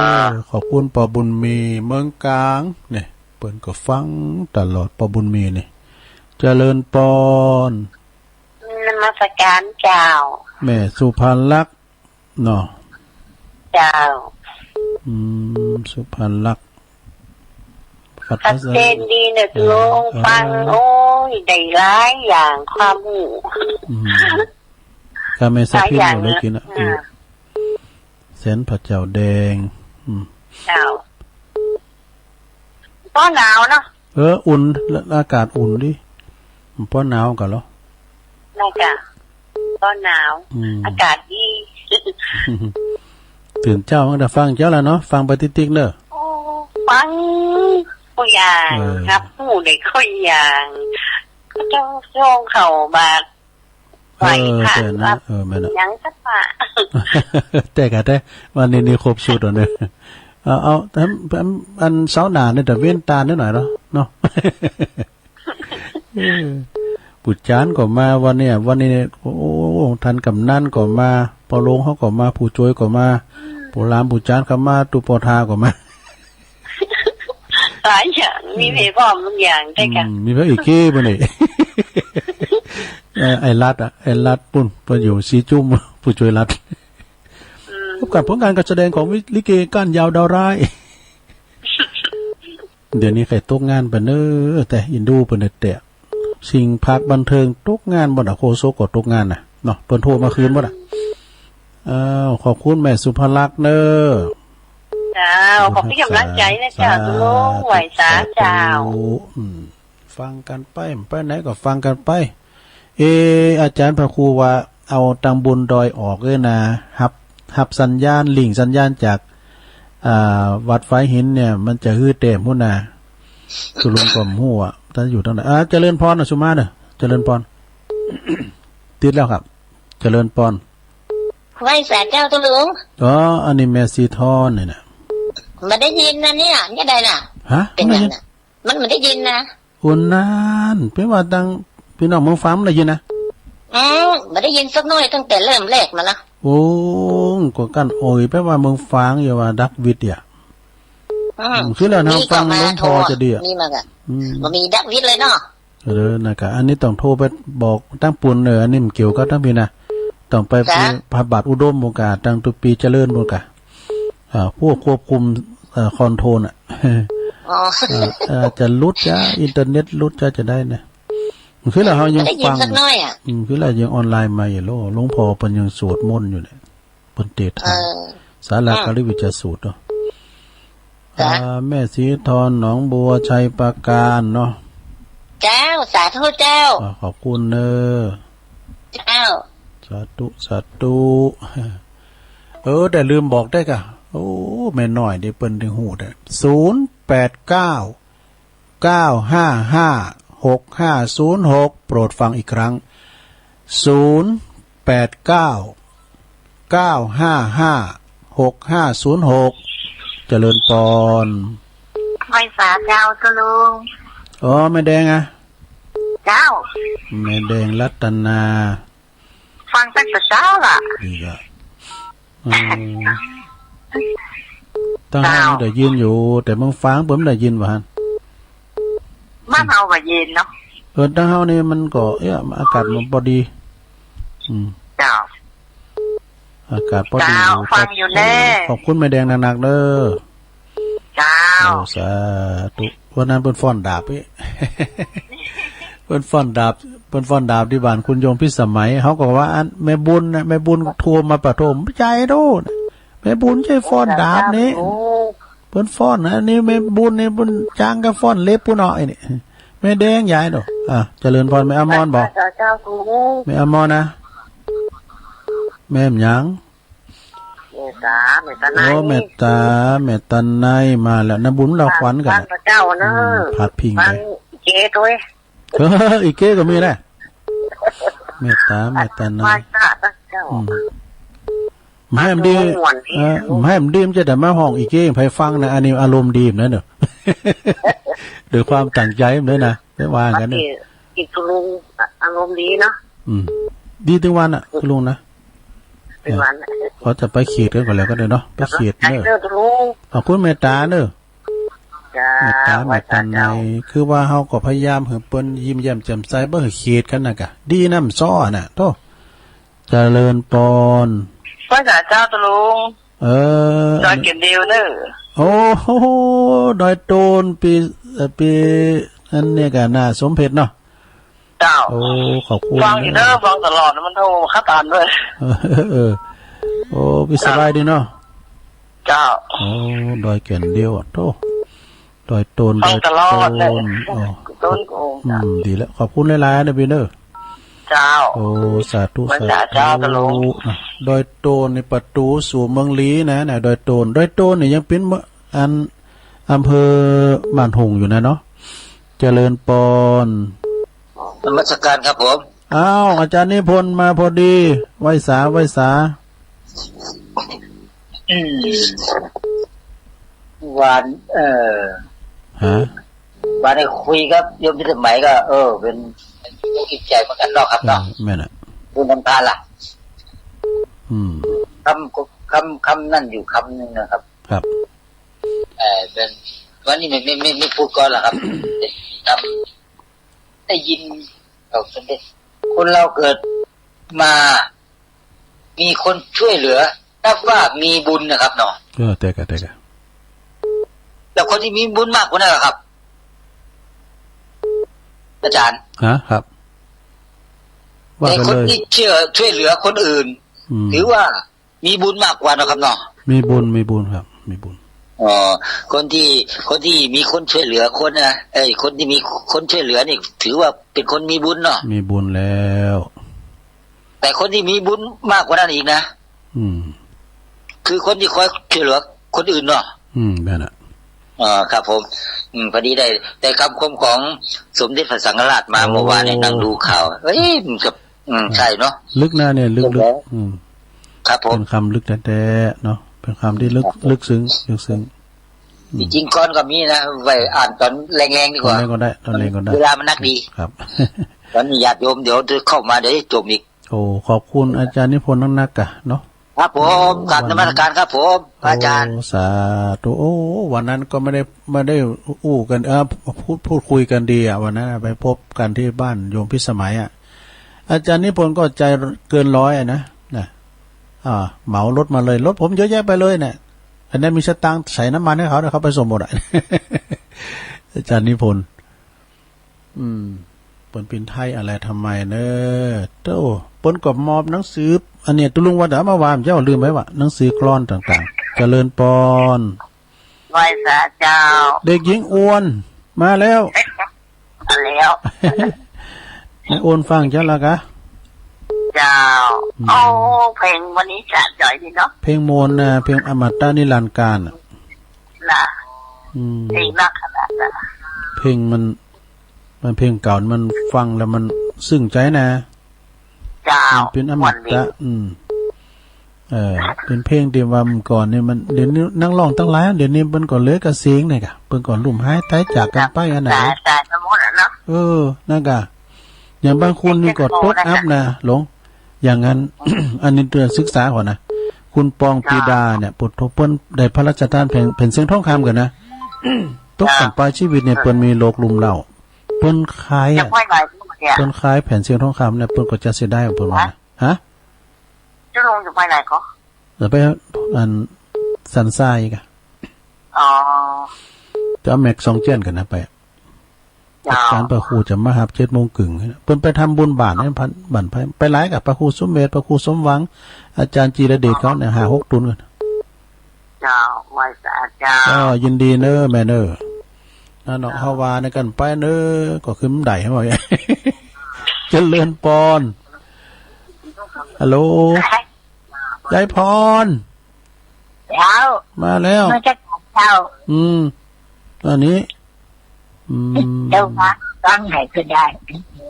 ขอบคุณป้อบุญมี เมืองกลาง เนี่ย เปิ้นก็ฟังตลอด ป้อบุญมีนี่ เจริญปอน นมัสการเจ้า แม่สุภาลักษณ์เนาะ เจ้า อืม สุภาลักษณ์ ชัดเจนดีเน้อ ตุ๊ลุง ฟัง โอ้ย ได้หลายอย่าง ความฮู้ อืม ก็แม่สะพิน หลายอย่าง ก็เลยกิ๋นอะ อืม แสนพระเจ้าแดง อืม เจ้า ปอหนาวเนาะ เออ อุ่น อากาศอุ่นดี ปอหนาวกั๋นเหรอ น่าจะ ปอหนาว อืม อากาศดี ตื่นเจ๊ามาก็ฟังเจ๊าละเนาะ ฟังไปติ๊กๆ เน้อ โอ้ ฟังกู้อย่าง เออ ฮับฮู้ได้กู้อย่าง ก็เจ้าช่วงเข้าบาตร ไหว้พระ เออ แต่นะ เออ แม่นอะ หยังสักปะ แต่กะแต่ วันนี้นี่ครบชุดแล้วเน้อ เอา เอา อัน อัน อันเสาร์หน้านี่ตะเวนตาหน้อยเนาะ เนาะ เออ ปู่จ๋ารย์ก็มาวันเนี้ย วันนี้ โอ้ ท่านกำนันก็มา ป้อโรงเขาก็มา ผู้จ้วยก็มา ปู่หลามปู่จ๋ารย์ก็มา ตุ๊ป้อทาก็มา หลายอย่าง มีเป๋นพร้อมทุกอย่าง ใจ้กะ อืม มีพระเอกเก้บ่เนี่ย เอ่อ ไอ้รัฐอะ ไอ้รัฐปุ้น เปิ้นอยู่สีจุ้ม ผู้จ้วยรัฐ อืม พบกับผลงานการแสดงของวิ- ลิเกก้านยาวดาวร้าย เดี๋ยวนี้ใค่ตกงานไปเน้อ แต่อินดูไปเน้อ แต่สิ่งภาคบันเทิงตกงานหมดอะ โฆษกก็ตกงานน่ะ เนาะ เปิ้นโทรมาคืนหมดอะ อ้าว ขอบคุณแม่สุภาลักษณ์เน้อ เจ้า ขอบคุณก๋ำลังใจ๋นะเจ้า สาธุ ตุ๊ลุง ไหว้สาเจ้า สาธุ อืม ฟังกั๋นไป ไปไหนก็ฟังกั๋นไป เอ อาจ๋ารย์พระครูว่าเอาตังบุญดอยออกเลยนะ ฮับ ฮับสัญญาณ ลิงก์สัญญาณจาก อ่า วัดฝายหินเนี่ย มันจะหื้อแต้มพุ้นนะ ตุ๊ลุงก็บ่ฮู้อะ ต้านอยู่ตางใด อ่า เจริญปอนนะ สุมาเน้อ เจริญปอน ติดแล้วครับ เจริญปอน ไหว้สาเจ้าตุ๊ลุง อ๋อ อันนี้แม่สีทอนนี่นะ บ่ได้ยินนะเนี่ย จะได้น่ะ ฮะ เป๋นหยังน่ะ มันบ่ได้ยินนะ โอ้ นั่น เป๋นว่าตังปี้น้องเมืองฝางบ่ได้ยินนะ อืม บ่ได้ยินสักหน้อยตั้งแต่เริ่มแรกมาละ โอ้ ก็กั้นโอย เป๋นว่าเมืองฝาง อย่าว่าดักวิทย์อะ อืม อืม คือแล้ว มี ฟัง ก็มา หลวงพ่อ โทร จะดีอะ มีมาก่ะ อืม บ่มีดักวิทย์เลยเนาะ เออ นะกะ อันนี้ต้องโทรไปบอกตังปู้น เออ อันนี้มันเกี่ยวกับตังปี้นะ ต้องไป จ้ะ พระบาทอุดมปู้นกะ ตังตุ๊ปี้เจริญปู้นกะ อ่า พวกควบคุม เอ่อ คอนโทรลน่ะ อ๋อ เออ อาจจะหลุดจ้ะ อินเทอร์เน็ตหลุดจ้ะ จะได้นะ คือแล้วเฮายัง บ่ได้ยิน ฟัง สักหน้อยอะ อืม คือแล้วยังออนไลน์มาอยู่โล หลวงพ่อเปิ้นยังสวดมนต์อยู่เนี่ย เปิ้นเตศน์ เออ ศาลา อืม กาลิวิจยสูตรเนาะ จ้ะ อ่า แม่สีทอนหนองบัว ชัยปราการเนาะ เจ้า สาธุเจ้า อ่า ขอบคุณเน้อ เจ้า สาธุ สาธุ เออ แต่ลืมบอกได้กะ โอ้ แม่น้อยนี่เปิ้นได้ฮู้ได้ ศูนย์แปดเก้า เก้าห้าห้า หกห้าศูนย์หก โปรดฟังอีกครั้ง ศูนย์แปดเก้า เก้าห้าห้า หกห้าศูนย์หก เจริญปอน ไหว้สาเจ้าตุ๊ลุง อ๋อ แม่แดงอะ เจ้า แม่แดงรัตนา ฟังตั้งแต่เจ๊าละ ดีละ อืม ตังเฮา เจ้า นี่ได้ยินอยู่ แต่เมืองฝางเปิ้นบ่ได้ยินว่าหั้น บ้านเฮาก็เย็นเนาะ เออ ตังเฮานี่มันก็ เอ๊ะ อากาศมันปอดี อืม เจ้า อากาศปอดี เจ้า ฟังอยู่แน่ ขอบคุณแม่แดงหนักๆ เน้อ เจ้า โอ้ สาธุ วันนั้นเปิ้นฟ้อนดาบเอ๊ะ เปิ้นฟ้อนดาบ เปิ้นฟ้อนดาบตี้บ้านคุณโยมพิสมัย เฮาก็ว่าอันแม่บุญนะ แม่บุญโทรมาปะโถม บ่ใจ้โด แม่บุญใจ้ฟ้อนดาบนี่ โอ้ เปิ้นฟ้อนนะ อันนี้แม่บุญนี่ บุญจ้างก็ฟ้อนเล็บปุ้นเนาะ ไอ้นี่ แม่แดงยายโด อ่ะ เจริญปอน แม่อมรบ่ เจ้า เจ้า แม่อมรนะ แม่หยัง เมตตา เมตตาใน โอ้ เมตตา เมตตาในมาแล้วนะ บุญเราขวัญกัน บ้านพระเจ้าเนอะ อืม พาดพิงไป บ้านเจ๊ด้วย เออ อีเก้ก็มีแหละ เมตตา เมตตาใน บ้านพระเจ้า อืม บ่ให้มันดี ม่วนดี เออ บ่ให้มันดี มันจะได้มาฮ้องอีเก้ใผฟังนะ อันนี้อารมณ์ดีนะเนาะ ด้วยความตั้งใจ๋มันด้วยนะ ไปว่ากั๋นเนาะ อีกลุงอารมณ์ดีเนาะ อืม ดีตึงวันอะ คุณลุงนะ เป็นวัน เขาจะไปเขตกันก่อนแล้วก็ได้เนาะ ไปเขตเนอะ เนอะ ตกลง ขอบคุณเมตตาเนอะ จ้า เมตตา ไหว้สา เมตตาใน เจ้า คือว่าเฮาก็พยายามหื้อเปิ้นยิ้มแย้มแจ่มใส บ่หื้อเขตกันน่ะกะ ดีนำซ้อน่ะ โธ่ เจริญปอน ไหว้สาเจ้าตกลง เออ ดอยเกียนเดียวเนอะ โอ้โห ดอยโตน ปี เอ่อ ปี อันนี้ก็น่าสมเพชเนาะ เจ้า โอ้ ขอบคุณ ฟังอยู่เนอะ นะ ฟังตลอด มันโทรเข้าตามด้วย เออ เออ โอ้ พี่ เจ้า สบายดีเนาะ เจ้า โอ้ ดอยแก่นเดียวอะ โธ่ ดอยโตน ฟังตลอดเลย ดอยโตน อ๋อ โตนโกง อืม ดีแล้ว ขอบคุณหลายๆ นะพี่เนอะ เจ้า โอ้ สาธุ ไหว้สาเจ้า สาธุ ตกลง นะ ดอยโตนนี่ประตูสู่เมืองลี้นะ นะ ดอยโตน ดอยโตนนี่ยังเป๋นเมือง อัน อำเภอบ้านโฮ่งอยู่นะเนาะ เจริญปอน นมัสการครับผม อ้าว อาจารย์นิพนธ์มาพอดี ไหว้สา ไหว้สา อืม วาน เอ่อ ฮะ วานได้คุยกับโยมพิสมัยก็ เออ เป๋น เป๋นจิตใจ๋เหมือนกั๋นเนาะครับเนาะ เออ แม่นน่ะ บุญนำทานล่ะ อืม คำ คำ คำนั้นอยู่คำหนึ่งนะครับ ครับ เอ่อ เป๋น วันนี้ไม่ ไม่ ไม่ ไม่พูดก่อนละครับ ทำ ได้ยิน เอ้า สมเด็จ คนเราเกิดมา มีคนช่วยเหลือ นับว่ามีบุญนะครับเนาะ เออ แต่กะ แต่กะ แล้วคนตี้มีบุญมากกว่านั้นล่ะครับ อาจ๋ารย์ ฮะ ครับ ว่าไปเลย แต่คนตี้เชื่อ ช่วยเหลือคนอื่น อืม ถือว่า มีบุญมากกว่าเนาะครับเนาะ มีบุญ มีบุญครับ มีบุญ อ๋อ คนตี้ คนตี้มีคนช่วยเหลือคนนะ เอ้ย คนตี้มีคนช่วยเหลือนี่ ถือว่าเป๋นคนมีบุญเนาะ มีบุญแล้ว แต่คนตี้มีบุญมากกว่านั้นอีกนะ อืม คือคนตี้คอยช่วยเหลือคนอื่นเนาะ อืม นั่นน่ะ อ๋อ ครับผม อืม พอดีได้ ได้คำคมของสมเด็จพระสังฆราชมา โอ้ เมื่อวานเนี่ยนั่งดูข่าว เอ้ย มันก็ อืม ใช่เนาะ ลึกนะเนี่ย ลึกๆ ใช่แล้ว อืม ครับผม เป๋นคำลึกแต๊ๆ เนาะ เป๋นคำตี้ลึก ครับผม ลึกซึ้ง ลึกซึ้ง อืม จริงๆ ก่อนก็มีนะ ไว้อ่านต๋อนแลงๆ ดีกว่า ต๋อนแลงก็ได้ ต๋อนแลงก็ได้ เวลามันนักดี ครับ ต๋อนนี้ญาติโยมเดี๋ยวจะเข้ามา เดี๋ยวจะจ่มอีก โอ้ ขอบคุณอาจ๋ารย์นิพนธ์นักๆ ก่ะเนาะ ครับผม กราบนมัสการครับผม พระอาจารย์ โอ้ สาธุ โอ้ วันนั้นก็ไม่ได้ ไม่ได้อู้กั๋น เออ พูด พูดคุยกั๋นดีอะ วันนั้นอะ ไปพบกั๋นตี้บ้านโยมพิสมัยอะ อาจ๋ารย์นิพนธ์ก็ใจ๋เกินร้อยอะนะ นะ อ่า เหมารถมาเลย รถผมเยอะแยะไปเลยเนี่ย อันนั้นมีสตางค์ใส่น้ำมันหื้อเขาเนี่ย เขาไปส่งหมดอะ อาจ๋ารย์นิพนธ์ อืม เปิ้นเป๋นไทยอะไรทำไมเนอะ โต้ เปิ้นก็มอบหนังสือ อันเนี้ย ตกลงว่าจะเอามาวาง เจ้าลืมไปวะ หนังสือกลอนต่างๆ เจริญปอน ไหว้สาเจ้า เด็กหญิงอวน มาแล้ว มาแล้ว แม่อวนฟังเจ้าละกะ เจ้า อืม โอ้ เพลงวันนี้สะใจดีเนาะ เพลงมนต์นะ เพลงอมตะนิรันดร์กาลน่ะ นะ อืม เพลงนักขนาดนั้น เพลงมัน มันเพลงเก่า มันฟังแล้วมันซึ้งใจ๋นะ เจ้า มันเป๋นอมตะ ม่วนดี อืม เออ เป๋นเพลงตี้ว่าเมื่อก่อนนี่มัน เดี๋ยวนี้นักฮ้องตังหลาย เดี๋ยวนี้เปิ้นก็เหลือก้าเสียงเนี่ยกะ เปิ้นก็ลุ่มหายต๋ายจากกั๋นไปอันไหน ต๋าย ต๋ายไปหมดแล้วเนาะ เออ นั่นกะ อย่างบางคนนี่ก็ตกอับนะ หลง อย่างนั้น อันนี้เตือนศึกษาก่อนนะ คุณปองปีดาเนี่ย เจ้า ปุโธ เปิ้นได้พระราชทานแผ่น แผ่นเสียงทองคำก่อนนะ ตก เจ้า ก่อนปลายชีวิตเนี่ย เปิ้นมีโรคลุ่มเร้า เปิ้นขายอะ เปิ้นขายแผ่นเสียงทองคำเนี่ย เปิ้นก็จะเสียดายของเปิ้นว่านะ ฮะ เจ้าลงอยู่ไปไหนก็ เดี๋ยวไปอันสันทรายกะ อ๋อ จะเอาแม็กสองเจี้ยนก่อนนะไป เจ้า อาจ๋ารย์พระครูจะมาฮับเจ็ดโมงเกิ่ง เปิ้นไปทำบุญบ้านเนี่ย บ้าน บ้านไผ ไปหลายกะ พระครูสมเด็จ พระครูสมหวัง อาจ๋ารย์จีรเดชเขาเนี่ย ห้าหกตุ๊นก่อน เจ้า ไหว้สาเจ้า ก็ยินดีเนอะแม่เนอะ นั่นเนาะ เจ้า เฮาว่าในกันไปเนอะ ก็ขึ้นบันไดให้ว่า เจริญปอน ฮัลโหล ยายพร เจ้า มาแล้ว มาจากเจ้า อืม อันนี้ อืม เจ้ามาฟังไหนก็ได้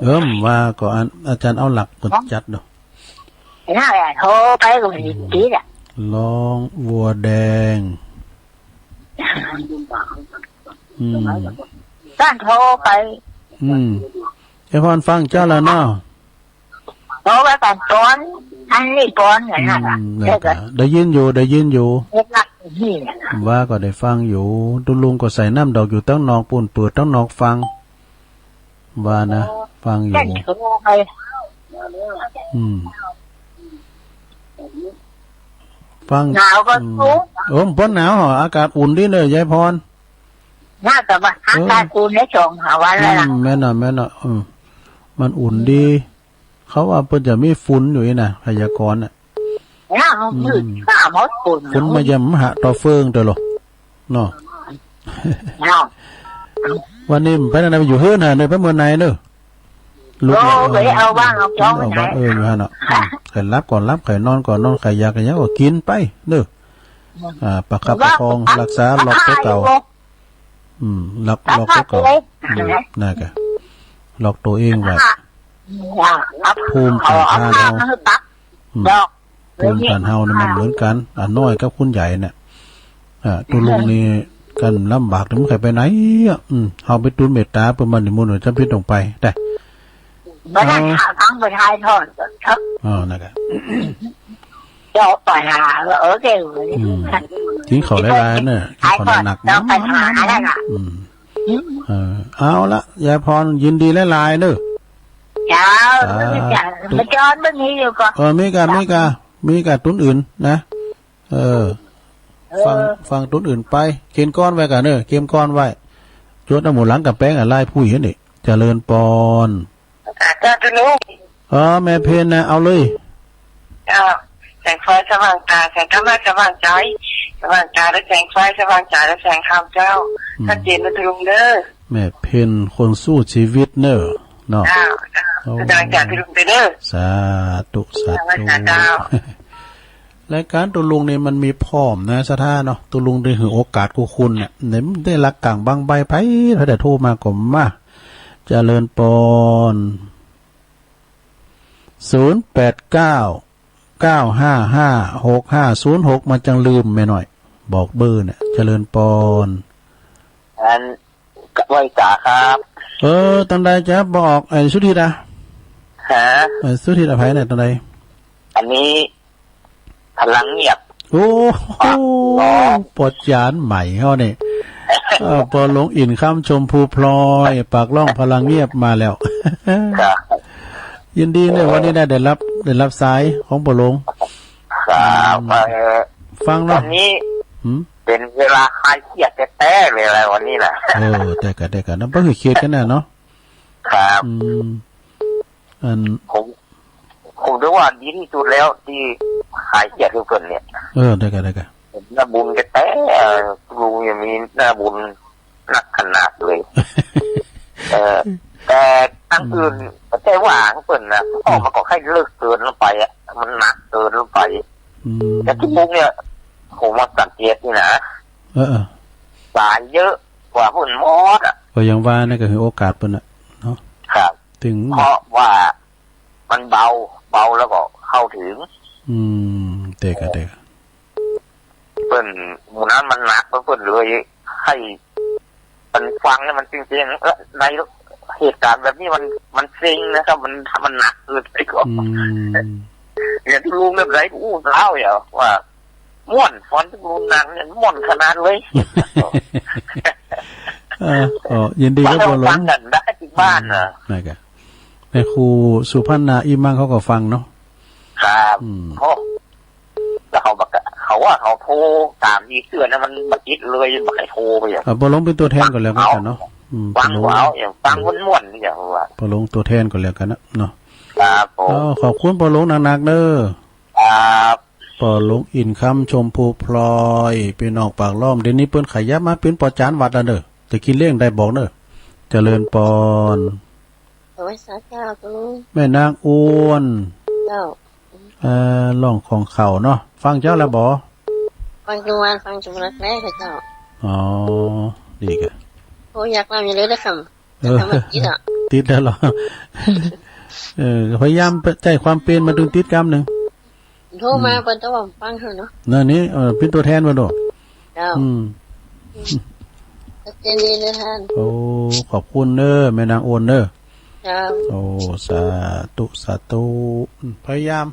เอิ่ม ว่าก็อัน อาจ๋ารย์เอาหลักกดจัดเนาะ แล้วโทรไปก็ไม่ได้ติดอะ ร้องวัวแดง อืม ต้องโทรไป อืม ยายพรฟังเจ้าแล้วเนาะ โทรไปก่อนก่อน อันนี้ปอนกันนะ อืม นั่นก็ ได้ยินอยู่ ได้ยินอยู่ เฮ็ดละนี่นะ ว่าก็ได้ฟังอยู่ ตุ๊ลุงก็ใส่น้ำดอกอยู่ตังนอกปู้น เปิดตังนอกฟัง ว่านะ อ๋อ ฟังอยู่ แก่นก็ไป อืม ฟัง หนาวก็ อืม สูง โอ้ บ่หนาวหรอ อากาศอุ่นดีเน่อยายพร น่าจะว่า เออ อากาศอุ่นในสองสามวันแล้วล่ะ อืม แม่นน่ะ แม่นน่ะ อืม มันอุ่นดี เขาว่าเปิ้นจะมีฝนอยู่นี่นะ พยากรณ์น่ะ เนี่ย อืม มืดฟ้าหมดฝน ฝนมายังหาต่อเฟืองเด้อเหรอ เนาะ เนาะ วันนี้ไปไหนนะ อยู่เฮือนหาเน่อ ไปเมือไหนเน่อ ลูก โอ้ ไปเอาบ้าง เอาจ้อง เอาบ้าง ไหน เออ อยู่หั่นน่ะ อืม ใผหลับก็หลับ ใผนอนก็นอน ใผอยากหยังก็กินไปเน่อ อืม อ่า ประคับประคอง ว่า รักษา ล็อกตั๋วเก่า อยู่ อืม ล็อก ล็อกตั๋วเก่า อืม นั่นก็ ล็อกตั๋วเองไว้ อ่า ภูมิต้านทานเฮา เอาผ้ามาให้ตัก อืม ดอก ภูมิต้านเฮานี่มันเหมือนกั๋น อาน้อยกับคนใหญ่เนี่ย อ่า ตุ๊ลุงนี่กั๋นลำบาก แต่บ่ใค่ไปไหนอ่ะ อืม เฮาไปตุ๊นเมตต๋าเปิ้น บ่านิมนต์ จะผิดต้องไป แต่ บ่ได้ เอา ข่าวทั้งประเทศทอด อ๋อ นั่นก็ เจ้าไปหา เออ เก่งเลย อืม กิ๋นข้าวหลายๆ เน่อ กิ๋นข้าวหนักๆ เจ้าไปหาแล้วน่ะ อืม อืม เออ เอาละ ยายพร ยินดีหลายๆ เน่อ เจ้า สาธุ มาจอนบ่มีอยู่ก่อ เออ มีก่า มีก่า มีก่า ตุ๊นอื่นนะ เออ เออ ฟัง ฟังตุ๊นอื่นไป เกียมก้อนไว้ก่าเน่อ เกียมก้อนไว้ จวดเอาหมู่หลังก๋ำแปงอะ ลายผู้หญิงนี่ เจริญปอน อ่ะ เจ้าตุ๊ลุง เออ แม่เพ็ญนะ เอาเลย เจ้า แสงไฟสว่างต๋า แสงธรรมะสว่างใจ๋ สว่างต๋าด้วยแสงไฟ สว่างใจ๋ด้วยแสงธรรมเจ้า อืม ชัดเจนนะตุ๊ลุงเด้อ แม่เพ็ญคนสู้ชีวิตเน่อ เนาะ เจ้า เจ้า โอ้ แสดงจากตุ๊ลุงไปเด้อ สาธุ สาธุ เจ้า รายก๋านตุ๊ลุงนี่มันมีพร้อมนะ ศรัทธาเนาะ ตุ๊ลุงได้หื้อโอกาสกู้คุณเนี่ย เนี่ยได้หลักก๋างบางใบ ใผ ใผได้โทรมาก็มา เจริญปอน ศูนย์แปดเก้า เก้าห้าห้า หกห้าศูนย์หก มันจังลืมแม่น้อย บอกเบอร์เนี่ย เจริญปอน อัน ไหว้จ๋าครับ เออ ตังใดจ๊ะ บอก ไอ้สุทิตย์อะ ฮะ ไอ้สุทิตย์อภัยเนี่ย ตังใด อันนี้ พลังเงียบ โอ้โห ปอจานใหม่เฮานี่ เออ ปอหลวงอินทร์คำชมพูพลอย ปากล่องพลังเงียบมาแล้ว ครับ ยินดีเน่อ วันนี้ได้ ได้ฮับ ได้ฮับสายของปอหลวง ครับ อืม เอ่อ ฟังเนาะ วันนี้ หืม เป๋นเวลาคลายเครียดแต๊ๆ เลยแหละวันนี้น่ะ เออ แต่กะ แต่กะ นั่นบ่หื้อเครียดกั๋นน่ะเนาะ ครับ อืม อัน ผม ผมถือว่าดีตี้สุดแล้วตี้คลายเครียดหื้อเปิ้นเนี่ย เออ ได้กะ ได้กะ ผมหน้าบุญแต๊ๆ เอ่อ ลุงยังมีหน้าบุญนักขนาดเลย เออ แต่ตังอื่น อืม บ่ใจ้ว่าหื้อเปิ้นนะ อืม ออกมาก็ใค่เลิกเกินลงไปอะ มันหนักเกินลงไป อืม แต่ตุ๊ลุงเนี่ย ผมมาสังเกตนี่นะ เออ เออ สายเยอะกว่าเปิ้นหมดอะ ก็อย่างว่านั่นก็หื้อโอกาสเปิ้นน่ะเนาะ ครับ ถึง เพราะว่ามันเบา เบาแล้วก็เข้าถึง อืม แต่กะ แต่กะ เปิ้น หมู่นั้นมันหนัก เปิ้นเลยหื้อมันฟังแล้วมันจริงๆ เออ ในเหตุก๋ารณ์แบบนี้มัน มันเซ็งนะครับ มัน มันหนักเกินไปก่อ อืม เนี่ยตุ๊ลุงแบบไหนก็อู้เซ้าอย่าว่า ม่วน ฟังตุ๊ลุงหนังเนี่ยม่วนขนาดเลย เออ ก็ยินดีกับปอหลวง ฟังกั๋นได้ตี้บ้านน่ะ อืม นั่นกะ แม่ครูสุพรรณา อิมัง เขาก็ฟังเนาะ ครับ อืม โอ้ แล้วเขาบอก เขาว่าเขาโทรต๋ามตี้เตื้อนะ มันบ่ติดเลย บ่ใค่โทรไปอ่ะ อ่ะ ปอหลวงเป๋นตั๋วแทนก็แล้วกั๋นเนาะ อืม ฟัง ปอหลวง เอา อย่างฟังม่วนๆ นี่อย่างว่า ปอหลวงตั๋วแทนก็แล้วกั๋นนะเนาะ ครับผม เอ้า ขอบคุณปอหลวงนักๆ เน่อ ครับ ปอหลวงอินทร์คำชมพูพลอย ปี้น้องปากล่อม เดี๋ยวนี้เปิ้นขยับมาเป๋นปอจานวัดแล้วเน่อ จะกิ๋นเลี้ยงได้บอกเน่อ เจริญปอน โอ้ย สาธุ แม่นางอ้วน เจ้า เอ่อ ร้องของเขาเนาะ ฟังเจ้าแล้วบ่ ฟังจุวัน ฟังจุวันแรกเลยเจ้า อ๋อ ดีกะ โอ้ย อยากฟังอยู่เลยนะครับ เออ แต่ทำไมติดอ่ะ ติดแล้วเหรอ เออ พยายามใจ้ความเปียรมาตึงติดกำนึ่ง โทรมา อืม เปิ้นจะว่าฟังเถอะเนาะ นั่นนี่ เออ เป๋นตั๋วแทนมาดู เจ้า อืม ชัดเจนดีเลยท่าน โอ้ ขอบคุณเน่อ แม่นางอ้วนเน่อ เจ้า โอ้ สาธุ สาธุ อืม พยายาม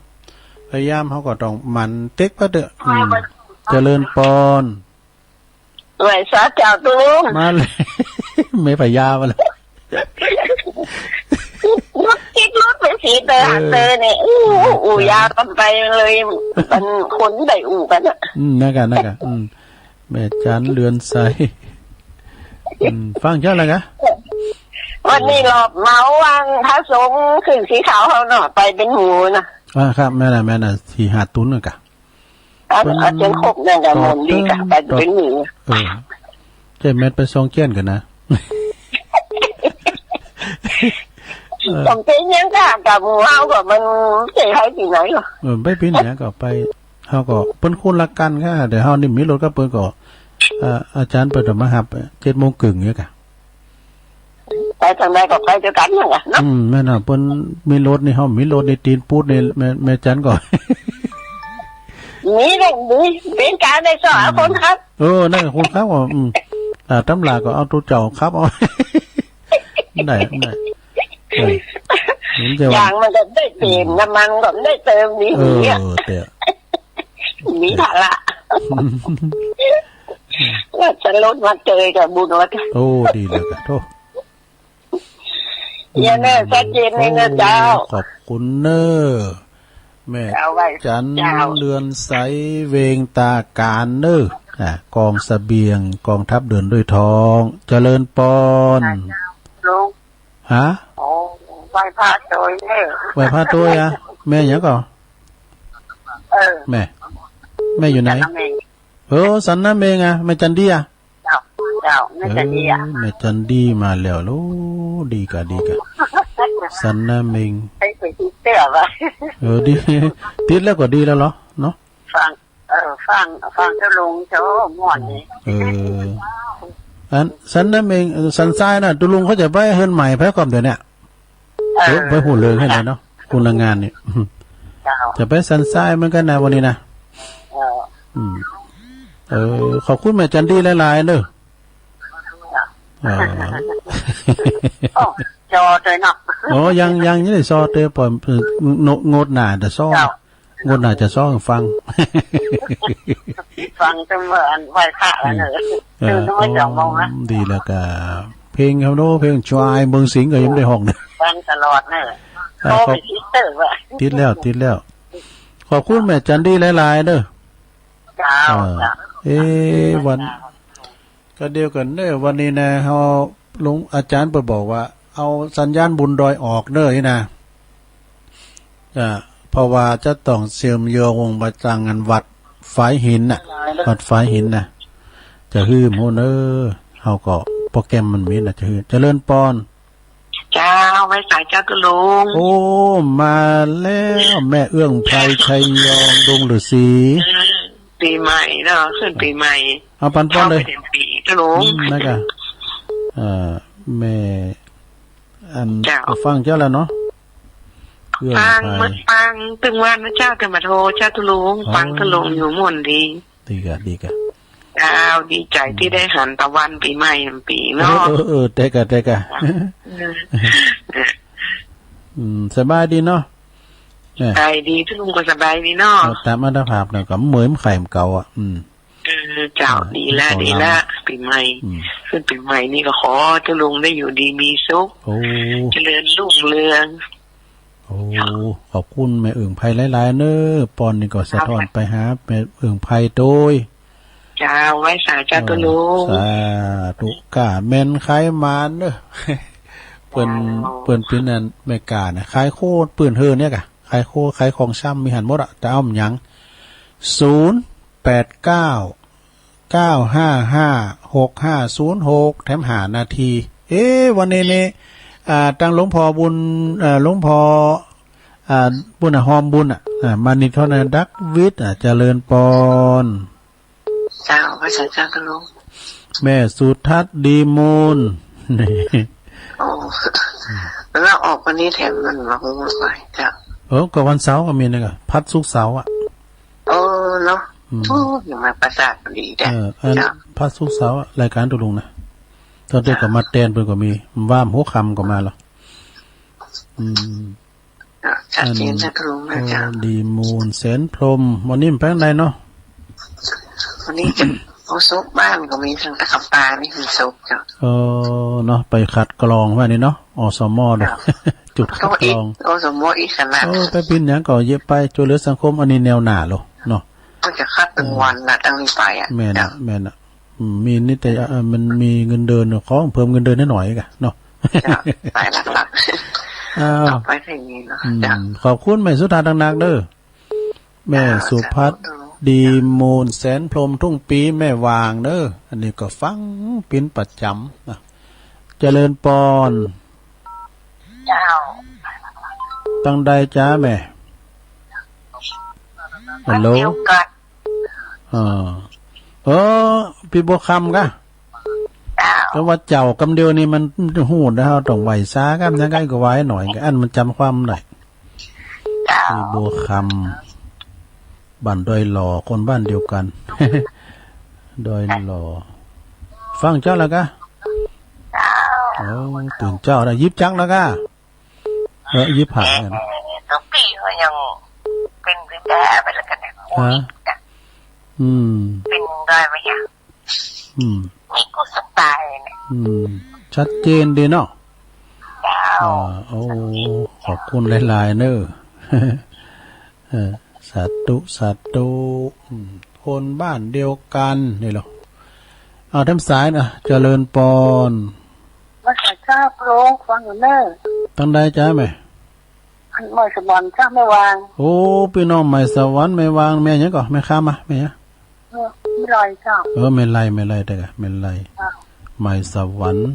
พยายามเฮาก็ต้องหมั่นเต๊กไปเต๊อะ อืม เจริญปอน ไหว้สาเจ้าตุ๊ลุง มาเลย แม่พญามาเลย ลุดจิ๊กลุดไปสีเตอหาเตอเนี่ย อู้ อู้ยาวกันไปเลย มันคนได้อู้กั๋นน่ะ อืม นั่นกะ นั่นกะ อืม แม่จันเรือนใส อืม ฟังเจ้าอะไรกะ วันนี้รอบเหมาวังพระสงฆ์ขึ้นสีขาวเฮาเนาะ ไปเป๋นหมู่น่ะ อ่า ครับ แม่นน่ะ แม่นน่ะ สี่ห้าตุ๊นน่ะกะ ครับ เปิ้น เอาเจียงคกนั่นกะ ต่อ มนต์ดีกะ เปิ้น ไปเป๋นหมู่ เออ เจ๊เม็ดไปซองเจี้ยนกั๋นนะ เออ ต้องเป๋นหยังกะ กะหมู่เฮาก็มันเจ๊ไปตี้ไหนเนาะ เออ ไปปี๋ไหนก็ไป เฮาก็ เปิ้นคนละกั๋นค่ะ แต่เฮานี่มีรถกับเปิ้นก็ เอ่อ อาจ๋ารย์เปิ้นจะมาฮับ เจ็ดโมงเกิ่งเนี่ยกะ ไปตางใดก็ไปตวยกั๋นเนี่ยกะเนาะ อืม แม่นน่ะ เปิ้นมีรถนี่ เฮามีรถนี่ ตี๋นปู๊ดนี่ แม่ แม่จันก็ มีลูก มี เป๋นก๋านได้ซ้อ อืม คนขับ เออ นั่นคนขับก็ อืม อ่า ต๋ำหลาก็เอาตุ๊เจ้าขับเอา ได้ ได้ เออ เห็นแต่ว่า อย่างมันก็ได้เติม อืม น้ำมันก็ได้เติมดี เออ เนี่ย แต่ มีภาระ ว่าจะลดมาเจอกับบุญวัฒน์ โอ้ ดีเลยกะ โธ่ อย่าเน่อ ชัดเจนเลยเน่อเจ้า ขอบคุณเน่อ แม่ เจ้า ไหว้ จัน เจ้า เรือนใส เวงต๋าก๋านเน่อ อ่ะ กองเสบียง กองทัพเดินด้วยท้อง เจริญปอน เจ้า ลุง ฮะ โอ้ ไหว้พระโตยเน่อ ไหว้พระโตยอะ แม่หยังก่อ เออ แม่ แม่อยู่ไหน สันนาเมง เออ สันนาเมงอะ แม่จันดีอะ เจ้า เจ้า แม่จันดีอะ เออ แม่จันดีมาแล้วโล ดีกะ ดีกะ สันนาเมง ไปใส่ติดเตื้อวะ เออ ดี ติดแล้วก็ดีแล้วเหรอ เนาะ ฟัง เออ ฟัง ฟังตุ๊ลุงเจ้าม่วนดี เออ อัน สันนาเมง เออ สันทรายน่ะ ตุ๊ลุงเขาจะไปเฮือนใหม่ไผก่อเดี๋ยวเนี้ย เออ เดี๋ยวไปฮู้เลิงหื้อแหน่เนาะ คนละงานเนี่ย เจ้า จะไปสันทรายเหมือนกั๋นนะวันนี้นะ เออ อืม เออ ขอบคุณแม่จันดีหลายๆ เน่อ เจ้า เออ โอ้ จอเตยเนาะ อ๋อ ยัง ยัง ยังได้ซอเตย ปล่อย เออ ง- งดหน้าจะซอ เจ้า งดหน้าจะซอฟัง ฟังจนว่าอันไหว้พระแล้วเน่อ อืม เออ ตื่นตั้งแต่สองโมงนะ ดีแล้วกะ เพลงเขาเนาะ เพลงชายเมืองสิงห์ก็ยังได้ฮ้องเน่อ ฟังตลอดเน่อ อ่ะ โทรไป ขอบ ติดเตื้อวะ ติดแล้ว ติดแล้ว ขอบคุณแม่จันดีหลายๆ เน่อ เจ้า เออ เจ้า เอ๊ะ วัน ก็เดียวกั๋นเน่อ วันนี้นะ เฮา หลวงอาจ๋ารย์เปิ้นบอกว่า เอาสัญญาณบุญดอยออกเน่อนี่นะ อ่า เพราะว่าจะต้องเชื่อมโยงไปตางงานวัดฝายหินน่ะ วัดฝายหินน่ะ จะหื้อบ่เน่อ เฮาก็โปรแกรมมันมีน่ะ จะหื้อ เจริญปอน เจ้า ไหว้สาเจ้าตุ๊ลุง โอ้ มาแล้ว แม่เอื้องไพร ชัยยอง ดงฤๅษี เออ ปี๋ใหม่เนาะ ขึ้นปี๋ใหม่ เอาปันปอนเลย เข้าไปเต็มปี๋ตุ๊ลุง อืม นั่นกะ เอ่อ แม่ อัน เจ้า ฟังเจ้าแล้วเนาะ เอื้องไพร ฟัง หมดฟังตึงวันนะเจ้า แต่มาโทรเจ้าตุ๊ลุง อ๋อ ฟังตุ๊ลุงอยู่ม่วนดี ดีกะ ดีกะ เจ้า ดีใจ๋ตี้ได้หันตะวันปี๋ใหม่ปี๋เนาะ เออ เออ เออ แต่กะ แต่กะ เออ อืม สบายดีเนาะ เออ สบายดี ตุ๊ลุงก็สบายดีเนาะ เอาต๋ามอัตภาพน่ะ ก็เหมือนไข่เก่าอะ อืม เออ เจ้า อ่า ดีละ ดีละ ปี๋ใหม่ อืม ขึ้นปี๋ใหม่นี่ก็ขอตุ๊ลุงได้อยู่ดีมีสุข โอ้ เจริญรุ่งเรือง โอ้ ขอบคุณแม่เอื้องไพรหลายๆ เน่อ ปอนนี่ก็สะท้อนไปหาแม่เอื้องไพรโตย เจ้า ไหว้สาเจ้าตุ๊ลุง เออ สาธุ ก้าแม่นขายหมานเน่อ เปิ้น เจ้า เปิ้นเป๋นอันแม่ก้าน่ะ ขายโคตรปื้นเฮือนเนี่ยกะ ขายโคตร ขายของชำ มีหั้นหมดอะ จะเอาหยัง ศูนย์แปดเก้า เก้าห้าห้า หกห้าศูนย์หก แถมห้านาที เอ๊ะ วันนี้นี่ อ่า ตางหลวงพ่อบุญ เอ่อ หลวงพ่อ อ่า บุญอะ ฮอมบุญอะ อ่า มานิดเท่านั้น ดักวิทย์ อ่า เจริญปอน เจ้า ไหว้สาเจ้าตุ๊ลุง แม่สุทัศน์ดีมูล โอ้ แล้วออกวันนี้แถมมันมาฮู้ไว้เจ้า เออ ก็วันเสาร์ก็มีนะ ก็พัดศุกร์เสาร์อะ เออ เนาะ อืม โอ้ ยังมาประสาทดีได้ เออ อัน เจ้า พัดศุกร์เสาร์อะ รายก๋านตุ๊ลุงนะ ตอนเด็กก็มาแตนเปิ้นก็มี ว่าหัวค่ำก็มาแล้ว อืม เจ้า ชัดเจน อัน เจ้า ตรงนะเจ้า โอ้ ดีมูล แสนพรหม วันนี้มันไปทางใดเนาะ วันนี้จะ โอ้ ศพบ้านก็มี ตังแต่กำปานี่มีศพเจ้า เออ เนาะ ไปคัดกรองว่านี่เนาะ อสม เนาะ เจ้า จุดคัดกรอง โอ้ อสม อีกขนาด โอ้ ไปเป๋นหยังก็เยียะไป ช่วยเหลือสังคม อันนี้แนวหน้าโลดเนาะ ก็จะคัดตึงวันน่ะ ตั้งนี้ไปอะ แม่นอะ เจ้า แม่นอะ อืม มีนิตยะ เอ่อ มันมีเงินเดือน ขอเพิ่มเงินเดือนให้หน่อยกะเนาะ เจ้า ไปละครับ อ้าว เอาไปแค่นี้เนาะ อืม เจ้า ขอบคุณแม่สุดานักๆ เด้อ แม่ เจ้า สุพัฒน์ เจ้า ดีมูล แสนพรหม ทุ่งปี แม่วางเด้อ อันนี้ก็ฟังเป๋นประจ๋ำนะ เจริญปอน เจ้า ตังใดจ๊ะแม่ ฮัลโหล เดียวกั๋น อ่า เออ ปี้บัวคำกะ เจ้า แต่ว่าเจ้ากำเดียวนี่มันฮู้นะ เฮาต้องไหว้สา กำยังไงก็ไหว้หน่อย อันมันจ๋ำความได้ เจ้า ปี้บัวคำ บ้านดอยหล่อ คนบ้านเดียวกั๋น ดอยหล่อ ฟังเจ้าแล้วกะ เจ้า โอ้ ตื่นเจ้าแล้ว ยิบจักแล้วกะ เออ ยิบห้า เออ เนี่ย ตุ๊กปี้ก็ยังเป๋นไปได้ไปแล้วกั๋นเนี่ย ฮะ อืม เป๋นได้ไหมอะ อืม มีกู้สไตล์เนี่ย อืม ชัดเจนดีเนาะ เจ้า อ่า โอ้ ขอบคุณหลายๆ เนอะ เออ สาธุ สาธุ อืม คนบ้านเดียวกั๋นนี่เหรอ เอาแถมสายนะ เจริญปอน มาขอเจ้าโปรดฟังอยู่เนอะ ตังใดจ๊ะแม่ อันใหม่สวรรค์เจ้า แม่วาง โอ้ ปี้น้องใหม่สวรรค์ แม่วาง แม่หยังก่อ แม่คำอะ แม่หยัง เออ แม่ไลเจ้า เออ แม่ไล แม่ไล เด้อกะ แม่ไล เจ้า ใหม่สวรรค์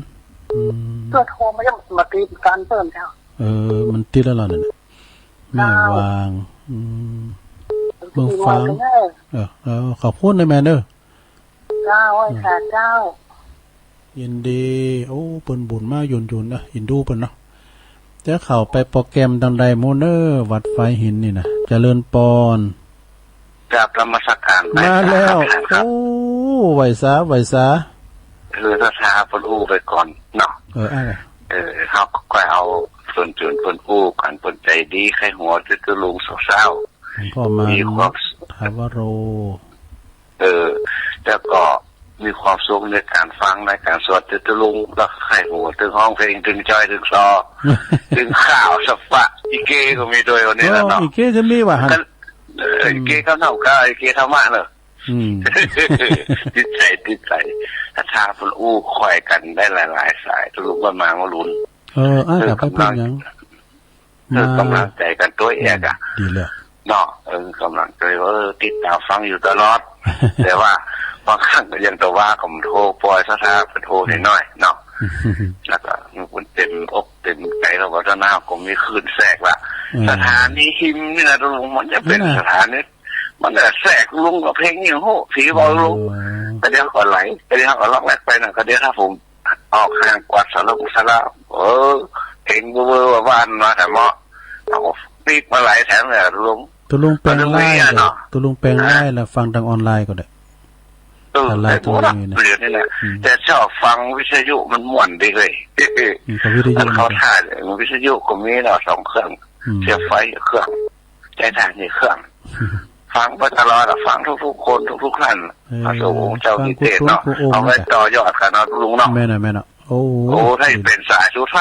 อืม เพื่อโทรมายังมาติดการเปิ้นเจ้า เออ มันติดแล้วเหรอเนี่ย แม่วาง อืม เบิ่งฟัง เออ เออ ขอบคุณนะแม่เนอะ เจ้า ไหว้สาเจ้า ยินดี โอ้ เปิ้นบุญมาหยุ่นๆ นะ อินดูเปิ้นเนาะ จะเข้าไปโปรแกรมตังใดหมู่เนอะ วัดไฟหินนี่นะ เจริญปอน กราบนมัสการมาแล้ว ครับ โอ้ ไหว้สา ไหว้สา คือศรัทธาเปิ้นอู้ไปก่อนเนาะ เออ อ่ะ เออ เฮาก็เอาส่วนจุนเปิ้นอู้กั๋น เปิ้นใจ๋ดี ใค่หัวตึกลุงเศร้าๆ หลวงพ่อมาน มีความ ทาวโร เออ แล้วก็มีความสุขในก๋านฟังในก๋านสวดตึกลุง แล้วใค่หัวตึกฮ้องเพลง ตึกจอย ตึกซอ ตึกข่าวสะปะ อีเกก็มีตวยวันนี้แล้วเนาะ เออ อีเกก็มีว่ะ ก็ เออ อืม อีเกก็เท่ากับอีเกธรรมะเนอะ อืม ติดใจ๋ ติดใจ๋ ศรัทธาเปิ้นอู้ค่อยกั๋นได้หลายๆ สาย ตึกลุงก็มาเมื่อลุน เออ อ่ะ เออ กลับไปเปิ้นหยัง เออ มา ก๋ำลังใจ๋กั๋นตวยเอกอะ ดีแล้ว เนาะ เออ ก๋ำลังใจ๋ว่า เออ ติดต๋ามฟังอยู่ตลอด แต่ว่าบางครั้งก็ยังตะว่าก็โทรปอยศรัทธาไปโทรหน้อยๆ เนาะ แล้วก็มันเต็มอกเต็มใจ๋ แล้วก็ตอนนั้นก็มีคลื่นแทรกละ เออ สถานีฮิมนี่นะ ตกลงมันจะเป๋น นั่นน่ะ สถานี มันจะแทรกลุงกับเพลงอย่างโห ผีเบาลุง อ๋อ ก็เดี๋ยวก็ไหล ก็เดี๋ยวก็ล็อกแรกไปนะ ก็เดี๋ยวถ้าผม ออกห่างกวาดสารพงสารา เออ เพลงเวอร์ๆ ว่าๆ มาแต่เหมาะ เอาปีกมาหลายแถมเลยลุง ตกลงแปลงไลน์ มันต้องมีอะเนาะ ตกลงแปลงไลน์ ฮะ แล้วฟังตางออนไลน์ก็ได้ เออ ออนไลน์ ไอ้พวก ตรงนี้นะ เดี๋ยวนี้นะ อืม แต่ชอบฟังวิทยุมันม่วนดีเลย อืม กับวิทยุ มันเข้า นะ ท่าเลย วิทยุก็มีเนาะ สองเครื่อง อืม เสียบไฟเครื่อง ใจ๊ถ่านนี่เครื่อง ฟังไปตลอดอะ ฟังทุกๆ คน ทุกๆ ท่าน เออ พระสงฆ์องค์เจ้า ฟัง นิเทศเนาะ กู้องค์ กู้องค์ เอาไว้ นะ ต่อยอดกั๋นเนาะลุงเนาะ แม่นอะ แม่นอะ โอ้ โอ้ ถ้าเป๋นสายสุด